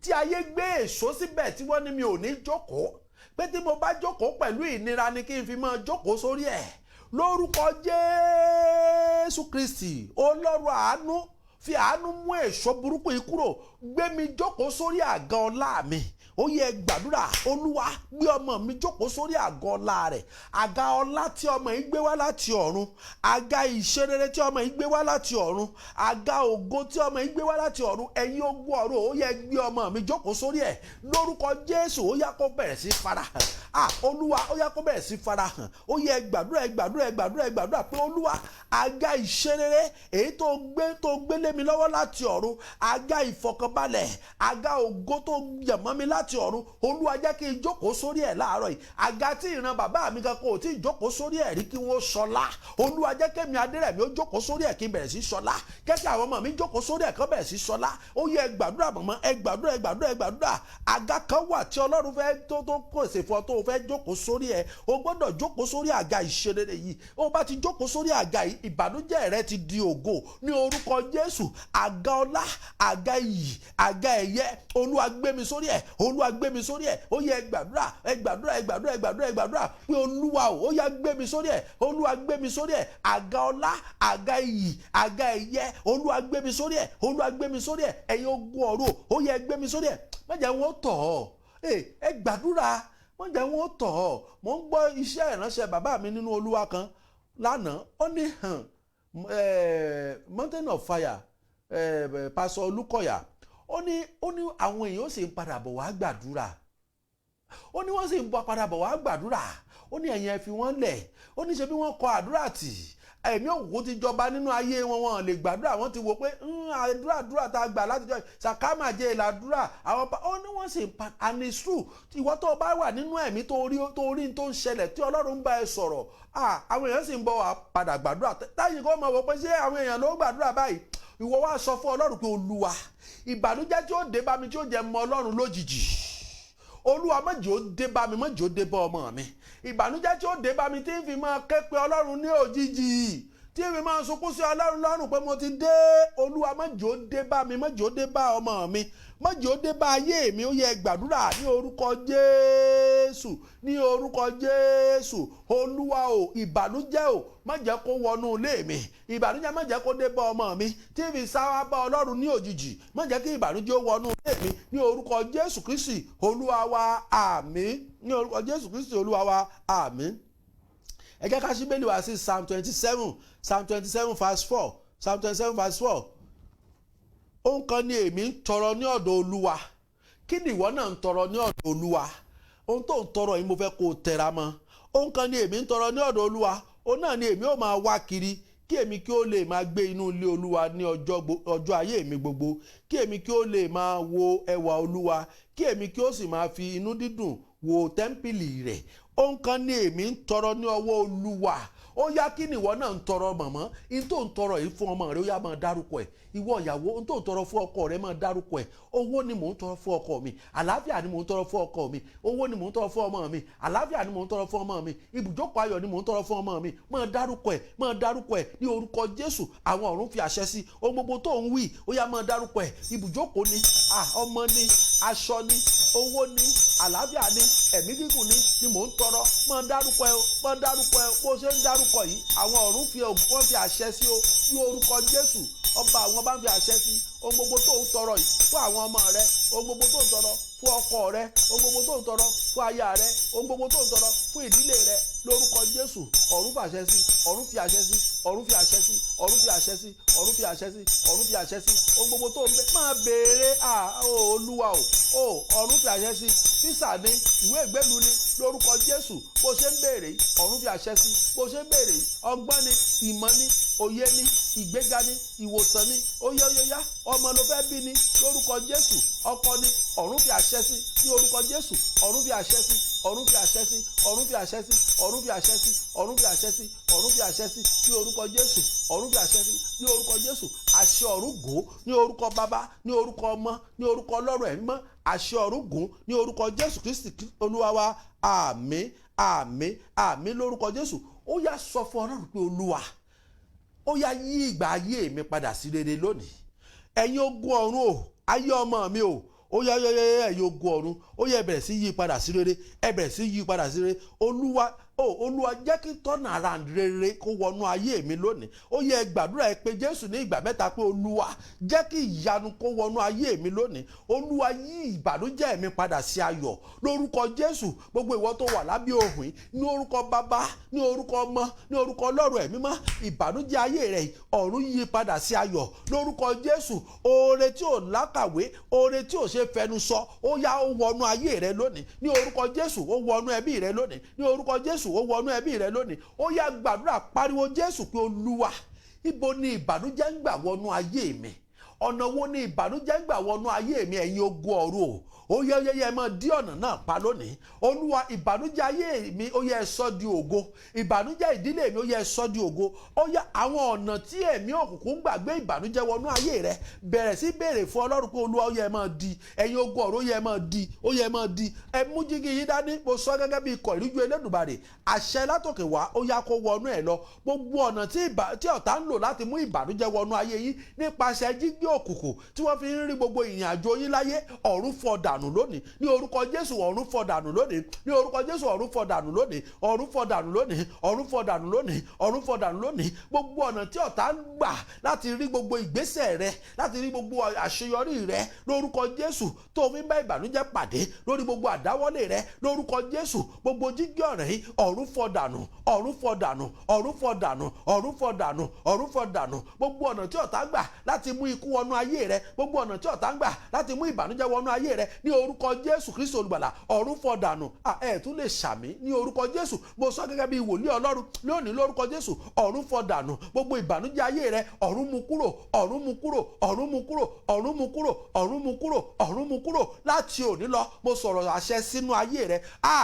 tí ayé gbé èso síbẹ̀ tí wọ́n ní mi ò ní jókòó, pé tí mo bá jókòó pẹ̀lú ìnira ni kí n fi máa jókòó sórí ẹ̀. Lórúkọ Jésù Kristi, Ọlọ́run àánú, fi àánú mú èso burúkú yìí kúrò, gbé mi jókòó sórí àga ọlá mi. Ó yẹ gbàdúrà, Olúwa gbé ọmọ mi jókòó sórí àga ọlá rẹ̀, àga ọlá tí ọmọ yìí gbé wá láti ọ̀run, àga ìṣerere tí ọmọ yìí gbé wá láti ọ̀run, àga ògo tí ọmọ yìí gbé wá láti ọ̀run. Ẹ̀yin ogun ọ̀run, ó yẹ gbé ọmọ mi jókòó sórí ẹ̀ lórúkọ Jésù. Ó yá kó bẹ̀rẹ̀ sí farahàn. Olúwa, ó yá kó bẹ̀rẹ̀ sí farahàn. Ó yẹ gbàdúrà, gbàdúrà, gbàdúrà, gbàdúrà pé Olúwa, àga ìṣerere èyí tó gbé lé mi lọ́wọ́ láti ọ̀run, àga ìfọ̀kànbalẹ̀, àga ògo tó yẹ̀ mọ́ mi láti ọ̀run, Olúwa jẹ́ kí n jókòó sórí ẹ̀ láàárọ̀ yìí. Àga tí ìran bàbá mi kan kò tí ì jókòó sórí ẹ̀ rí kí wọ́n sọlá, Olúwa jẹ́ kémi Adérẹ̀mí ó jókòó sórí ẹ̀ kí n bẹ̀rẹ̀ sí sọlá, kẹ́kẹ́ àwọn ọmọ mi jókòó sórí ẹ̀ kán bẹ̀rẹ̀ sí sọlá. Ó yẹ gbàdúrà mọ̀mọ́, ẹ gbàdúrà, ẹ gbàdúrà, ẹ gbàdúrà. Àga kan wà tí Ọlọ́run fẹ́ tó pèsè fún ọ tó fẹ́ jókòó sórí ẹ̀. O gbọ́dọ̀ jókòó sórí àga ìṣerere yìí. O bá ti jókòó sórí àga yìí, ìbànújẹ́ rẹ ti di ògo ní orúkọ Jésù. Àga ọlá, àga iyì, àga ẹ̀yẹ, Olúwa gbé mi sórí ẹ̀, Olúwa gbé mi sórí ẹ̀. Ó yẹ gbàdúrà, ẹ gbàdúrà, ẹ gbàdúrà, ẹ gbàdúrà, ẹ gbàdúrà pé Olúwa o, ó yá gbé mi sórí ẹ̀, Olúwa gbé mi sórí ẹ̀. Àga ọlá, àga iyì, àga ẹ̀yẹ, Olúwa gbé mi sórí ẹ̀, Olúwa gbé mi sórí ẹ̀. Ẹ̀yin ogun ọ̀run, ó yẹ gbé mi sórí ẹ̀. Má jẹ́ wọn tọ̀ ọ́, ẹ gbàdúrà, má jẹ́ wọn tọ̀ ọ́. Mò ń gbọ́ iṣẹ́ ìránṣẹ́ bàbá mi nínú Olúwa kan lánàá, ó ní hàn Mountain of Fire, Pastor Olúkọ̀yà, ó ní àwọn èèyàn ó sì ń padà bọ̀ wá gbàdúrà. Ó ní wọ́n sì ń padà bọ̀ wá gbàdúrà. Ó ní ẹ̀yin ẹ fi wọ́n lẹ̀. Ó ní ṣe bí wọ́n kọ àdúrà tì, ẹ̀mí òkùnkùn ti jọba nínú ayé wọn, wọn lè gbàdúrà. Wọ́n ti wò pé àdúrà tá a gbà látijọ́ sàkámàjẹ ìlàdúrà àwọn pa. Ó ní wọ́n sì ń pa. And it's true, ìwọ tó o bá wà nínú ẹ̀mí tó rí tó ń ṣẹlẹ̀ tí Ọlọ́run bá ẹ sọ̀rọ̀, àwọn èèyàn sì ń bọ̀ wá padà gbàdúrà. Táyì kó mọ̀ wò pé ṣé àwọn èèyàn ló gbàdúrà báyìí. Ìwọ wá sọ fún Ọlọ́run pé Olúwa, ìbànújẹ́ tí ó dé bá mi tí ó jẹ́ mọ́ Ọlọ́run lójijì, Olúwa má jẹ́ ó dé bá mi, má jẹ́ ó dé bá ọmọ mi. Ìbànújẹ́ tí ó dé bá mi tí ń fi máa ké pe Ọlọ́run ní òjijì, tí ń fi máa sunkún sí Ọlọ́run lọ́rùn pé mo ti dé, Olúwa má jẹ́ ó dé bá mi, má jẹ́ ó dé bá ọmọ mi, má jẹ́ ó dé bá ayé mi. Ó yẹ gbàdúrà ní orúkọ Jésù, ní orúkọ Jésù. Olúwa o, ìbànújẹ́ o, má jẹ́ kó wọnú ilé mi, ìbànújẹ́ má jẹ́ kó dé bá ọmọ mi tí fi sáwá bá Ọlọ́run ní òjijì, má jẹ́ kí ìbànújẹ́ ó wọnú ilé mi ní orúkọ Jésù Kristi Olúwa wa, àmín. Ní orúkọ Jésù Kristi Olúwa wa, àmín. Ẹ jẹ́ ká ṣí Bíbélì wá sí Psalm 27, Psalm 27 verse 4, Psalm 27 verse 4. Ohun kan ni èmi ń tọrọ ní ọ̀dọ̀ Olúwa. Kí ni ìwọ náà ń tọrọ ní ọ̀dọ̀ Olúwa? Ohun tó ń tọrọ yìí mo fẹ́ kó o tẹra mọ́. Ohun kan ni èmi ń tọrọ ní ọ̀dọ̀ Olúwa, òun náà ni èmi ó máa wá kiri, kí èmi kí ó lè máa gbé inú ilé Olúwa ní ọjọ́ ayé mi gbogbo, kí èmi kí ó lè máa wo ẹwà Olúwa, kí èmi kí ó sì máa fi inú dídùn wo tẹ́ḿpìlì rẹ̀. Ohun kan ni èmi ń tọrọ ní ọwọ́ Olúwa. Ó yá, kí ni ìwọ náà ń tọrọ mọ̀mọ́? In tó ń tọrọ yìí fún ọmọ rẹ, ó yá máa dárúkọ ẹ̀. Ìwọ ìyàwó, in tó ń tọrọ fún ọkọ rẹ, máa dárúkọ ẹ̀. Owó ni mò ń tọrọ fún ọkọ mi, àlàáfíà ni mò ń tọrọ fún ọkọ mi, owó ni mò ń tọrọ fún ọmọ mi, àlàáfíà ni mò ń tọrọ fún ọmọ mi, ibùjókòó ayọ̀ ni mò ń tọrọ fún ọmọ mi. Máa dárúkọ ẹ̀, máa dárúkọ ẹ̀ ní orúkọ Jésù. Àwọn ọ̀run fi àṣẹ sí ohun gbogbo tó ń wí, ó yá máa dárúkọ ẹ̀. Ibùjókòó ni, ọmọ ni, aṣọ ni, owó ni, àlàáfíà ni, ẹ̀mí gígùn ni mò ń tọrọ. Máa dárúkọ ẹ̀, máa dárúkọ ẹ̀. Bó ṣe ń dárúkọ yìí, àwọn ọ̀run wọ́n fi àṣẹ sí o ní orúkọ Jésù. Ọba àwọn bá ń fi àṣẹ sí ohun gbogbo tó ń tọrọ yìí fún àwọn ọmọ rẹ, ohun gbogbo tó ń tọrọ fún ọkọ rẹ, ohun gbogbo tó ń tọrọ fún aya rẹ, ohun gbogbo tó ń tọrọ fún ìdílé rẹ. Lórúkọ Jésù, ọ̀run fàṣẹ sí, ọ̀run fi àṣẹ sí, ọ̀run fi àṣẹ sí, ọ̀run fi àṣẹ sí, ọ̀run fi àṣẹ sí, ọ̀run fi àṣẹ sí. Ohun gbogbo tó ń bẹ máa béèrè. À ó Olúwa o, ó ọ̀run fi àṣẹ sí. Físà ní, ìwé ìgbélú ni. Lórúkọ Jésù, bó ṣe ń béèrè yìí, ọ̀run fi àṣẹ sí. Bó ṣe ń béèrè yìí, ọgbọ́n ni, ìmọ̀ ni, òye ni, ìgbéga ni, ìwòsàn ni. Ó yá, ó yá, ọmọ ló fẹ́ bí ni. Lórúkọ Jésù, ọkọ ni, ọ̀run fi àṣẹ sí. Ní orúkọ Jésù, ọ̀run fi àṣẹ sí, ọ̀run fi àṣẹ sí, ọ̀run fi àṣẹ sí, ọ̀run fi àṣẹ sí, ọ̀run fi àṣẹ sí, ọ̀run fi àṣẹ sí. Ní orúkọ Jésù, ọ̀run fi àṣẹ sí. Ní orúkọ Jésù, àṣẹ ọ̀run gùn. Ní orúkọ Bàbá, ní orúkọ Ọmọ, ní orúkọ Ọlọ́run Ẹ̀mí mọ́, àṣẹ ọ̀run gùn. Ní orúkọ Jésù Kristi Olúwa wa, àmín, àmín, àmín, lórúkọ Jésù. Ó yá, sọ fún Ọlọ́run pé, "Olúwa, ó yá, yí ìgbà ayé mi padà sí rere lónìí. Ẹ̀yin ogun ọ̀run o, ayé ọmọ mi o, ó yá, yá, yá, ẹ̀yin ogun ọ̀run, ó yá, ẹ bẹ̀rẹ̀ sí yí padà sí rere, ẹ bẹ̀rẹ̀ sí yí padà sí rere. Olúwa o, Olúwa, jẹ́ kí turn around rere kó wọnú ayé mi lónìí." Ó yẹ, ẹ gbàdúrà, ẹ pé Jésù ní ìgbà mẹ́ta pé, "Olúwa, jẹ́ kí ìyanu kó wọnú ayé mi lónìí. Olúwa, yí ìbànújẹ́ mi padà sí ayọ̀ lórúkọ Jésù." Gbogbo ìwọ tó wà lábẹ́ òhun, ní orúkọ Bàbá, ní orúkọ Ọmọ, ní orúkọ Ọlọ́run Ẹ̀mí mọ́, ìbànújẹ́ ayé rẹ̀, ọ̀run yí padà sí ayọ̀ lórúkọ Jésù. Oore tí ò lákàwé, oore tí ò ṣe fẹnu sọ, ó yá, ó wọnú ayé rẹ lónìí ní orúkọ Jésù. Ó wọnú ẹbí rẹ lónìí ní orúkọ Jésù. Ó wọnú ẹbí rẹ lónìí. Ó yá, gbàdúrà, pariwo Jésù pé, "Olúwa, ibo ni ìbànújẹ́ ń gbà wọnú ayé mi? Ọ̀nà wo ni ìbànújẹ́ ń gbà wọnú ayé mi? Ẹ̀yin ogun ọ̀run o, ó yẹ, yẹ, yẹ, máa dí ọ̀nà náà pa lónìí. Olúwa, ìbànújẹ́ ayé mi, ó yẹ, ẹ sọ di ògo. Ìbànújẹ́ ìdílé mi, ó yẹ, ẹ sọ di ògo." Ó yẹ, àwọn ọ̀nà tí ẹ̀mí òkùnkùn ń gbàgbé ìbànújẹ́ wọnú ayé rẹ, bẹ̀rẹ̀ sí béèrè fún Ọlọ́run pé, "Olúwa, ó yẹ, ẹ máa di. Ẹ̀yin ogun ọ̀run, ó yẹ, ẹ máa di, ó yẹ, ẹ máa di." Ẹ mú jígí yín dání. Mo sọ gẹ́gẹ́ bí ikọ̀ ìríjú Elédùmarè, àṣẹ látòkè wá, ó yá, kó wọnú ẹ̀ lọ. Gbogbo ọ̀nà tí ọ̀tá ń lò láti mú ìbànújẹ́ wọnú ayé yín nípasẹ̀ jígí òkùnkùn tí wọ́n fi ń rí gbogbo ìrìn àjò yín láyé, ọ̀run fọ́ dànù lónìí ní orúkọ Jésù. Ọ̀run fọ́ dànù lónìí ní orúkọ Jésù. Ọ̀run fọ́ dànù lónìí, ọ̀run fọ́ dànù lónìí, ọ̀run fọ́ dànù lónìí, ọ̀run fọ́ dànù lónìí. Gbogbo ọ̀nà tí ọ̀tá ń gbà láti rí gbogbo ìgbésẹ̀ rẹ, láti rí gbogbo àṣeyọrí rẹ, lórúkọ Jésù, tó fi ń bá ìbànújẹ́ pàdé lórí gbogbo àdáwọ́lé rẹ, lórúkọ Jésù, gbogbo jígí ọ̀rẹ́ yìí, ọ̀run fọ́ dànù, ọ̀run fọ́ dànù, ọ̀run fọ́ dànù, ọ̀run fọ́ dànù, ọ̀run fọ́ dànù. Gbogbo ọ̀nà tí ọ̀tá gbà láti mú ikú wọnú ayé rẹ, gbogbo ọ̀nà tí ọ̀tá ń gbà láti mú ìbànújẹ́ wọnú ayé rẹ, ní orúkọ Jésù Kristi Olùgbàlà, ọ̀run fọ́ dànù. Ẹ tún lè ṣàmín. Ní orúkọ Jésù, mo sọ gẹ́gẹ́ bí wòlíì Ọlọ́run lónìí, lórúkọ Jésù, ọ̀run fọ́ dànù. Gbogbo ìbànújẹ́ ayé rẹ, ọ̀run mú kúrò, ọ̀run mú kúrò, ọ̀run mú kúrò, ọ̀run mú kúrò, ọ̀run mú kúrò, ọ̀run mú kúrò láti òní lọ. Mo sọ̀rọ̀ àṣẹ sínú ayé rẹ.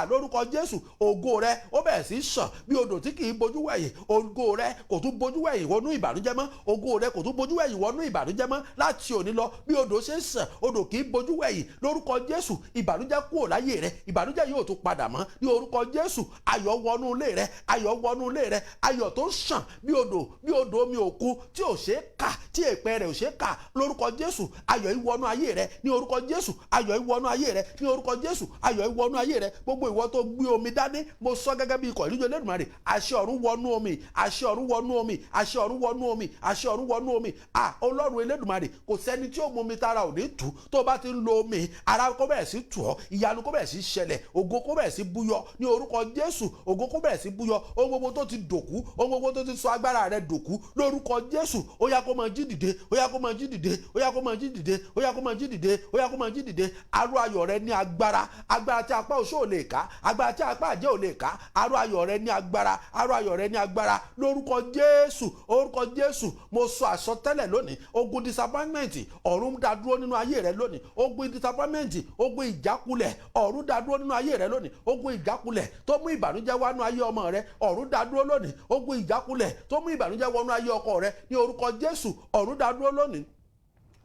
Lórúkọ Jésù, ògo rẹ, ó bẹ̀rẹ̀ sí sàn bí odò tí kì í bojú wẹ̀yìn. Ògo rẹ kò tún bojú wẹ̀yìn wọnú ìbànújẹ́ mọ́. Ògo rẹ kò tún bojú wẹ̀yìn wọnú ìbànújẹ́ mọ́ láti òní lọ. Bí odò ṣe ń sàn, odò kì í bojú wẹ̀yìn. Lórúkọ Jésù, ìbànújẹ́ kúrò láyé rẹ, ìbànújẹ́ yóò tún padà mọ́ ní orúkọ Jésù. Ayọ̀ wọnú ilé rẹ, ayọ̀ wọnú ilé rẹ, ayọ̀ tó ń sàn bí odò, bí odò omi òkun tí ò ṣeé kà, tí èèpẹ̀ rẹ̀ ò ṣeé kà. Lórúkọ Jésù, ayọ̀ yìí wọnú ayé rẹ ní orúkọ Jésù. Ayọ̀ yìí wọnú ayé rẹ ní orúkọ Jésù. Ayọ̀ yìí wọnú ayé rẹ. Gbogbo ìwọ tó gbé omi dání, mo sọ gẹ́gẹ́ bí ikọ̀ ìríjú Elédùmarè, àṣẹ ọ̀run wọnú omi, àṣẹ ọ̀run wọnú omi, àṣẹ ọ̀run wọnú omi, àṣẹ ọ̀run wọnú omi. Ọlọ́run Elédùmarè, kò sẹ́ni tí ó mu omi tára ò ní tù. Tó bá ti ń lo omi, ara kó bẹ̀rẹ̀ sí tù ọ́, ìyanu kó bẹ̀rẹ̀ sí ṣẹlẹ̀, ògo kó bẹ̀rẹ̀ sí búyọ ní orúkọ Jésù. Ògo kó bẹ̀rẹ̀ sí búyọ. Ohun gbogbo tó ti dòkú, ohun gbogbo tó ti sọ agbára rẹ dòkú, lórúkọ Jésù, ó yá, kó máa jí dìde, ó yá, kó máa jí dìde, ó yá, kó máa jí dìde, ó yá, kó máa jí dìde, ó yá, kó máa jí dìde. Aró ayọ̀ rẹ ní agbára, agbára tí apá oṣó ò lè ká, agbára tí apá àjẹ́ ò lè ká. Aró ayọ̀ rẹ ní agbára, aró ayọ̀ rẹ ní agbára lórúkọ Jésù. Orúkọ Jésù, mo sọ àsọtẹ́lẹ̀ lónìí, ogun disappointment, ọ̀run dá dúró nínú ayé rẹ lónìí. Ogun disappointment, ogun ìjákulẹ̀, ọ̀run dá dúró nínú ayé rẹ lónìí. Ogun ìjákulẹ̀ tó mú ìbànújẹ́ wánú ayé ọmọ rẹ, ọ̀run dá dúró lónìí. Ogun ìjákulẹ̀ tó mú ìbànújẹ́ wọnú ayé ọkọ rẹ, ní orúkọ Jésù, ọ̀run dá dúró lónìí.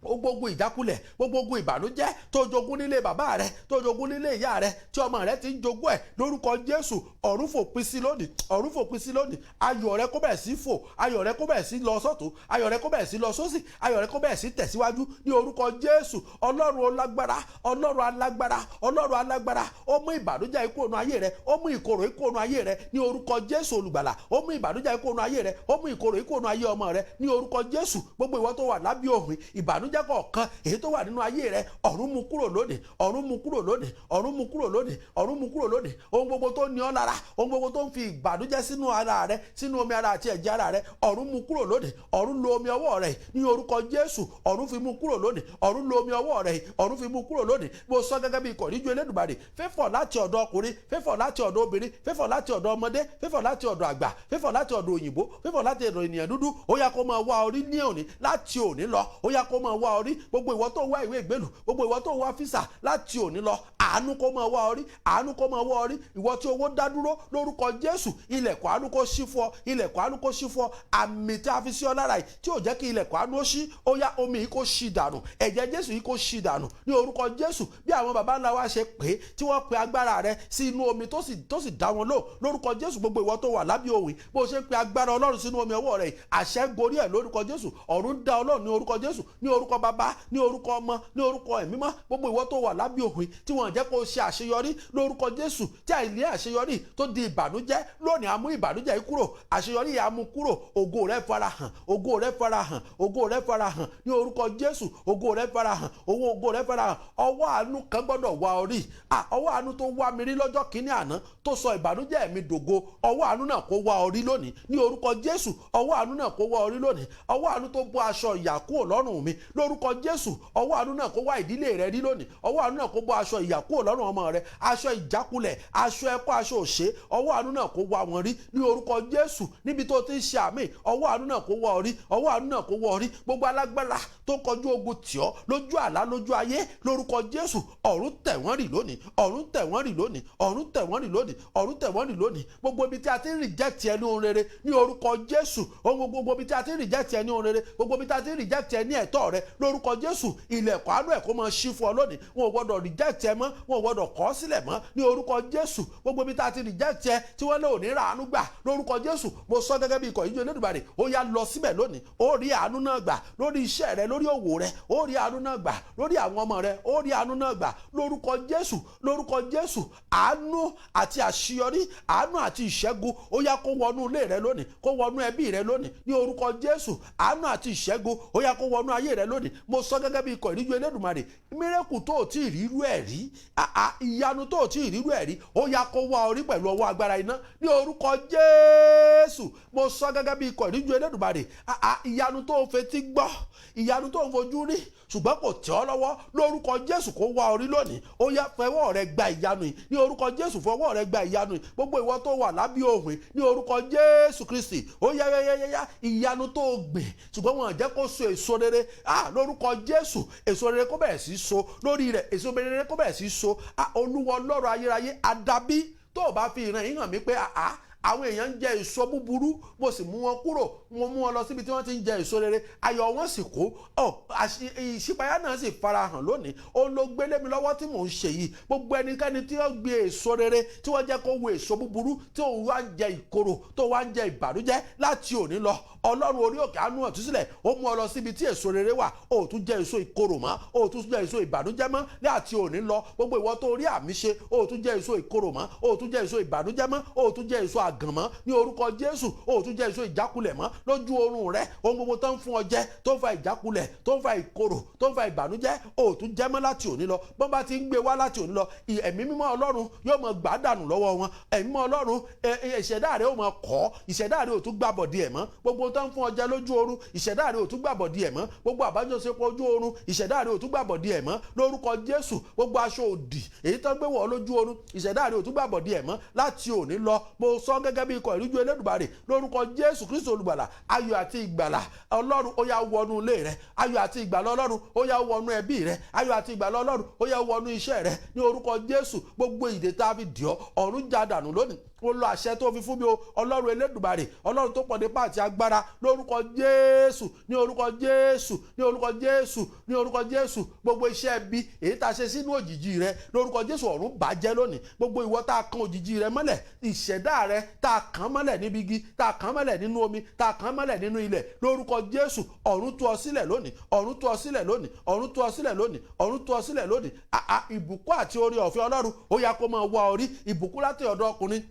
Gbogbo ìjákulẹ̀, gbogbo ìbànújẹ́ tó jogún nílé bàbá rẹ, tó jogún nílé ìyá rẹ, tí ọmọ rẹ ti ń jogún ẹ̀, lórúkọ Jésù, ọ̀run fòpin sí lónìí, ọ̀run fòpin sí lónìí. Ayọ̀ rẹ kó bẹ̀rẹ̀ sí fò, ayọ̀ rẹ kó bẹ̀rẹ̀ sí lọ sọ́tún, ayọ̀ rẹ kó bẹ̀rẹ̀ sí lọ sósì, ayọ̀ rẹ kó bẹ̀rẹ̀ sí tẹ̀síwájú ní orúkọ Jésù. Ọlọ́run alágbára, Ọlọ́run alágbára, Ọlọ́run alágbára, ó mú ìbànújẹ́ ikú ònú ayé rẹ, ó mú ìkorò ikú ònú ayé rẹ ní orúkọ Jésù Olùgbàlà. Ó mú ìbànújẹ́ ikú ònú ayé rẹ, ó mú ìkorò ikú ònú ayé ọmọ rẹ ní orúkọ Jésù. Gbogbo ìwọ tó wà lábẹ́ òhun, ìbànújẹ́ Ìbànújẹ́ kọ̀ọ̀kan èyí tó wà nínú ayé rẹ, ọ̀run mú kúrò lónìí, ọ̀run mú kúrò lónìí, ọ̀run mú kúrò lónìí, ọ̀run mú kúrò lónìí. Ohun gbogbo tó ní ọ lára, ohun gbogbo tó ń fi ìbànújẹ́ sínú ara rẹ, sínú omi ara àti ẹ̀jẹ̀ ara rẹ, ọ̀run mú kúrò lónìí. Ọ̀run lo omi ọwọ́ rẹ ní orúkọ Jésù, ọ̀run fi mú kúrò lónìí. Ọ̀run lo omi ọwọ́ rẹ, ọ̀run fi mú kúrò lónìí. Mo sọ gẹ́gẹ́ bí ikọ̀ níjú Elédùmarè, fífọ̀ láti ọ̀dọ̀ ọkùnrin, fífọ̀ láti ọ̀dọ̀ obìnrin, fífọ̀ láti ọ̀dọ̀ ọmọdé, fífọ̀ láti ọ̀dọ̀ àgbà, fífọ̀ láti ọ̀dọ̀ òyìnbó, fífọ̀ láti ọ̀dọ̀ ènìyàn dúdú, ó yá kó máa wá orí ní òní, láti òní lọ. Ó yá kó máa wá orí. Gbogbo ìwọ tó wá ìwé ìgbélù, gbogbo ìwọ tó wá físà, láti òní lọ, àánú kó máa wá orí, àánú kó máa wá orí. Ìwọ tí owó dá dúró, lórúkọ Jésù, ilẹ̀kùn àánú kó ṣí fún ọ, ilẹ̀kùn àánú kó ṣí fún ọ. Àmì tí a fi sí ọ lára yìí tí ò jẹ́ kí ilẹ̀kùn àánú ó ṣí, ó yá, omi yìí kó ṣí dànù, ẹ̀jẹ̀ Jésù yìí kó ṣí dànù ní orúkọ Jésù. Bí àwọn baba ńlá wa ṣe pé tí wọ́n pe agbára rẹ sí inú omi tó sì dá wọn lò, lórúkọ Jésù, gbogbo ìwọ tó wà lábẹ́ òwe, bó ṣe ń pe agbára Ọlọ́run sínú omi ọwọ́ rẹ yìí, àṣẹ gorí ẹ̀ lórúkọ Jésù. Ọ̀run dá Ọlọ́run ní orúkọ Jésù, ní orúkọ Bàbá, ní orúkọ Ọmọ, ní orúkọ Ẹ̀mí Mímọ́. Gbogbo ìwọ tó wà lábẹ́ òwe tí wọ́n jẹ́ kó ṣe àṣeyọrí, lórúkọ Jésù, tí àìní àṣeyọrí tó di ìbànújẹ́ lónìí, a mú ìbànújẹ́ yìí kúrò, àṣeyọrí yìí a mú kúrò. Ògo rẹ farahàn, ògo rẹ farahàn, ògo rẹ farahàn ní orúkọ Jésù. Ògo rẹ farahàn, owó ògo rẹ farahàn. Ọwọ́ àánú kan gbọ́dọ̀ wá orí. Ọwọ́ àánú tó wá mi rí lọ́jọ́ kínní àná, tó sọ ìbànújẹ́ mi dògo, ọwọ́ àánú náà kó wá orí lónìí ní orúkọ Jésù. Ọwọ́ àánú náà kó wá orí lónìí. Ọwọ́ àánú tó bọ́ aṣọ ìyà kúrò lọ́rùn mi, lórúkọ Jésù, ọwọ́ àánú náà kó wá ìdílé rẹ rí lónìí. Ọwọ́ àánú náà kó bọ́ aṣọ ìyà kúrò lọ́rùn ọmọ rẹ, aṣọ ìjákulẹ̀, aṣọ ẹ̀kọ́, aṣọ òṣè, ọwọ́ àánú náà kó wá wọn rí ní orúkọ Jésù. Níbi tó ti ń ṣe àmì, ọwọ́ àánú náà kó wá ọ rí, ọwọ́ àánú náà kó wá ọ rí. Gbogbo alágbára tó kọjú ogun tì ọ́ lójú àlá, lójú ayé, lórúkọ Jésù, ọ̀run tẹ̀ wọ́n rì lónìí, ọ̀run tẹ̀ wọ́n rì lónìí, ọ̀run tẹ̀ wọ́n rì lónìí, ọ̀run tẹ̀ wọ́n rì lónìí. Gbogbo ibi tí a ti ń reject ẹ ní ohun rere ní orúkọ Jésù, ohun gbogbo ibi tí a ti ń reject ẹ ní ohun rere, gbogbo ibi tí a ti ń reject ẹ ní ẹ̀tọ́ rẹ, lórúkọ Jésù, ilẹ̀kùn àánú ẹ̀ kó máa ṣí fún ọ lónìí. Wọn ò gbọ́dọ̀ reject ẹ mọ́, wọn ò gbọ́dọ̀ kọ̀ sílẹ̀ mọ́ ní orúkọ Jésù. Gbogbo ibi tí a ti reject ẹ, tí wọ́n lé òní rà àánú gbà, lórúkọ Jésù, mo sọ gẹ́gẹ́ bí ikọ̀ ìjọ Elédùmarè, ó yá, lọ síbẹ̀ lónìí, ó rí àánú náà gbà lórí iṣẹ́ rẹ, lórí òwò rẹ, ó rí àánú náà gbà lórí àwọn ọmọ rẹ, ó rí àánú náà gbà lórúkọ Jésù. Lórúkọ Jésù, àánú àti àṣeyọrí, àánú àti ìṣẹ́gun, ó yá, kó wọnú ilé rẹ lónìí, kó wọnú ẹbí rẹ lónìí ní orúkọ Jésù. Àánú àti ìṣẹ́gun, ó yá, kó wọnú ayé rẹ lónìí. Mo sọ gẹ́gẹ́ bí ikọ̀ ìríjú Elédùmarè, miracle tó ò tí ì rírú ẹ̀ rí, ìyanu tó ò tí ì rírú ẹ̀ rí, ó yá, kó wá orí pẹ̀lú ọwọ́ agbára iná ní orúkọ Jésù. Mo sọ gẹ́gẹ́ bí ikọ̀ ìríjú Elédùmarè, ìyanu tó o fetí gbọ́, ìyanu tó o fojú rí ṣùgbọ́n kò tẹ́ ọ lọ́wọ́, lórúkọ Jésù, kó wá orí lónìí. Ó yá, fọwọ́ rẹ gba ìyanu yìí ní orúkọ Jésù, fọwọ́ rẹ gba ìyanu yìí. Gbogbo ìwọ tó wà lábẹ́ òhun ní orúkọ Jésù Kristi, ó yá yá yá yá, ìyanu tó o gbìn ṣùgbọ́n wọn jẹ́ kó so èso rere, lórúkọ Jésù, èso rere kó bẹ̀rẹ̀ sí so lórí rẹ̀, èso rere kó bẹ̀rẹ̀ sí so. Olúwa Ọlọ́run ayérayé, àdàbí tó o bá fi ìran yìí hàn mí pé àwọn èèyàn ń jẹ èso búburú, mo sì mú wọn kúrò, mo mú wọn lọ síbi tí wọ́n ti ń jẹ èso rere, ayọ̀ wọn sì kó ọ, ìṣípayá náà sì farahàn lónìí. Òun ló gbélé mi lọ́wọ́ tí mò ń ṣe yìí. Gbogbo ẹnikẹ́ni tí wọ́n gbé èso rere, tí wọ́n jẹ́ kó wo èso búburú, tí òun wá ń jẹ ìkorò, tó wá ń jẹ ìbànújẹ́, láti òní lọ, Ọlọ́run orí òkè àánú ọ̀túnṣílẹ̀, ó mú ọ lọ síbi tí èso rere wà. Ó tún jẹ èso ìkorò mọ́, ó tún jẹ èso ìbànújẹ́ mọ́ láti òní lọ. Gbogbo ìwọ tó rí àmì ṣe, ó tún jẹ èso ìkorò mọ́, ó tún jẹ èso ìbànújẹ́ mọ́, ó tún jẹ èso àgàn mọ́ ní orúkọ Jésù. Ó tún jẹ èso ìjákulẹ̀ mọ́ lójú oorun rẹ. Ohun gbogbo tó ń fún ọ jẹ, tó ń fa ìjákulẹ̀, tó ń fa ìkorò, tó ń fa ìbànújẹ́, ó tún jẹ mọ́ láti òní lọ. Bọ́n bá ti ń gbé wá láti òní lọ, Ẹ̀mí Mímọ́ Ọlọ́run yóò mọ gbà dànù lọ́wọ́ wọn. Ẹ̀mí Mímọ́ Ọlọ́run, ìṣẹ̀dá rẹ ó mọ kọ́, ìṣẹ̀dá rẹ ò tún gbàbọ̀dì ẹ̀ mọ́. Gbogbo tó ń fún ọ jẹ lójú oorun, ìṣẹ̀dá rẹ ò tún gbàbọ̀dì ẹ̀ mọ́. Gbogbo àbájọṣepọ̀ ojú oorun, ìṣẹ̀dá rẹ ò tún gbàbọ̀dì ẹ̀ mọ́ lórúkọ Jésù. Gbogbo aṣọ òdì èyí tó ń gbé wọ̀ lójú oorun, ìṣẹ̀dá rẹ ò tún gbàbọ̀dì ẹ̀ mọ́ láti òní lọ. Mo sọ gẹ́gẹ́ bí ikọ̀ ìríjú Elédùmarè, lórúkọ Jésù Kristo olùgbàlà, ayọ̀ àti ìgbàlà Ọlọ́run, ó yá, wọnú ilé rẹ. Ayọ̀ àti ìgbàlà Ọlọ́run, ó yá, wọnú ẹbí rẹ. Ayọ̀ àti ìgbàlà Ọlọ́run, ó yá, wọnú iṣẹ́ rẹ ní orúkọ Jésù. Gbogbo ìdè tá a fi dì ọ́, ọ̀run já dànù lónìí. Mo lo àṣẹ tó fi fún mi o, Ọlọ́run Elédùmarè, Ọlọ́run tó pọ̀ nípa àti agbára, lórúkọ Jésù, ní orúkọ Jésù, ní orúkọ Jésù, ní orúkọ Jésù. Gbogbo iṣẹ́ ibi èyí tá a ṣe sínú òjìji rẹ, lórúkọ Jésù, ọ̀run bàjẹ́ lónìí. Gbogbo ìwọ tá a kan òjìji rẹ mọ́lẹ̀, ìṣẹ̀dá rẹ tá a kàn mọ́lẹ̀ níbi igi, tá a kàn mọ́lẹ̀ nínú omi, tá a kàn mọ́lẹ̀ nínú ilẹ̀, lórúkọ Jésù, ọ̀run tú ọ sílẹ̀ lónìí, ọ̀run tú ọ sílẹ̀ lónìí, ọ̀run tú ọ sílẹ̀ lónìí, ọ̀run tú ọ sílẹ̀ lónìí. Ìbùkún àti oore ọ̀fẹ́ Ọlọ́run, ó yá, kó máa wá orí. Ìbùkún láti ọ̀dọ̀ ọkùnrin.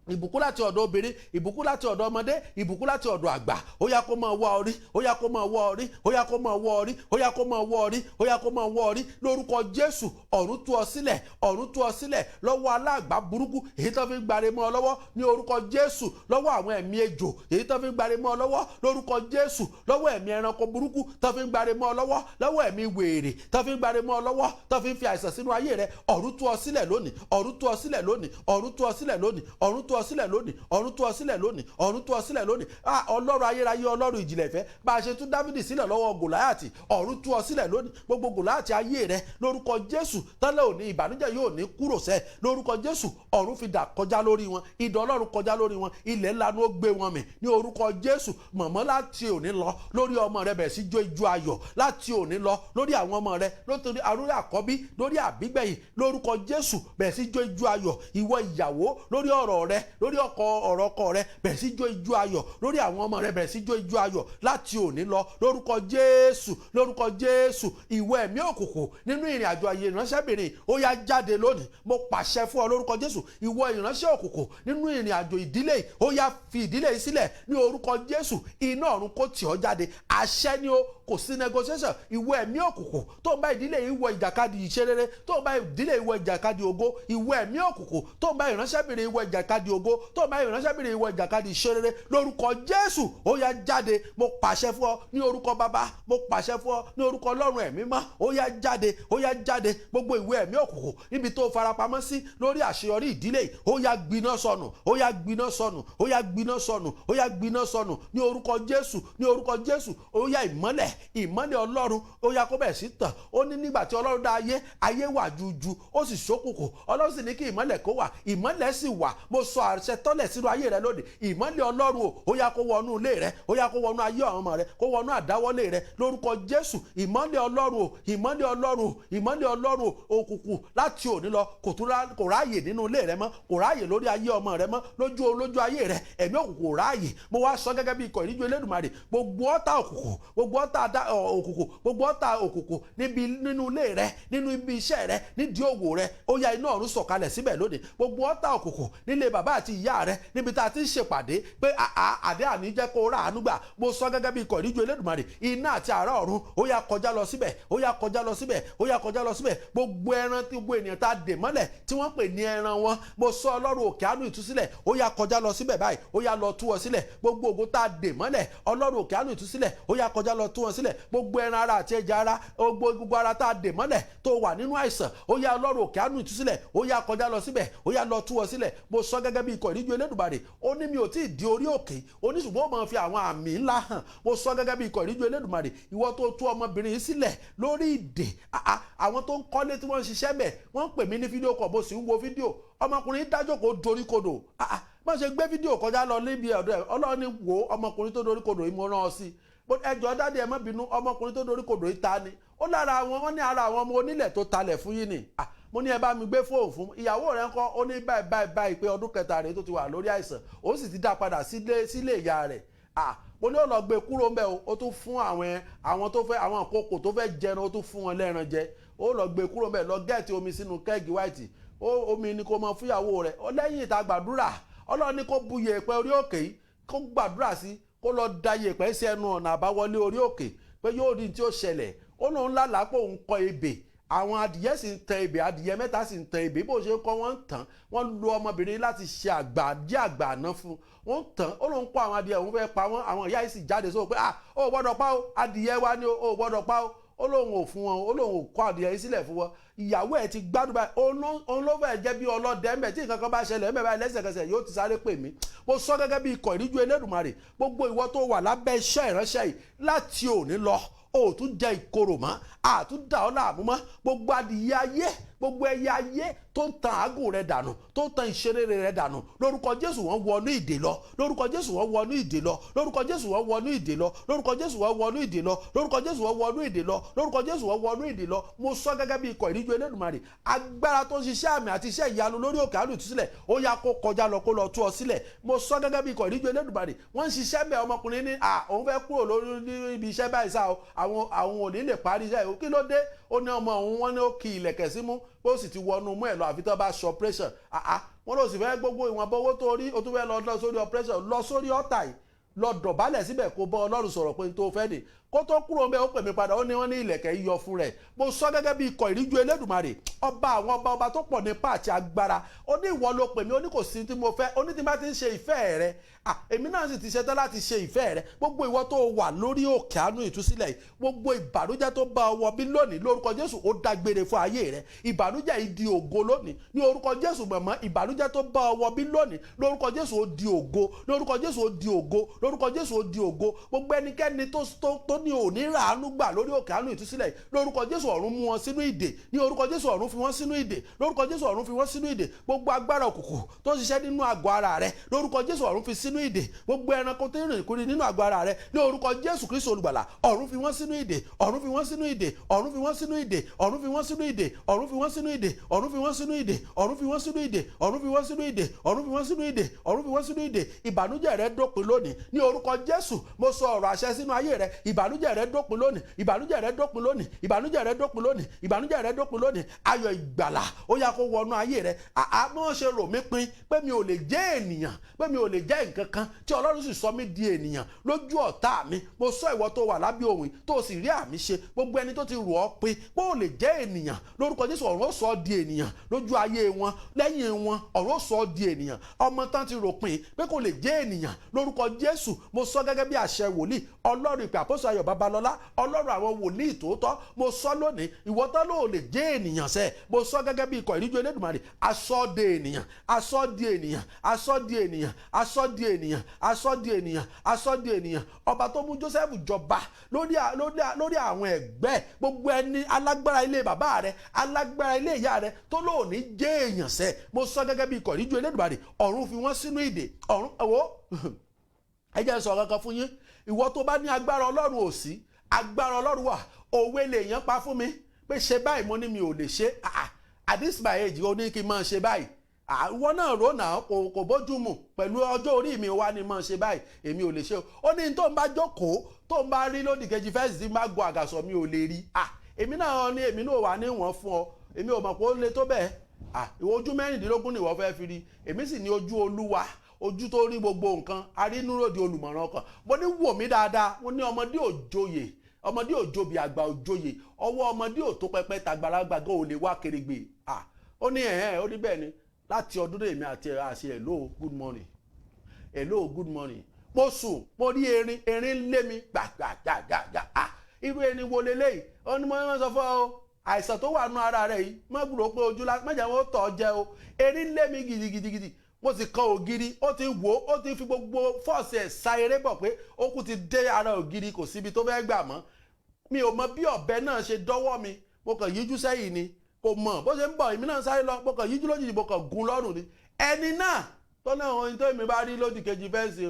Ìbùkún láti ọ̀dọ̀ obìnrin, ìbùkún láti ọ̀dọ̀ ọmọdé, ìbùkún láti ọ̀dọ̀ àgbà, ó yá kó máa wá orí, ó yá kó máa wá orí, ó yá kó máa wá orí, ó yá kó máa wá orí, ó yá kó máa wá orí lórúkọ Jésù. Ọ̀run tú ọ sílẹ̀, ọ̀run tú ọ sílẹ̀ lọ́wọ́ aláàgbá burúkú èyí tó fi ń gbare mọ́ ọ lọ́wọ́ ní orúkọ Jésù, lọ́wọ́ àwọn ẹ̀mí ejò èyí tó fi ń gbare mọ́ ọ lọ́wọ́ lórúkọ Jésù, lọ́wọ́ ẹ̀mí ẹranko burúkú tó fi ń gbare mọ́ ọ lọ́wọ́, lọ́wọ́ ẹ̀mí wèrè tó fi ń gbare mọ́ ọ lọ́wọ́, tó fi ń fi àìsàn sínú ayé rẹ. Ọ̀run tú ọ sílẹ̀ lónìí, ọ̀run tú ọ sílẹ̀ lónìí, ọ̀run tú ọ sílẹ̀ lónìí, ọ̀run tú ọ sílẹ̀ lónìí, ọ̀run tú ọ sílẹ̀ lónìí, ọ̀run tú ọ sílẹ̀ lónìí. Ah, Ọlọ́run ayérayé, Ọlọ́run ìjìnlẹ̀ ìfẹ́, bá a ṣe tú Dávìdì sílẹ̀ lọ́wọ́ Gòláyàtì, ọ̀run tú ọ sílẹ̀ lónìí. Gbogbo Gòláyàtì ayé rẹ lórúkọ Jésù, tẹ́lẹ̀ òní ìbànújẹ́ yóò ní kúrò sẹ́ lórúkọ Jésù. Ọ̀run fi dà kọjá lórí wọn, idà Ọlọ́run kọjá lórí wọn, ilẹ̀ ńlá ló gbé wọn mì ní orúkọ Jésù. Mọ̀mọ́, láti òní lọ, lórí ọmọ rẹ, bẹ̀rẹ̀ sí jó ijó ayọ̀. Láti òní lọ, lórí àwọn ọmọ rẹ, lórí àrúrí àkọ́bí, lórí àbígbẹ̀yìn, lórúkọ Jésù, bẹ̀rẹ̀ sí jó ijó ayọ̀. Ìwọ ìyàwó, lórí ọ̀rọ̀ rẹ, lórí ọkọ, ọ̀rọ̀ ọkọ rẹ, bẹ̀rẹ̀ sí jó ijó ayọ̀. Lórí àwọn ọmọ rẹ, bẹ̀rẹ̀ sí jó ijó ayọ̀ láti òní lọ lórúkọ Jésù, lórúkọ Jésù. Ìwọ ẹ̀mí òkùnkùn nínú ìrìn àjò ayé ìránṣẹ́bìnrin, ó yá jáde lónìí. Mo pàṣẹ fún ọ lórúkọ Jésù. Ìwọ ìránṣẹ́ òkùnkùn nínú ìrìn àjò ìdílé yìí, ó yá fi ìdílé yìí sílẹ̀ ní orúkọ Jésù. Iná ọ̀run kó tì ọ́ jáde. Àṣẹ ni o, kò sí negotiation. Ìwọ ẹ̀mí òkùnkùn tó ń bá ìdílé yìí wọ ìjàkadì ìṣerere, tó ń bá ìdílé yìí wọ ìjàkadì ògo, ìwọ ẹ̀mí òkùnkùn tó ń bá ìránṣẹ́bìnrin wọ ìjàkadì ògo, tó ń bá ìránṣẹ́bìnrin wọ ìjàkadì ìṣerere, lórúkọ Jésù, ó yá jáde. Mo pàṣẹ fún ọ ní orúkọ Bàbá, mo pàṣẹ fún ọ ní orúkọ Ọlọ́run ẹ̀mí mọ́, ó yá jáde, ó yá jáde. Gbogbo ìwé ẹ̀mí òkùnkùn níbi tó farapamọ́ sí lórí àṣeyọrí ìdílé yìí, ó yá gbiná sọnù, ó yá gbiná sọnù, ó yá gbiná sọnù, ó yá gbiná sọnù ní orúkọ Jésù, ní orúkọ Jésù. Ó yá, ìmọ́lẹ̀, ìmọ́lẹ̀ Ọlọ́run, ó yá kó bẹ̀rẹ̀ sí tàn. Ó ní nígbà tí Ọlọ́run dá ayé, ayé wà juju, ó sì ṣókùnkùn. Ọlọ́run sì ní kí ìmọ́lẹ̀ kó wà, ìmọ́lẹ̀ sì wà. Mo sọ àṣẹ tọ́lẹ̀ sínú ayé rẹ lónìí. Ìmọ́lẹ̀ Ọlọ́run o, ó yá kó wọnú ilé rẹ, ó yá kó wọnú ayé àwọn ọmọ rẹ, kó wọnú àdáwọ́lé rẹ lórúkọ Jésù. Ìmọ́lẹ̀ Ọlọ́run o, ìmọ́lẹ̀ Ọlọ́run o, ìmọ́lẹ̀ Ọlọ́run o. Òkùnkùn láti òní lọ kò tún kò ráàyè nínú ilé rẹ mọ́, kò ráàyè lórí ayé ọmọ rẹ mọ́, lójú ayé rẹ, ẹ̀mí òkùnkùn kò ráàyè. Mo wá sọ gẹ́gẹ́ bí ikọ̀ ìríjú Elédùmarè, gbogbo ọ̀tá òkùnkùn, gbogbo ọ̀tá òkùnkùn, gbogbo ọ̀tá òkùnkùn níbi nínú ilé rẹ, nínú ibi iṣẹ́ rẹ, nídìí òwò rẹ, ó yá, iná ọ̀run sọ̀kalẹ̀ síbẹ̀ lónìí. Gbogbo ọ̀tá òkùnkùn nílé bàbá àti ìyá rẹ, níbi tá a ti ń ṣèpàdé pé àá àdé àní jẹ́ kó rà àánú gbà, mo sọ gẹ́gẹ́ bí ikọ̀ ìríjú Elédùmarè, iná àti àrá ọ̀run, ó yá kọjá lọ síbẹ̀, ó yá kọjá lọ síbẹ̀, ó yá kọjá lọ síbẹ̀. Gbogbo ẹran tí gbogbo ènìyàn tá a dè mọ́lẹ̀ tí wọ́n pè ní ẹran wọn, mo sọ, Ọlọ́run òkè àánú ìtúsílẹ̀, ó yá kọjá lọ síbẹ̀ báyìí, ó yá lọ tú wọn sílẹ̀. Gbogbo ògo tá a dè mọ́lẹ̀, Ọlọ́run òkè àánú ìtúsílẹ̀, ó yá kọjá lọ tú wọn sílẹ̀. Gbogbo ẹran ara àti ẹja ara, gbogbo ara tá a dè mọ́lẹ̀ tó wà nínú àìsàn, ó yá, Ọlọ́run òkè àánú ìtúsílẹ̀, ó yá kọjá lọ síbẹ̀, ó yá lọ tú wọn sílẹ̀. Mo sọ gẹ́gẹ́ bí ikọ̀ ìríjú Elédùmarè. Ó ní mi ò tí ì di orí òkè, ó ní ṣùgbọ́n ó máa fi àwọn àmì ńlá hàn. Mo sọ gẹ́gẹ́ bí ikọ̀ ìríjú Elédùmarè, ìwọ tó tú ọmọbìnrin yìí sílẹ̀ lórí ìdè, àwọn tó ń kọ́lé tí wọ́n ń ṣiṣẹ́ mẹ́, wọ́n ń pè mí ní fídíò kọ̀, mo sì ń wo fídíò ọmọkùnrin dájókòó dorí kodò. Má ṣe gbé fídíò kọjá lọ níbi ọ̀dọ̀ ẹ̀. Ọlọ́run ní wo ọmọkùnrin tó dorí kodò yìí, mo rán ọ sí. Ẹjọ́ daddy, ẹ má bínú, ọmọkùnrin tó dorí kodò yìí, ta ni? Ó lára àwọn, wọ́n ní ara àwọn ọmọ onílẹ̀ tó talẹ̀ fún yín ni. Mo ní ẹ bá mi gbé fóònù fún ìyàwó rẹ̀ ńkọ́? Ó ní báyìí báyìí báyìí, pé ọdún kẹta rẹ̀ tó ti wà lórí àìsàn, ó sì ti dá padà sílé ìyá rẹ̀. Mo ní ó lọ gbé kúrò ńbẹ̀ o. Ó tún fún àwọn tó fẹ́, àwọn àkókò tó fẹ́ jẹran, ó tún fún wọn lẹ́ran jẹ. Ó lọ gbé kúrò ńbẹ̀, lọ get omi sínú keg white, ó omi ni kó mọ fúyàwó rẹ̀. Ó lẹ́yìn ìta gbàdúrà, Ọlọ́run ní kó bu yèèpẹ̀ orí òkè yìí, kó gbàdúrà sí, kó lọ da yèèpẹ̀ sí ẹnu ọ̀nà àbáwọlé orí òkè, pé yóò rí tí ó ṣẹlẹ̀. Ó lóun lálàá pé òun kọ ebè, àwọn adìyẹ sì ń tẹ ebè, adìyẹ mẹ́ta sì ń tẹ ebè. Bó ṣe kọ́, wọ́n ń tàn. Wọ́n lu ọmọbìnrin láti ṣe àgbà jẹ́ àgbà àná fún wọ́n ń tàn. Ó lóun kọ́ àwọn adìyẹ, òun fẹ́ pa wọ́n. Àwọn ìyá yìí sì jáde sóò pé, "Ah, ó gbọ́dọ̀ pa ó, adìyẹ wa ni, ó gbọ́dọ̀ pa ó." Ó lóun ò fún wọn, ó lóun ò kọ́ adìyẹ yìí sílẹ̀ fún wọn. Ìyàwó ẹ̀ ti gbádùn báyìí. Òun ló fẹ́ jẹ́ bí ọlọ́dẹ ńbẹ̀. Tí nǹkan kan bá ṣẹlẹ̀ ńbẹ̀ báyìí, lẹ́sẹ̀kẹsẹ̀ yóò ti sáré pè mí. Mo sọ gẹ́gẹ́ bí ikọ̀ ìríjú Elédùmarè, gbogbo ìwọ tó wà lábẹ́ iṣẹ́ ìránṣẹ́ yìí, láti òní lọ, o ò tún jẹ ìkorò mọ́, àtún dà ọ́ láàmú mọ́. Gbogbo adìyẹ ayé, gbogbo ẹyẹ ayé tó ń tan àágùn rẹ dànù, tó ń tan ìṣeré rẹ dànù, lórúkọ Jésù, wọ́n wọnú ìdè lọ. Lórúkọ Jésù, wọ́n wọnú ìdè lọ. Lórúkọ Jésù, wọ́n wọnú ìdè lọ. Lórúkọ Jésù, wọ́n wọnú ìdè lọ. Lórúkọ Jésù, wọ́n wọnú ìdè lọ. Lórúkọ Jésù, wọ́n wọnú ìdè lọ. Mo sọ gẹ́gẹ́ bí ikọ̀ ìríjú Elédùmarè, agbára tó ń ṣiṣẹ́ àmì àti iṣẹ́ ìyanu lórí òkè àánú ìtúsílẹ̀, ó yá kó kọjá lọ, kó lọ tú ọ sílẹ̀. Mo sọ gẹ́gẹ́ bí ikọ̀ ìríjú Elédùmarè, wọ́n ń ṣiṣẹ́ mẹ́. Ọmọkùnrin ní à òun fẹ́ kúrò lórí ibi iṣẹ́ báyìí sá o, àwọn ò ní lè parí iṣẹ́. Kí ló dé? Ó ní ọmọ òun, wọ́n ní ó ki ìlẹ̀kẹ̀ símú. Bó sì ti wọnú mú ẹ̀ lọ, àfi tó bá ṣe operation. Àá, wọ́n lọ sì fẹ́ gbogbo ìwọ̀nba owó tó rí, o tún fẹ́ lọ sórí operation. Lọ sórí ọ̀tà yìí, lọ dọ̀bálẹ̀ síbẹ̀, kó bọ́ Ọlọ́run sọ̀rọ̀ pé n tó fẹ́ dè. Kó tó kúrò mbẹ́, ó pè mí padà, ó ní wọ́n ní ilẹ̀kẹ̀ yíyọ fún rẹ̀. Mo sọ gẹ́gẹ́ bí ikọ̀ ìríjú Elédùmarè, ọba àwọn ọba, ọba tó pọ̀ nípa àti agbára. Ó ní ìwọ ló pè mí, ó ní kò sí tí mo fẹ́, ó ní tí n bá ti ń ṣe ìfẹ́ rẹ. À, èmi náà sì ti ṣetán láti ṣe ìfẹ́ rẹ. Gbogbo ìwọ tó wà lórí òkè àánú ìtúsílẹ̀ yìí, gbogbo ìbànújẹ́ tó bá ọwọ́ bí lónìí, lórúkọ Jésù, ó dágbére fún ayé rẹ. Ìbànújẹ́ yìí di ògo lónìí ní orúkọ Jésù. Mọ̀mọ́, ìbànújẹ́ tó bá ọwọ́ bí lónìí, lórúkọ Jésù, ó di ògo. Lórúkọ Jésù, ó di ògo. Lórúkọ Jésù, ó di ògo. Gbogbo ẹnikẹ́ni tó ní òní ràánú gbà lórí òkè àánú ìtúsílẹ̀ yìí, lórúkọ Jésù, ọ̀run mú wọn sínú ìdè. Ní orúkọ Jésù, ọ̀run fi wọ́n sínú ìdè. Lórúkọ Jésù, ọ̀run fi wọ́n sínú ìdè. Gbogbo agbára òkùnkùn tó ń ṣiṣẹ́ nínú àgọ́ ara rẹ, lórúkọ Jésù, ọ̀run fi sínú ìdè. Gbogbo ẹranko tó ń rìn kiri nínú àgọ́ ara rẹ, ní orúkọ Jésù Kristu olùgbàlà, ọ̀run fi wọ́n sínú ìdè. Ọ̀run fi wọ́n sínú ìdè. Ọ̀run fi wọ́n sínú ìdè. Ọ̀run fi wọ́n sínú ìdè. Ọ̀run fi wọ́n sínú ìdè. Ọ̀run fi wọ́n sínú ìdè. Ọ̀run fi wọ́n sínú ìdè. Ọ̀run fi wọ́n sínú ìdè. Ọ̀run fi wọ́n sínú ìdè. Ọ̀run fi wọ́n sínú ìdè. Ìbànújẹ́ rẹ dópin lónìí ní orúkọ Jésù. Mo sọ ọ̀rọ̀ àṣẹ sínú ayé rẹ. Ìbànújẹ́ rẹ dópin lónìí. Ìbànújẹ́ rẹ dópin lónìí. Ìbànújẹ́ rẹ dópin lónìí. Ìbànújẹ́ rẹ dópin lónìí. Ayọ̀ ìgbàlà, ó yá, kó wọnú ayé rẹ. Àá, bí wọ́n ṣe rò mí pin pé mi ò lè jẹ́ ènìyàn, pé mi ò lè jẹ́ nǹkan kan, tí Ọlọ́run sì sọ mí di ènìyàn lójú ọ̀tá mi. Mo sọ, ìwọ tó wà lábẹ́ òun tó sì rí àmì ṣe, gbogbo ẹni tó ti rò ọ́ pin pé ò lè jẹ́ ènìyàn, lórúkọ Jésù, ọ̀run ó sọ ọ́ di ènìyàn lójú ayé wọn, lẹ́yìn wọn. Ọ̀run ó sọ ọ́ di ènìyàn. Ọmọ tán ti rò pin pé kò lè jẹ́ ènìyàn, lórúkọ Jésù, mo sọ gẹ́gẹ́ bí àṣẹ wòlíì Ọlọ́run, ìpè àpọ́sọ̀ Ayọ̀ Babalọ́lá, Ọlọ́run àwọn wòlíì tòótọ́, mo sọ lónìí, ìwọ tán ló lè jẹ́ ènìyàn sẹ́, mo sọ gẹ́gẹ́ bí ikọ̀ ìríjú Elédùmarè, aṣọ di ènìyàn, aṣọ di ènìyàn, aṣọ di ènìyàn, aṣọ di ènìyàn, aṣọ di ènìyàn, aṣọ di ènìyàn. Ọba tó mú Joseph jọba lórí àwọn ẹgbẹ́, gbogbo ẹni alágbára ilé bàbá rẹ, alágbára ilé ìyá rẹ tó lóòní jẹ́ èèyàn sẹ́, mo sọ gẹ́gẹ́ bí ikọ̀ ìríjú Elédùmarè, ọ̀run fi wọ́n sínú ìdè. Ọ̀run ẹ̀wọ́, ẹ jẹ́ n sọ kankan fún yín. Ìwọ tó bá ní agbára Ọlọ́run ò sí, agbára Ọlọ́run wà. Òwe lèèyàn pa fún mi pé ṣe báyìí, mo ní mi ò lè ṣe. Ah, at this my age, ó ní kí n máa ṣe báyìí? Ah, ìwọ náà rò náà, kò bójú mu pẹ̀lú ọjọ́ orí mi wá ní máa ṣe báyìí, èmi ò lè ṣe o. Ó ní tó ń bá jókòó, tó ń bá rí lódì kejì fence tí ń bá gun àgàsọ̀, mi ò lè rí. Ah, èmi náà ní èmi náà wà ní wọ́n fún ọ, èmi ò mọ̀ pé ó le tó bẹ́ẹ̀. Ah, ìwọ, ojú 16 ni ìwọ fẹ́ fi rí, èmi sì ní ojú Olúwa, ojú tó rí gbogbo nǹkan, arínúròdì olùmọ̀ràn ọkàn. Mo ní wò mí dáadáa. Mo ní ọmọdé òjòyè, ọmọdé òjòbí, àgbà òjòyè, ọwọ́ ọmọdé ò tó pẹpẹ, tàgbàlagbà gan ò lè wá kèrègbè. Ah, ó ní ẹ̀hẹ́n, ó ní bẹ́ẹ̀ ni. Láti ọdún náà, èmi àti ẹ̀ àṣẹ hello, good morning, hello, good morning. Mo sùn, mo rí erin, erin lé mi gbàgbàgbàgbà. Ah, irú erin wo leléyìí? Ó ní mo máa sọ fún ọ, àìsàn tó wà nù ara rẹ yìí, má gbúrò pé ojú la má jẹ́ wọn ó tọ̀ ọ́ jẹ o. Erin lé mi gidigidigidi, mo sì kan ògiri. Ó ti wò ó, ó ti fi gbogbo force ẹ̀ sa eré bọ̀ pé ó kú ti dé ara ògiri, kò síbi tó fẹ́ gbà mọ́. Mi ò mọ bí ọ̀bẹ náà ṣe dọ́wọ́ mi. Mo kàn yíjú sẹ́yìn ni, kò mọ̀ bó ṣe ń bọ̀, èmi náà sáré lọ, mo kàn yíjú lójijì, mo kàn gún lọ́rùn ni. Ẹni náà tó náà, ohun tó èmi bá rí lódì kejì fence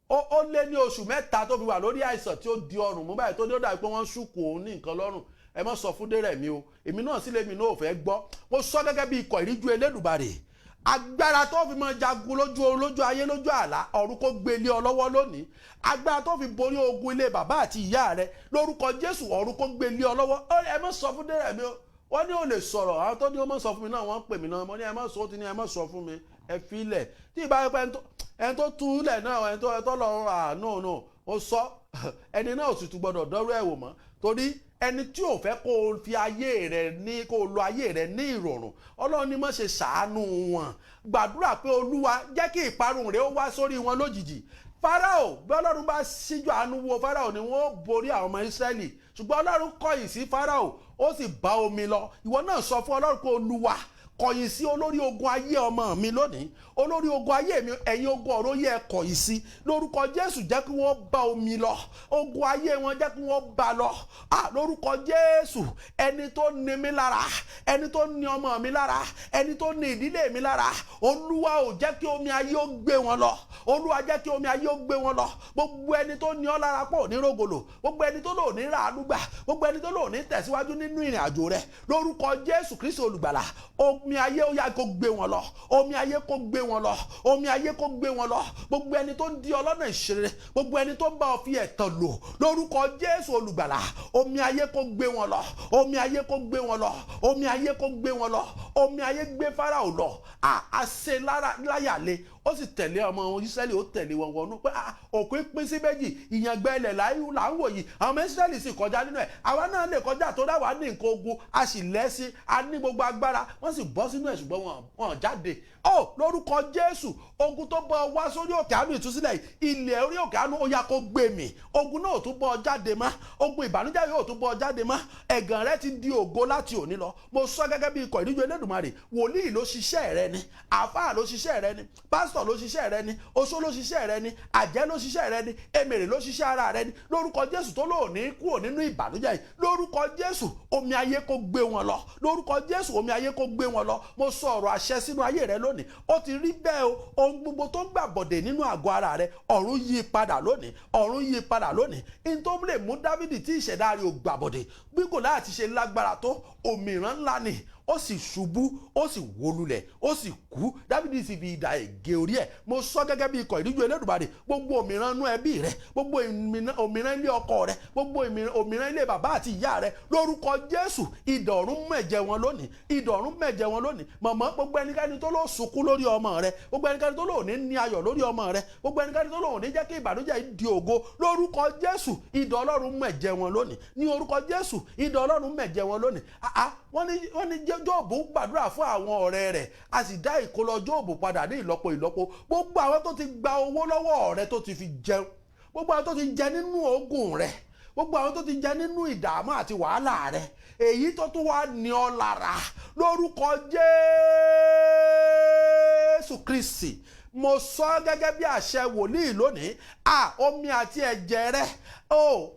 o, ó lé ní oṣù 3 tó fi wà lórí àìsàn tí ó di ọrùn mú báyìí, tó ní ó dàbí pé wọ́n ń ṣùkú òun ní nǹkan lọ́rùn. Ẹ má sọ fún dérẹ̀ mi o, èmi náà sì lèmi náà ò fẹ́ gbọ́. Mo sọ gẹ́gẹ́ bí ikọ̀ ìríjú Elédùmarè, agbára tó fi máa jagun lójú oorun, lójú ayé, lójú àlá, ọ̀run kó gbé lé ọ lọ́wọ́ lónìí. Agbára tó fi borí ogun ilé bàbá àti ìyá rẹ, lórúkọ Jésù, ọ̀run kó gbé lé ọ lọ́wọ́. Ẹ má sọ fún dérẹ̀ mi o, wọ́n ní ò lè sọ̀rọ̀. Àwọn tó ní ó má sọ fún mi náà, wọ́n pè mí náà. Mo ní ẹ má sọ, ó ti ní ẹ má sọ fún mi, ẹ fi lẹ̀. Tí ìbá pẹ́ ẹni tó tú lẹ̀ náà, ẹni tó lọ rà no no, ó sọ ẹni náà ò sì tún gbọdọ̀ dọ́rọ̀ ẹ̀ wò mọ́, torí ẹni tí ò fẹ́ kó o fi ayé rẹ ní, kó o lo ayé rẹ ní ìrọ̀rùn, Ọlọ́run ní má ṣe ṣàánú wọn. Gbàdúrà pé Olúwa jẹ́ kí ìparun rẹ ó wá sórí wọn lójijì. Fáráò, bí Ọlọ́run bá síjú àánú wo Fáráò ni, wọ́n ó borí àwọn ọmọ Ísírẹ́lì, ṣùgbọ́n Ọlọ́run kọ̀yìn sí Fáráò, ó sì bá omi lọ. Ìwọ náà sọ fún Ọlọ́run pé Olúwa, kọ̀yìn sí olórí ogun ayé ọmọ mi lónìí, olórí ogun ayé mi. Ẹ̀yin ogun ọ̀rọ̀ yẹ kọ̀yìn sí lórúkọ Jésù. Jẹ́ kí wọ́n bá omi lọ. Ogun ayé wọn, jẹ́ kí wọ́n bá lọ. Ah, lórúkọ Jésù, ẹni tó ní mi lára, ẹni tó ní ọmọ mi lára, ẹni tó ní ìdílé mi lára, Olúwa ò jẹ́ kí omi ayé ó gbé wọn lọ. Olúwa, jẹ́ kí omi ayé ó gbé wọn lọ. Gbogbo ẹni tó ní ọ lára pọ̀ ní rògòlò, gbogbo ẹni tó lò ní ràánú gbà, gbogbo ẹni tó lò ní tẹ̀síwájú nínú ìrìn àjò rẹ, lórúkọ Jésù Kristi olùgbàlà. Omi ayé ó yá kó gbé wọn lọ, omi ayé kó gbé wọn lọ, omi ayé kó gbé wọn lọ. Gbogbo ẹni tó ń di ọlọ́nà ìṣeré, gbogbo ẹni tó ń bá ọ fi ẹ̀tàn lò, lórúkọ Jésù olùgbàlà, omi ayé kó gbé wọn lọ, omi ayé kó gbé wọn lọ, omi ayé kó gbé wọn lọ. Omi ayé gbé Fáráò lọ, a ṣe láyàlé, ó sì tẹ̀lé ọmọ Ísírẹ́lì, ó tẹ̀lé wọn wọnú pé òkú pín sí méjì, ìyàngbẹ́ ilẹ̀ là ń wò yìí. Àwọn ọmọ Ísírẹ́lì sì kọjá nínú ẹ̀, àwa náà lè kọjá tó dá wà ní nǹkan ogun, a sì lẹ́sìn, a ní gbogbo agbára. Wọ́n sì bọ́ sínú ẹ̀, ṣùgbọ́n wọn jáde. Ó lórúkọ Jésù, ogun tó bọ́ wá sórí òkè àánú ìtúsílẹ̀, ilẹ̀ orí òkè àánú, ó yá kó gbé mì. Ogun náà ò tún bọ́ jáde mọ́, ogun ìbànújẹ́ yóò tún bọ́ jáde mọ́. Ẹ̀gàn rẹ ti di ògo láti òní lọ. Mo sọ gẹ́gẹ́ bí ikọ̀ ìdíje Elédùmarè, wòlíì ló ṣiṣẹ́ rẹ ni, àáfàá ló ṣiṣẹ́ rẹ ni, pásítọ̀ ló ṣiṣẹ́ rẹ ni, oṣó ló ṣiṣẹ́ rẹ ni, àjẹ́ ló ṣiṣẹ́ rẹ ni, èmèrè ló ṣiṣẹ́ ara rẹ ni. Lórúkọ Jésù, tó lóòní kúrò nínú ìbànújẹ́ yìí, lórúkọ Jésù, omi ayé kó gbé wọn lọ. Lórúkọ Jésù, omi ayé kó gbé wọn lọ. Mo sọ ọ̀rọ̀ àṣẹ sínú ayé rẹ lónìí, ó ti rí bẹ́ẹ̀ o. Ohun gbogbo tó ń gbà bọ̀dẹ̀ nínú àgọ́ ara rẹ, ọ̀run yí padà lónìí, ọ̀run yí padà lónìí. In tó lè mú Dávìdì tí ìṣẹ̀dá rẹ̀ ò gbà bọ̀dẹ̀, bí Gòláyátì ṣe lágbára tó, òmìrán ńlá ni, ó sì ṣubú, ó sì wó lulẹ̀, ó sì kú. Dávìdì sì fi idà gé orí ẹ̀. Mo sọ gẹ́gẹ́ bí ikọ̀ ìdíjú Elédùmarè, gbogbo òmìrán inú ẹbí rẹ, gbogbo òmìrán ilé ọkọ rẹ, gbogbo òmìrán ilé bàbá àti ìyá rẹ, lórúkọ Jésù, idà ọ̀run mẹ̀jẹ̀ wọn lónìí, idà ọ̀run mẹ̀jẹ̀ wọn lónìí. Mọ̀mọ́, gbogbo ẹnikẹ́ni tó ló sunkún lórí ọmọ rẹ, gbogbo ẹnikẹ́ni tó lò ní ní ayọ̀ lórí ọmọ rẹ, gbogbo ẹnikẹ́ni tó lò ní jẹ́ kí ìbànújẹ́ di ògo, lórúkọ Jésù, idà Ọlọ́run mẹ̀jẹ̀ wọn lónìí. Ní orúkọ Jésù, idà Ọlọ́run mẹ̀jẹ̀ wọn lónìí. Wọ́n ní Jóòbù gbàdúrà fún àwọn ọ̀rẹ́ rẹ̀, a sì dá ìkólọ Jóòbù padà ní ìlọ́po ìlọ́po. Gbogbo àwọn tó ti gba owó lọ́wọ́ ọ̀rẹ́ tó ti fi jẹun, gbogbo àwọn tó ti jẹ nínú oògùn rẹ̀, gbogbo àwọn tó ti jẹ nínú ìdààmú àti wàhálà rẹ̀, èyí tó tún wá ní ọ lára, lórúkọ Jésù Kristi, mo sọ gẹ́gẹ́ bí àṣẹ wòlíì lónìí, omi àti ẹ̀jẹ̀ rẹ,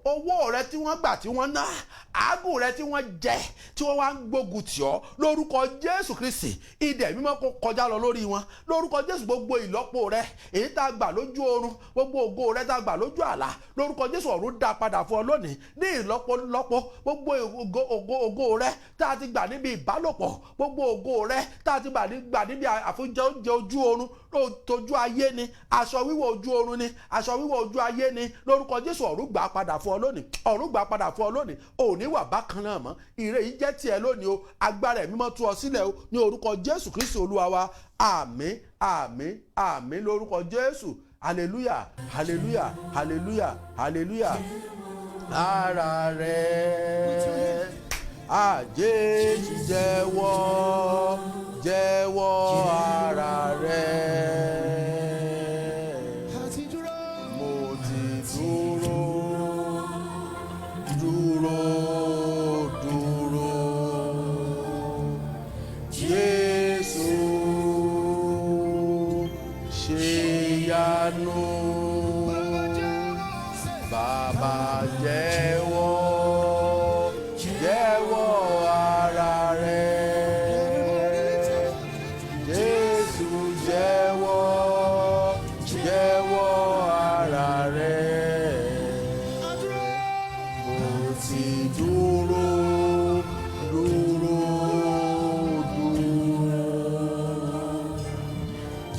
owó rẹ tí wọ́n gbà tí wọ́n ná, àágùn rẹ tí wọ́n jẹ tí wọ́n wá ń gbógun tì ọ́, lórúkọ Jésù Kristi, idẹ̀ mímọ́ kó kọjá lọ lórí wọn. Lórúkọ Jésù, gbogbo ìlọ́po rẹ èyí tá a gbà lójú oorun, gbogbo ògo rẹ tá a gbà lójú àlá, lórúkọ Jésù, ọ̀run dá padà fún ọ lónìí ní ìlọ́po lọ́po. Gbogbo ògo rẹ tá a ti gbà níbi ìbálòpọ̀, gbogbo ògo rẹ tá a ti gbà níbi àfúnjẹ oúnjẹ ojú oorun, tójú ayé ni, aṣọ wíwọ̀ ojú oorun ni, aṣọ wíwọ̀ ojú ayé ni, lórúkọ Jésù, ọ̀run gbà padà fún ọ lónìí, ọ̀run gbà padà fún ọ lónìí. Òní wà bákan náà mọ́. Ire yìí jẹ́ tiẹ̀ lónìí o. Agbára ẹ̀mí mímọ́ tú ọ sílẹ̀ o, ní orúkọ Jésù Kristi Olúwa wa. Àmín, àmín, àmín, lórúkọ Jésù. Hallelujah, hallelujah, hallelujah, hallelujah. Ara rẹ̀ àjèjì, jẹ́wọ́, jẹ́wọ́ ara rẹ̀. Mo ti dúró, dúró, dúró. Jésù ṣe yanu. Bàbá jẹ́wọ́, jẹ́wọ́ ara rẹ̀. Jésù jẹ́wọ́, jẹ́wọ́ ara rẹ̀. Mo ti dúró, dúró, dúró.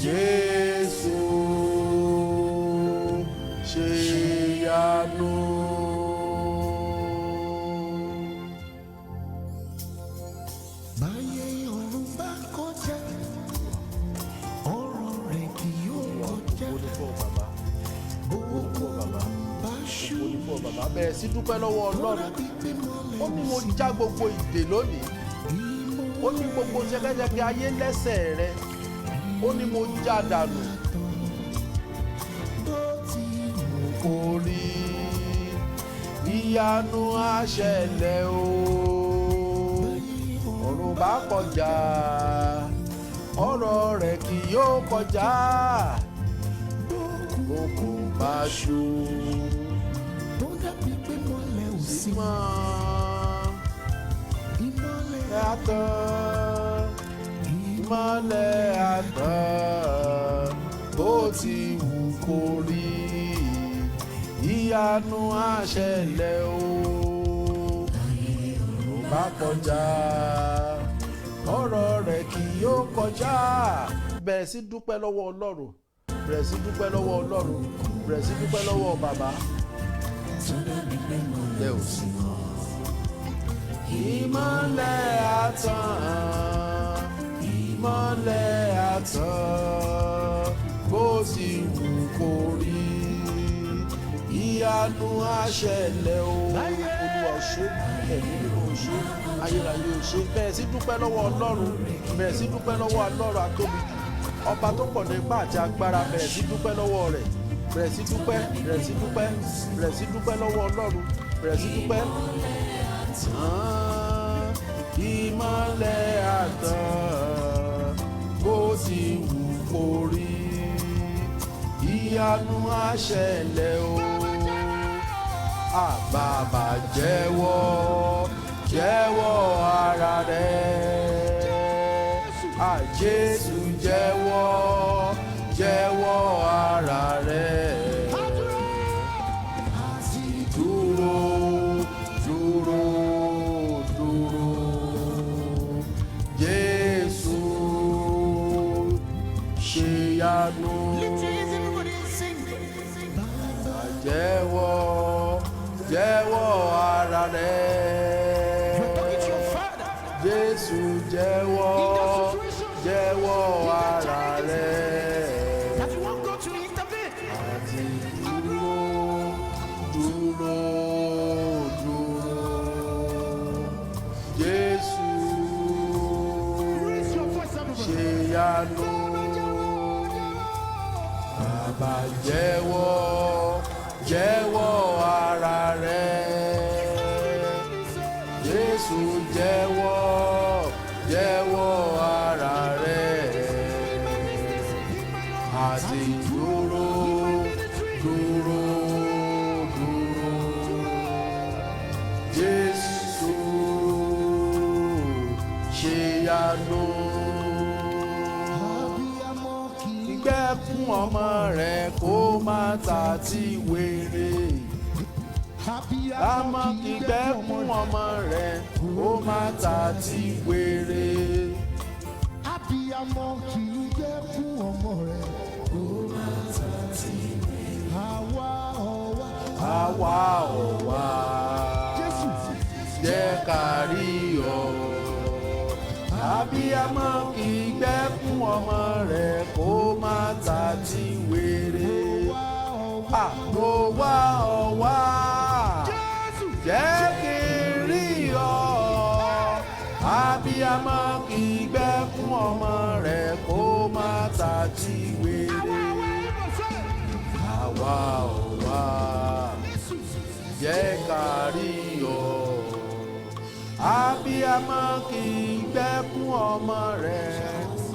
Jésù ṣe yanu. Báyé ọ̀run bá kọjá, ọ̀rọ̀ rẹ̀ kì yóò kọjá. Ògo ni fún ọ bàbá, Bá ṣú, ògo ni fún ọ bàbá. Bẹ̀rẹ̀ sí dúpẹ́ lọ́wọ́ Ọlọ́run. pípé mọ́lẹ̀ Ó ní mo já gbogbo ìdè lónìí. Ó ní gbogbo ṣẹ̀kẹ̀ṣẹ̀kẹ̀ ayé lẹ́sẹ̀ rẹ, ó ní mo já dànù. bó ti wù Kò rí ìyanu àṣẹlẹ̀ o. Ọ̀run bá kọjá, ọ̀rọ̀ rẹ̀ kì yóò kọjá. Òkun bá ṣú tó dàbí pé mọ́lẹ̀ ò sí mọ́ ìmọ́lẹ̀ àtàn, ìmọ́lẹ̀ àtàn. Bó ti wù kó rí, ìyanu àṣẹlẹ̀ o. Ọ̀run bá kọjá, ọ̀rọ̀ rẹ̀ kì kọjá. Bẹ̀rẹ̀ sí dúpẹ́ lọ́wọ́ Ọlọ́run, bẹ̀rẹ̀ sí dúpẹ́ lọ́wọ́ Ọlọ́run, bẹ̀rẹ̀ sí dúpẹ́ lọ́wọ́ bàbá. Tó dàbí pé mo Lẹ́ ò sí mọ́. Ìmọ́lẹ̀ àtàn, ìmọ́lẹ̀ àtàn, bó ti wù kó rí, ìyanu àṣẹlẹ̀ o. Olúwa ò ṣe, ẹ̀mí mímọ́ ò ṣe, ayérayé ò ṣe. Bẹ̀rẹ̀ sí dúpẹ́ lọ́wọ́ Ọlọ́run, bẹ̀rẹ̀ sí dúpẹ́ lọ́wọ́ Ọlọ́run atóbi jù, ọba tó pọ̀ ní ipá àti agbára. Bẹ̀rẹ̀ sí dúpẹ́ lọ́wọ́ rẹ̀, bẹ̀rẹ̀ sí dúpẹ́, bẹ̀rẹ̀ sí dúpẹ́, bẹ̀rẹ̀ sí dúpẹ́ lọ́wọ́ Ọlọ́run, bẹ̀rẹ̀ sí dúpẹ́. Tàn, ìmọ́lẹ̀ àtàn, bó ti wù kó rí, ìyanu àṣẹlẹ̀ o. Àbàbà jẹ́wọ́, jẹ́wọ́ ara rẹ̀. Àjésù jẹ́wọ́, jẹ́wọ́ ara rẹ̀. Dúró, dúró, dúró, Jésù ṣe yanu. Jẹ́wọ́, jẹ́wọ́ ara rẹ̀. Jésù jẹ́wọ́, jẹ́wọ́ ara rẹ̀. Àti dúró, dúró, dúró, Jésù ṣe yanu. Bàbá jẹ́wọ́, jẹ́wọ́ ara rẹ̀. Jésù jẹ́wọ́, jẹ́wọ́ ara rẹ̀. Àti dúró, dúró, dúró, Jésù ṣe yanu. Ìgbẹ́kùn ọmọ rẹ̀ kó má ta ti wéré. Àmọ́ ìgbẹ́kùn ọmọ rẹ̀ kó má ta ti wéré. Abiyamọ kì í gbẹ́ fún ọmọ rẹ̀ kó má ta ti àwa ọ̀wá. Àwa ò wá. Jésù. Jẹ́ ká rí ọ. Abiyamọ kì í gbẹ́kún ọmọ rẹ̀ kó má ta ti wéré. Àwa ọ̀wá. Àgbo wá ọ wá. Jésù. Jẹ́ kí n rí ọ. Abiyamọ kì í gbẹ́kún ọmọ rẹ̀ kó má ta ti wéré. Àwa ò wá, jẹ́ ká rí ọ. Abiyamọ kì í gbẹ́kún ọmọ rẹ̀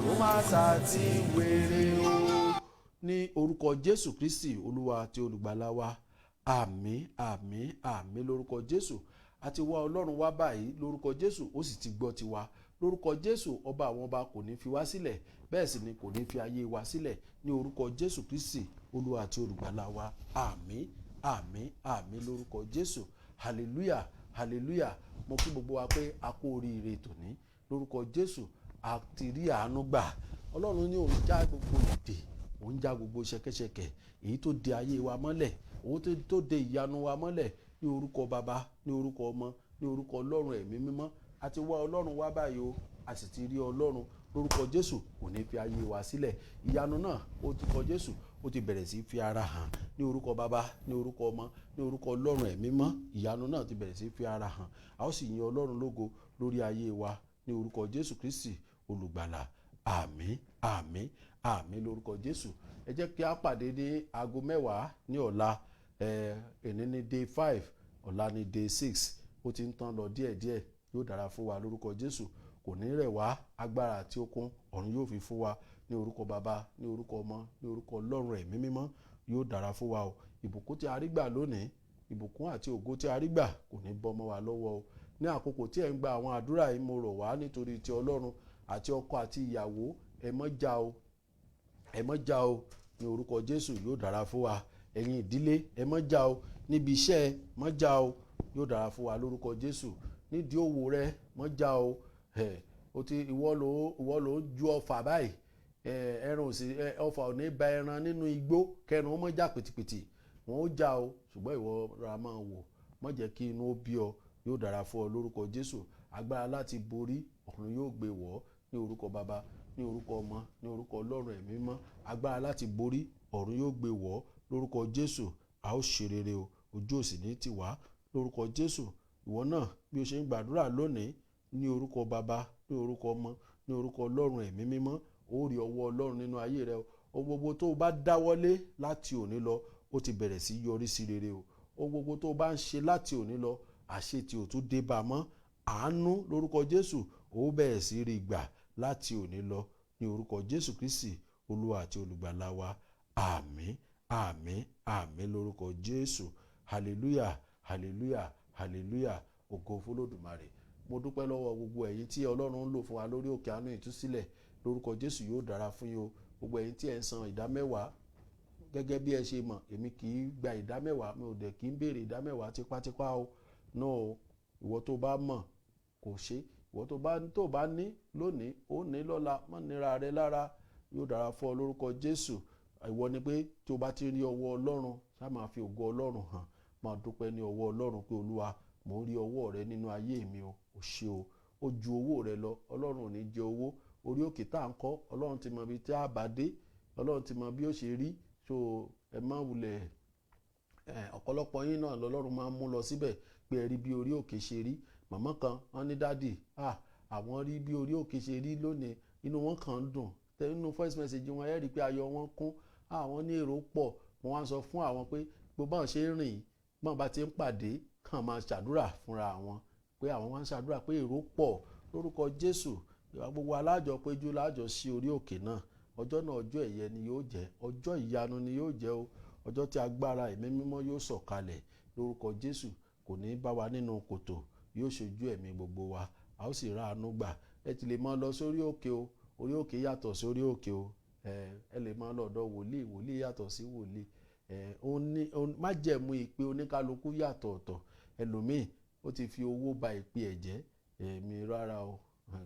kó má ta ti wéré o. Ní orúkọ Jésù Kristi Olúwa àti Olùgbàlà wa, àmín, àmín, àmín lórúkọ Jésù. Àti wá Ọlọ́run wá báyìí lórúkọ Jésù, ó sì ti gbọ́ tiwa lórúkọ Jésù. Ọba àwọn ọba kò ní fi wá sílẹ̀, bẹ́ẹ̀ sì ni kò ní fi ayé wa sílẹ̀ ní orúkọ Jésù Kristi Olúwa àti Olùgbàlà wa. Àmín, àmín, àmín lórúkọ Jésù. Hallelujah, hallelujah. Mo kí gbogbo wa pé a kú oríire tòní lórúkọ Jésù. A ti rí àánú gbà. Ọlọ́run ní òun já gbogbo ìdè, òun já gbogbo ṣẹ̀kẹ̀ṣẹ̀kẹ̀ èyí tó de ayé wa mọ́lẹ̀, òun tó de ìyanu wa mọ́lẹ̀ ní orúkọ Baba, ní orúkọ Ọmọ, ní orúkọ Ọlọ́run Ẹ̀mí Mímọ́. A ti wá Ọlọ́run wá báyìí o, a sì ti rí Ọlọ́run lórúkọ Jésù. Kò ní fi ayé wa sílẹ̀. Ìyanu náà ó ti kọ Jésù, ó ti bẹ̀rẹ̀ sí fi ara hàn ní orúkọ Baba, ní orúkọ Ọmọ, ní orúkọ Ọlọ́run Ẹ̀mí Mímọ́. Ìyanu náà ti bẹ̀rẹ̀ sí fi ara hàn, a ó sì yin Ọlọ́run lógo lórí ayé wa ní orúkọ Jésù Kristi Olùgbàlà. Àmín, àmín, àmín lórúkọ Jésù. Ẹ jẹ́ kí a pàdé ní aago 10 ní ọ̀la. Èní ní day 5, ọ̀la ní day 6. Ó ti ń tán lọ díẹ̀díẹ̀. Yóò dára fún wa lórúkọ Jésù. Kò ní rẹ̀ wá. Agbára àti okun ọ̀run yóò fi fún wa ní orúkọ Baba, ní orúkọ Ọmọ, ní orúkọ Ọlọ́run Ẹ̀mí Mímọ́. Yóò dára fún wa o. Ìbùkún tí a rí gbà lónìí, ìbùkún àti ògo tí a rí gbà kò ní bọ́ mọ́ wa lọ́wọ́ o. Ní àkókò tí ẹ̀ ń gba àwọn àdúrà yìí, mo rọ̀ wá nítorí ti Ọlọ́run, àti ọkọ àti ìyàwó, ẹ mọ́ já o, ẹ mọ́ já o ní orúkọ Jésù. Yóò dára fún wa. Ẹ̀yin ìdílé, ẹ mọ́ já o. Níbi iṣẹ́, ẹ mọ́ já o. Yóò dára fún wa lórúkọ Jésù. Nídìí òwò rẹ, mọ́ já o. Ẹ O ti ìwọ ló ń ju ọfà báyìí. Ẹran òsì ọfà ò ní ba ẹran nínú igbó kẹran ó mọ́ jà pìtìpìtì, wọn ó jà o. Ṣùgbọ́n ìwọ ra máa wò, má jẹ́ kí inú ó bí ọ. Yóò dára fún ọ lórúkọ Jésù. Agbára láti borí, ọ̀run yóò gbé wọ̀ ọ́ ní orúkọ Baba, ní orúkọ Ọmọ, ní orúkọ Ọlọ́run Ẹ̀mí Mímọ́. Agbára láti borí, ọ̀run yóò gbé wọ̀ ọ́ lórúkọ Jésù. A ó ṣe rere o, ojú òsì ní tiwa lórúkọ Jésù. Ìwọ náà, bí o ṣe ń gbàdúrà lónìí, ní orúkọ Baba, ní orúkọ Ọmọ, ní orúkọ Ọlọ́run Ẹ̀mí Mímọ́, ó rí ọwọ́ Ọlọ́run nínú ayé rẹ o. Ohun gbogbo tó o bá dáwọ́lé láti òní lọ, ó ti bẹ̀rẹ̀ sí yọrí sí rere o. Ohun gbogbo tó o bá ń ṣe láti òní lọ, àṣetì ò tún dé bá a mọ́. Àánú lórúkọ Jésù, ó bẹ̀rẹ̀ sí rí gbà láti òní lọ ní orúkọ Jésù Kristi, Olúwa àti Olùgbàlà wa. Àmín, àmín, àmín lórúkọ Jésù. Hallelujah, hallelujah, hallelujah. Ògo f'Olódùmarè. Mo dúpẹ́ lọ́wọ́ gbogbo ẹ̀yin tí Ọlọ́run ń lò fún wa lórí òkè àánú ìtúsílẹ̀. Lórúkọ Jésù, yóò dára fún yín o. Gbogbo ẹ̀yin tí ẹ̀ ń san ìdá mẹ́wàá, gẹ́gẹ́ bí ẹ ṣe mọ̀, èmi kì í gba ìdá mẹ́wàá, mi ò dẹ̀ kì í béèrè ìdá mẹ́wàá tipátipá o. No o. Ìwọ tó bá mọ̀ kò ṣe, ìwọ tó bá ní lónìí, ó ní lọ́la. Má nira rẹ lára. Yóò dára fún ọ lórúkọ Jésù. Ìwọ ni pé tí o bá ti rí ọwọ́ Ọlọ́run, ṣá máa fi ògo Ọlọ́run hàn, máa dúpẹ́ ní ọwọ́ Ọlọ́run pé, "Olúwa, mò ń rí ọwọ́ rẹ nínú ayé mi o. Ò ṣe o." Ó ju owó rẹ lọ. Ọlọ́run ò ní jẹ owó. Orí òkè tá à ń kọ́, Ọlọ́run ti mọ ibi tí a bá dé, Ọlọ́run ti mọ bí ó ṣe rí. So ẹ má wulẹ̀ ẹ. Ọ̀pọ̀lọpọ̀ yín náà lọ́lọ́run máa ń mú lọ síbẹ̀ pé ẹ rí bí orí òkè ṣe rí. Màmá kan, wọ́n ní, "Daddy, ah, àwọn rí bí orí òkè ṣe rí lónìí." Inú wọn kàn ń dùn. Tẹ nínú voice message wọn, ẹ rí i pé ayọ̀ wọn kún. Àwọn ní èrò pọ̀. Wọ́n wá sọ fún àwọn pé gbogbo àwọn ṣe ń rìn, bọ́n bá ti ń pàdé, kàn máa ṣàdúrà fúnra wọn, pé àwọn wá ń ṣàdúrà pé èrò pọ̀. Lórúkọ Jésù, gbogbo alájọ péjú lájọ sí orí òkè náà. Ọjọ́ náà, ọjọ́ ẹ̀yẹ ni yóò jẹ́, ọjọ́ ìyanu ni yóò jẹ́ o, ọjọ́ tí agbára Ẹ̀mí Mímọ́ yóò sọ̀kalẹ̀ lórúkọ Jésù. Kò ní bá wa nínú kòtò, yóò ṣojú ẹ̀mí gbogbo wa, a ó sì ráàánú gbà. Ẹ ti lè máa lọ sórí òkè o. Orí òkè yàtọ̀ sórí òkè o. Ẹ lè máa lọ ọ̀dọ̀ wòlíì. Wòlíì yàtọ̀ sí wòlíì. Ẹ ó ní májẹ̀mú ìpè oníkálukú yàtọ̀ ọ̀tọ̀. Ẹlòmíì, ó ti fi owó ba ìpè ẹ̀ jẹ́. Èmi rárá o,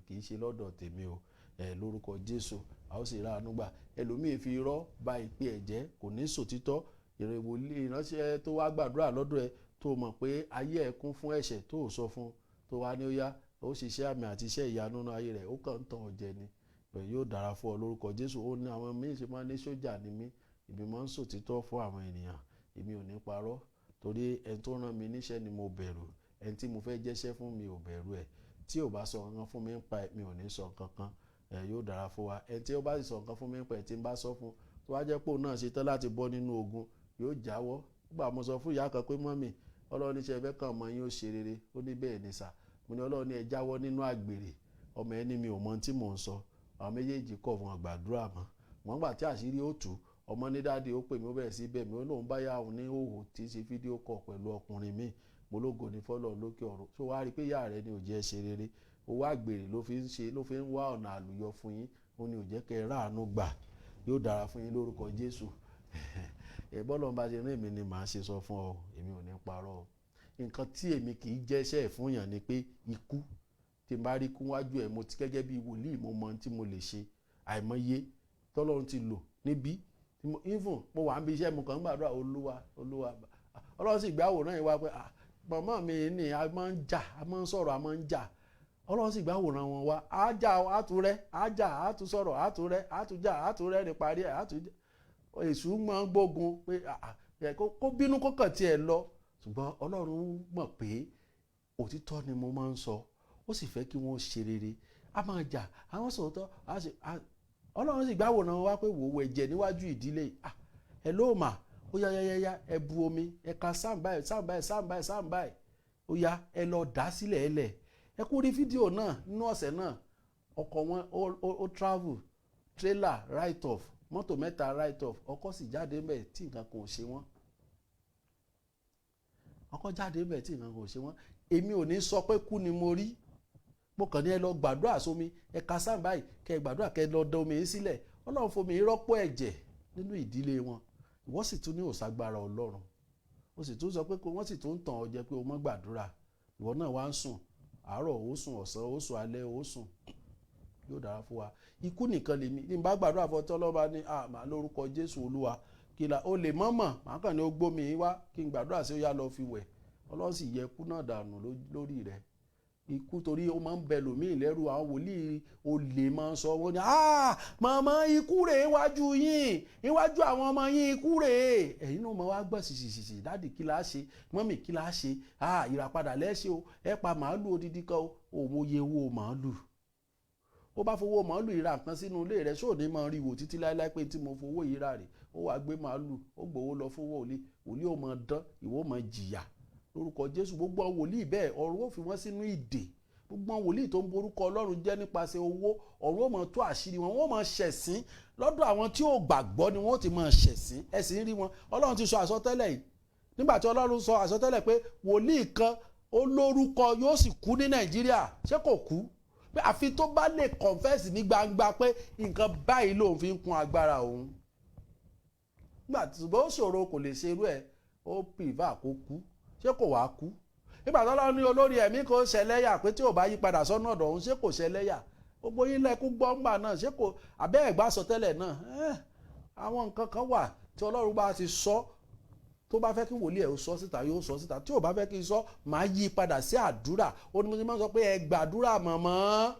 kì í ṣe lọ́dọ̀ tèmi o. Ẹ lórúkọ Jésù, a ó sì ráàánú gbà. Ẹlòmíì fi irọ́ ba ìpè ẹ̀ jẹ́, kò ní sòtítọ́. Ìrẹ̀wòlì ìránṣẹ́ tó wá gbàdúrà lọ́dọ̀ ẹ, tó mọ̀ pé ayé ẹ̀ kún fún ẹ̀ṣẹ̀, tó sọ fún, tó wá ní ó yá, ó ṣiṣẹ́ àmì àti iṣẹ́ ìyanu nínú ayé rẹ̀, ó kàn ń tàn ọ́ jẹ ni. Yóò dára fún ọ lórúkọ Jésù. Ó ní àwọn míín ṣe máa ní sójà ni mí. Èmi máa ń sòtítọ́ fún àwọn ènìyàn, èmi ò ní parọ́, torí ẹni tó rán mi níṣẹ́ ni mo bẹ̀rù. Ẹni tí mo fẹ́ jẹ́ṣẹ́ fún, mi ò bẹ̀rù ẹ̀. Tí ò bá sọ nǹkan fún mi ń pa ẹ̀, mi ò ní sọ nǹkan kan. Ẹ yóò dára fún wa. Ẹni tí ó bá sì sọ nǹkan fún mi ń pa ẹ̀, tí n bá sọ fún, tó bá jẹ́ pé òun náà ṣe tán láti bọ́ nínú ogun, yóò jáwọ́. Nígbà mo sọ fún ìyá kan pé, "Mummy, Ọlọ́run ní ṣe fẹ́ kàn mọ́ yín ó ṣe rere." Ó ní, "Bẹ́ẹ̀ ni sà." Mo ní, "Ọlọ́run ní ẹ jáwọ́ nínú àgbèrè." Ọmọ ẹni mi ò mọ ohun tí mò ń sọ. Àwọn méjèèjì kọ̀ fún àgbàdúrà mọ́ wọ́n. Gbà tí àṣírí ó tú, ọmọ ní, "Daddy," ó pè mí, ó bẹ̀rẹ̀ sí bẹ̀ mí, ó lóun bá yà òun ní òhò tí í ṣe video call pẹ̀lú ọkùnrin míì. Mo lógo ní fọ́lọ́ lókè ọ̀run. Tó wá rí i pé ìyá rẹ ni ò jẹ́ ṣe rere, owó àgbèrè ló fi ń ṣe, ló fi ń wá ọ̀nà àlùyọ fún yín, ó ní ò jẹ́ kẹ́ ẹ ráàánú gbà. Yóò dára fún yín lórúkọ Jésù. Ẹ bọ́lọ̀ bá ṣe rìn mí ni màá ṣe sọ fún ọ, èmi ò ní parọ́ o. Nǹkan tí èmi kì í jẹ́ṣẹ́ ẹ̀ fún yàn ni pé ikú. Tí n bá rí kú wájú ẹ̀, mo ti gẹ́gẹ́ bí wòlíì, mo mọ ohun tí mo lè ṣe. Àìmọye tọ́lọ́run ti lò níbí. Even mo wà níbi iṣẹ́, mo kàn ń gbàdúrà, "Olúwa, Olúwa." Ọlọ́run sì gbé àwòrán yìí wá pé, "Ah, màmá mi ní a máa ń jà, a máa ń sọ̀rọ̀, a máa ń jà." Ọlọ́run sì gbé àwòrán wọn wá. Á jà, á tún rẹ́, á jà, á tún sọ̀rọ̀, á tún rẹ́, á tún jà, á tún rẹ́ ní parí ẹ̀, á tún jà. Èṣù máa ń gbógun pé kó bínú, kó kàn tiẹ̀ lọ. Ṣùgbọ́n Ọlọ́run mọ̀ pé òtítọ́ ni mo máa ń sọ, ó sì fẹ́ kí wọ́n ṣe rere. A máa jà, àwọn sòótọ́. Ọlọ́run sì gbé àwòrán wá pé, "Wò ó, ẹ̀jẹ̀ níwájú ìdílé." Ah, ẹ ló mà ó yá yá yá yá, ẹ bu omi, ẹ ka sáàm báyìí, sáàm báyìí, sáàm báyìí, sáàm báyìí, ó yá, ẹ lọ dà á sílẹ̀. Ẹ lẹ̀, ẹ kú rí fídíò náà nínú ọ̀sẹ̀ náà. Ọkọ̀ wọn ó travel, trailer write off, mọ́tò mẹ́ta write off. Ọkọ̀ sì jáde ńbẹ̀ tí nǹkan kan ò ṣe wọ́n. Ọkọ̀ jáde ńbẹ̀ tí nǹkan kan ò ṣe wọ́n. Èmi ò ní sọ pé kú ni mo rí. Mo kàn ní ẹ lọ gbàdúrà sómi, ẹ ka sáà báyìí, kẹ ẹ gbàdúrà, kẹ ẹ lọ da omi yìí sílẹ̀. Ọlọ́run fomi rọ́pò ẹ̀jẹ̀ nínú ìdílé wọn. Ìwọ sì tún ní òṣàgbára Ọlọ́run, ó sì tún sọ pé wọ́n sì tún ń tàn ọ́ jẹ pé o mọ́ gbàdúrà. Ìwọ náà wá ń sùn àárọ̀, ó sùn ọ̀sán, ó sùn alẹ́, ó sùn. Yóò dára fún wa. Ikú nìkan lèmi ní bá gbàdúrà fún ọtí ọlọ́ba ní àmà lórúkọ Jésù Olúwa kí la ó lè mọ̀mọ̀, màá kàn ní ó gbómi wá kí n gbàdúrà sí, ó yá lọ fi wẹ̀. Ọlọ́run sì yẹ ikú náà dànù lórí rẹ̀. Ikú torí ó máa ń bẹ lòmíì lẹ́rù. Àwọn wòlíì olè máa ń sọ wọ́n ní, "Ah, màmá, ikú rèé iwájú yín, iwájú àwọn ọmọ yín, ikú rèé." Ẹ̀yin náà máa wá gbọ́ ṣìṣìṣìṣì, "Daddy, kí la ṣe? Mummy, kí la ṣe?" "Ah, ìràpadà lẹ́ṣẹ̀ o, ẹ pa màálù odidi kan o." Òun yẹ owó màálù, ó bá fowó màálù ìra nǹkan sínú ilé rẹ̀, ṣó ní máa rí wò títí láéláé pé tí mo fowó yìí rà rè? Ó wàá gbé màálù, ó gbowó lọ fún wòlíì, wòlíì ó máa dán, ìwọ máa jìyà. Lórúkọ Jésù, gbogbo àwọn wòlíì bẹ́ẹ̀, ọ̀run ó fi wọ́n sínú ìdè. Gbogbo àwọn wòlíì tó ń borúkọ Ọlọ́run jẹ́ nípasẹ̀ owó, ọ̀run ó máa tú àṣírí wọn. Wọ́n máa ṣẹ̀sín lọ́dọ̀ àwọn tí ò gbàgbọ́ ni wọ́n ti máa ṣẹ̀sín. Ẹ̀sìn rí wọn. Ọlọ́run ti sọ àsọtẹ́lẹ̀ yìí. Nígbà tí Ọlọ́run sọ àsọtẹ́lẹ̀ pé wòlíì kan ó lórúkọ yóò sì kú ní Nàìjíríà, ṣé kò kú? Pé àfi tó bá lè confess ní gbangba pé nǹkan báyìí lòun fi ń kún agbára òun. Nígbà tí ṣùgbọ́n ó ṣòro, kò lè ṣerú ẹ̀, ó prefer kó kú. Ṣé kò wá kú? Nígbà tó lọ́ọ́ ní olórí ẹ̀mí kò ṣẹlẹ́yà pé tí ò bá yí padà sọ́nà ọ̀dọ̀ òun, ṣé kò ṣẹlẹ́yà? Gbogbo yín lẹ́kú gbọ́ngbà náà. Ṣé kò abẹ́ ẹ̀gbá sọtẹ́lẹ̀ náà? Àwọn nǹkan kan wà tí Ọlọ́run bá ti sọ, tó bá fẹ́ kí wòlíì ẹ̀ ó sọ síta, yóò sọ síta. Tí ò bá fẹ́ kí n sọ, màá yí padà sí àdúrà. Ó ní mo ti máa ń sọ pé ẹ gbàdúrà mọ̀mọ́.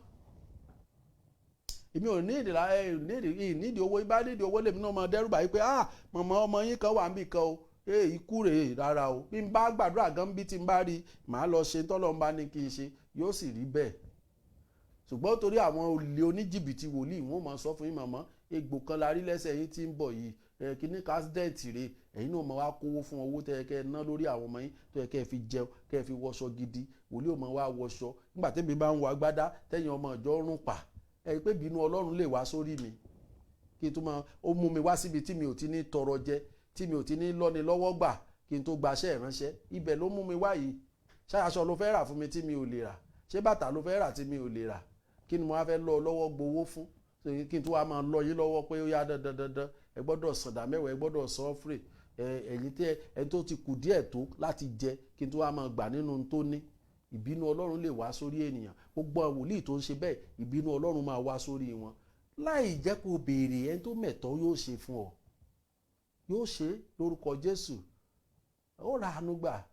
Èmi ò ní ìdìlà ẹ nídìí owó. Ibà nídìí owó, lèmi náà máa dẹ́rù báyìí pé, "Ah, mọ̀mọ́, ọmọ yín kan wà níbì kan o, ee, ikú rèé." Rárá o. Bí n bá gbàdúrà gan, bí tí n bá rí, màá lọ ṣe tọ́lọ́ ń bá ní kí n ṣe, yóò sì rí bẹ́ẹ̀. Ṣùgbọ́n torí àwọn olè oníjìbìtì wòlíì, wọ́n máa sọ fún yín, "Màmá, egbò kan la rí lẹ́sẹ̀ yín tí ń bọ̀ yìí, ẹ kíní accident rè." Ẹ̀yin náà máa wá kówó fún owó tẹ́ ẹ kẹ́ ẹ ná lórí àwọn ọmọ yín, tó yẹ kẹ́ ẹ fi jẹun, kẹ́ ẹ fi wọṣọ gidi. Wòlíì ò máa wá wọṣọ. Nígbà tẹ́mi bá ń wọ agbádá, tẹ́yìn ọmọ ìjọ rún pa ẹ rí pé bínú Ọlọ́run lè wá sórí mi, kí n tó máa ó mú mi wá síbi tí mi ò ti ní tọrọ jẹ, tí mi ò ti ní lọ́ni lọ́wọ́ gbà kí n tó gbaṣẹ́ ìránṣẹ́. Ibẹ̀ ló mú mi wá yìí. Ṣáṣọ ló fẹ́ rà fún mi tí mi ò lè rà? Ṣé bàtà ló fẹ́ rà tí mi ò lè rà? Kí ni mo wá fẹ́ lọ lọ́wọ́ gbowó fún, kí n tó wá máa lọ yín lọ́wọ́ pé ó yá, dandan dandan, ẹ gbọ́dọ̀ sàndà mẹ́wàá, ẹ gbọ́dọ̀ san free? Ẹ̀yin tí ẹni tó ti kù díẹ̀ tó láti jẹ, kí n tó wá máa gbà nínú tó ní? Ìbínú Ọlọ́run lè wá sórí ènìyàn. Gbogbo àwọn wòlíì tó ń ṣe bẹ́ẹ̀, ìbínú Ọlọ́run máa wá sórí wọn láì jẹ́ kó béèrè. Ẹni tó mẹ̀tọ́ yóò ṣe fún ọ, yóò ṣe lórúkọ Jésù. Ó ra àánú gbà.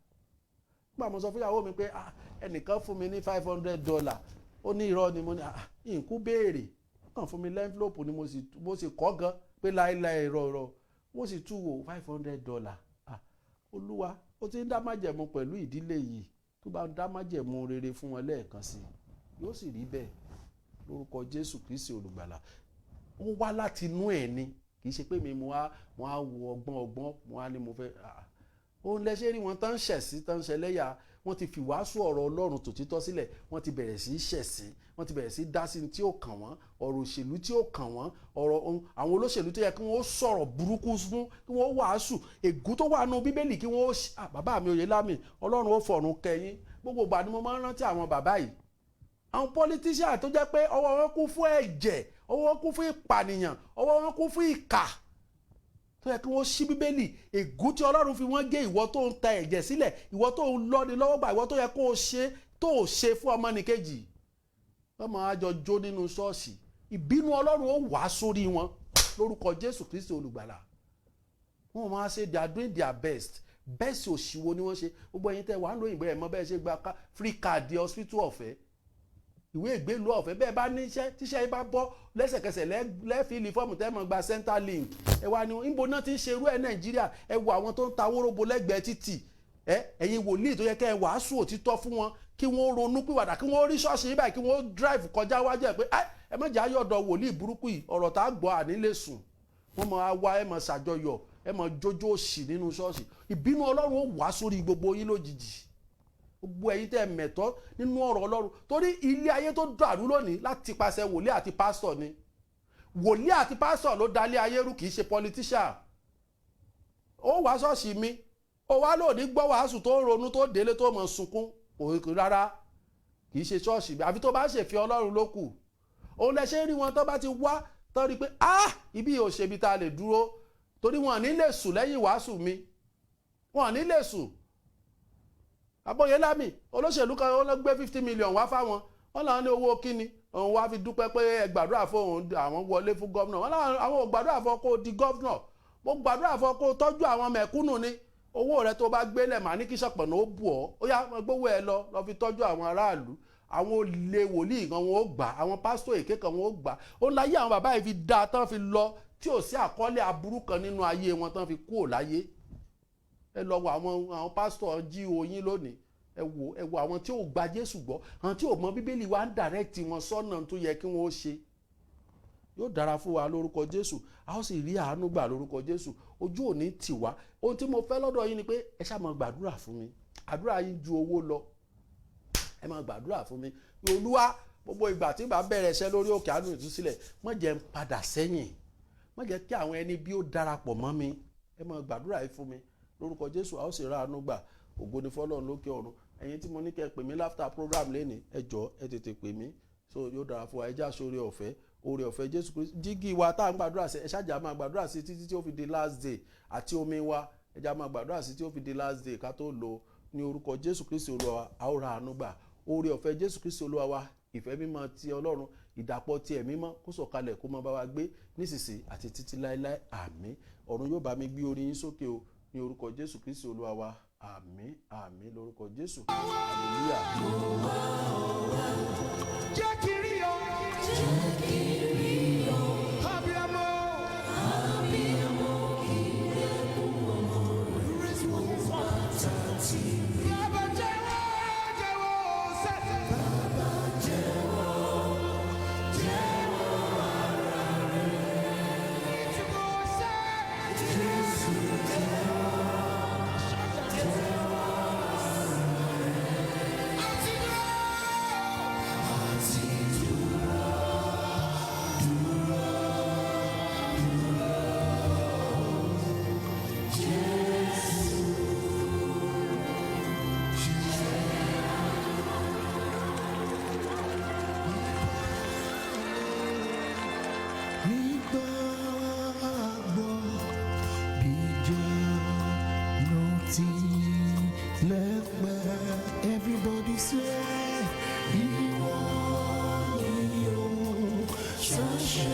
Nígbà mo sọ fún ìyàwó mi pé, "Ah, ẹnìkan fún mi ní $500," ó ní irọ́ ni. Mo ní, "Ah, ìkú béèrè, ó kàn fún mi l'envelope ni." Mo sì kọ́ gan pé láéláé, irọ́ irọ́. Mo sì tú wò, $500. Ah, Olúwa, ó ti ń dá májẹ̀mú pẹ̀lú ìdílé yìí, tó bá ń dá májẹ̀mú rere fún wọn lẹ́ẹ̀kan sí i, yóò sì rí bẹ́ẹ̀ lórúkọ Jésù Kristi Olùgbàlà. Ó wá láti inú ẹ̀ ni, kì í ṣe pé mi mo á wo ọgbọ́n ọgbọ́n, mo á ní mo fẹ́. Òun lẹ́sẹ̀ rí wọn tán ń ṣẹ̀sí, tán ń ṣẹlẹ́yà. Wọ́n ti fi wàásù ọ̀rọ̀ Ọlọ́run tòtítọ́ sílẹ̀, wọ́n ti bẹ̀rẹ̀ sí í ṣẹ̀sín, wọ́n ti bẹ̀rẹ̀ sí í dá sí tí ó kàn wọ́n, ọ̀rọ̀ òṣèlú tí ó kàn wọ́n, ọ̀rọ̀ àwọn olóṣèlú tó yẹ kí wọ́n sọ̀rọ̀ burúkú fún, kí wọ́n wàásù ègún tó wà nù Bíbélì, kí wọ́n. Bàbá mi Oyèlámì, Ọlọ́run ó fọ̀run kẹyìn. Gbogbo ìgbà ni mo máa ń rántí àwọn bàbá yìí, àwọn politician tó jẹ́ pé ọwọ́ wọn kún fún ẹ̀jẹ̀, ọwọ́ wọn kún fún ìpànìyàn, ọwọ́ wọn kún fún ìkà, tó yẹ kí wọ́n ṣí Bíbélì, ègún tí Ọlọ́run fi wọ́n gé. Ìwọ tó ń ta ẹ̀jẹ̀ sílẹ̀, ìwọ tó ń lọ́ni lọ́wọ́ gbà, ìwọ tó yẹ kó o ṣe tó o ṣe fún ọmọnìkejì, wọ́n máa jọ jó nínú ṣọ́ọ̀ṣì. Ìbínú Ọlọ́run ó wá sórí wọn lórúkọ Jésù Kristi Olùgbàlà. Wọ́n máa ṣe, they are doing their best. Best òṣìwò ni wọ́n ṣe. Gbogbo ẹ̀yin tẹ́ wàá lóyìnbó, ẹ̀ mọ́ bẹ́ẹ̀ ṣe gba free card hospital ọ̀fẹ́, ìwé ìgbélú ọ̀fẹ́. Bẹ́ẹ̀ bá níṣẹ́, tíṣẹ́ yìí bá bọ́ lẹ́sẹ̀kẹsẹ̀, lẹ́ fill form, tẹ́ mọ̀ gba Centrelink. Ẹ wá ní níbo náà ti ń ṣerú ẹ̀ Nàìjíríà? Ẹ wo àwọn tó ń ta wóróbo lẹ́gbẹ̀ẹ́ títì. Ẹ ẹ̀yin wòlíì tó yẹ kẹ́ ẹ wàásù òtítọ́ fún wọn, kí wọ́n ronú pìwàdà, kí wọ́n rí ṣọ́ọ̀ṣì yìí báyìí, kí wọ́n drive kọjá wájú ẹ̀ pé ẹ má jẹ́ ayọ̀dọ̀ wòlíì burúkú yìí, ọ̀rọ̀ tá a gbọ́ àní lè sùn. Wọ́n máa wá, ẹ máa ṣàjọyọ̀, ẹ máa jójó òṣì nínú ṣọ́ọ̀ṣì. Ìbínú Ọlọ́run ó wá sórí gbogbo yín lójijì, gbogbo ẹ̀yin tẹ́ mẹ̀tọ́ nínú ọ̀rọ̀ Ọlọ́run, torí ilé ayé tó dàrú lónìí, láti pàṣẹ wòlíì àti pásítọ̀ ni. Wòlíì àti pásítọ̀ ló dalé ayé rú, kì í ṣe politician. Ó wá ṣọ́ọ̀ṣì mi, ó wá lónìí gbọ́ wàásù tó ronú, tó délé, tó mọ̀ sunkún, kò rárá, kì í ṣe ṣọ́ọ̀ṣì mi, àfi tó bá ṣèfẹ́ Ọlọ́run ló kù. Òun lẹ ṣe rí wọn tó bá ti wá tó rí pé, ah, ibi ò ṣe ibi tá a lè dúró, torí wọn ní lè sùn lẹ́yìn wàásù mi, wọn ní lè sùn. Abóyélámì, olóṣèlú kan, ó lọ gbé 50 million wá fáwọn. Wọn làwọn ní owó kíni? Òun wá fi dúpẹ́ pé ẹ gbàdúrà fún òun, àwọn wọlé fún gómìnà. Wọn láwọn àwọn ò gbàdúrà fún ọ kó o di gómìnà, mo gbàdúrà fún ọ kó o tọ́jú àwọn mẹ̀kúnnù ni. Owó rẹ tó bá gbélé màá ní kí ṣọ̀pọ̀nà ó bù ọ́, ó yá, máa gbówó ẹ lọ, lọ fi tọ́jú àwọn aráàlú. Àwọn olè wòlíì kan wọn ó gbà, àwọn pásítọ̀ èké kan wọn ó gbà. Ó láyé àwọn bàbá yìí fi dáa tán fi lọ, tí ò sí àkọọ́lẹ̀ aburú kan nínú ayé wọn tán fi kúrò láyé. Ẹ lọ wo àwọn pásítọ̀ jí oyin lónìí. Ẹ wo àwọn tí ò gba Jésù gbọ́, àwọn tí ò mọ Bíbélì wa ń direct wọn sọ́nà tó yẹ kí wọ́n ó ṣe. Yóò dára fún wa lórúkọ Jésù, a ó sì rí àánú gbà lórúkọ Jésù. Ojú ò ní tì wá. Ohun tí mo fẹ́ lọ́dọ̀ yín ni pé ẹ ṣáà máa gbàdúrà fún mi. Àdúrà yín ju owó lọ. Ẹ máa gbàdúrà fún mi. Olúwa, gbogbo ìgbà tí bá bẹ̀rẹ̀ iṣẹ́ lórí òkè àánú ìtúsílẹ̀, má jẹ́ n padà sẹ́yìn, má jẹ́ kí àwọn ẹni bí ó darapọ̀ mọ́ mi. Ẹ máa gbàdúrà yìí fún mi. Lórúkọ Jésù, a ó sì ra àánú gbà. Ògo ni fọ́lọ́run lókè ọ̀run. Ẹ̀yin tí mo ní kẹ́ ẹ pè mí láfta program lẹ́nìí, ẹ jọ̀ọ́, ẹ tètè pè mí. So yóò dára fún wa. Ẹ já sórí ọ̀fẹ́, oore ọ̀fẹ́ Jésù Kristi. Jígí wa tá à ń gbàdúrà sí, ẹ ṣáàjà máa gbàdúrà sí títí tí ó fi di last day, àti omi wa, ẹ já máa gbàdúrà sí tí ó fi di last day ká tó lò. Ní orúkọ Jésù Kristi Olúwa wa, a ó ra àánú gbà. Oore ọ̀fẹ́ Jésù Kristi Olúwa wa, ìfẹ́ mímọ́ ti Ọlọ́run, ìdàpọ̀ ti Ẹ̀mí mọ́, kó sọ̀kalẹ̀ kó máa bá wa gbé nísinsìnyí àti títí láéláé. Àmín. Ọ̀run yóò bá mi gbé orí yín sókè o, ní orúkọ Jésù Kristi Olúwa wa. Àmín, àmín lórúkọ Jésù. Hallelujah. Jẹ́ kí n rí ọ. Jẹ́ kí n rí ọ. Abiyamọ. Abiyamọ kì í dẹ́kun ọmọ rẹ̀. Bàbá jẹ́wọ́, jẹ́wọ́ sẹ́sẹ́. Bàbá jẹ́wọ́, jẹ́wọ́ ara rẹ̀. Tí mo ṣe. Jésù jẹ́wọ́, jẹ́wọ́ ara rẹ̀. Àti dúró. Àti dúró, dúró, dúró. Jésù. Nígbàgbọ́ bíjà ló ti lẹ́pẹ́. Everybody say, ìwọ ni ó ṣàṣẹ.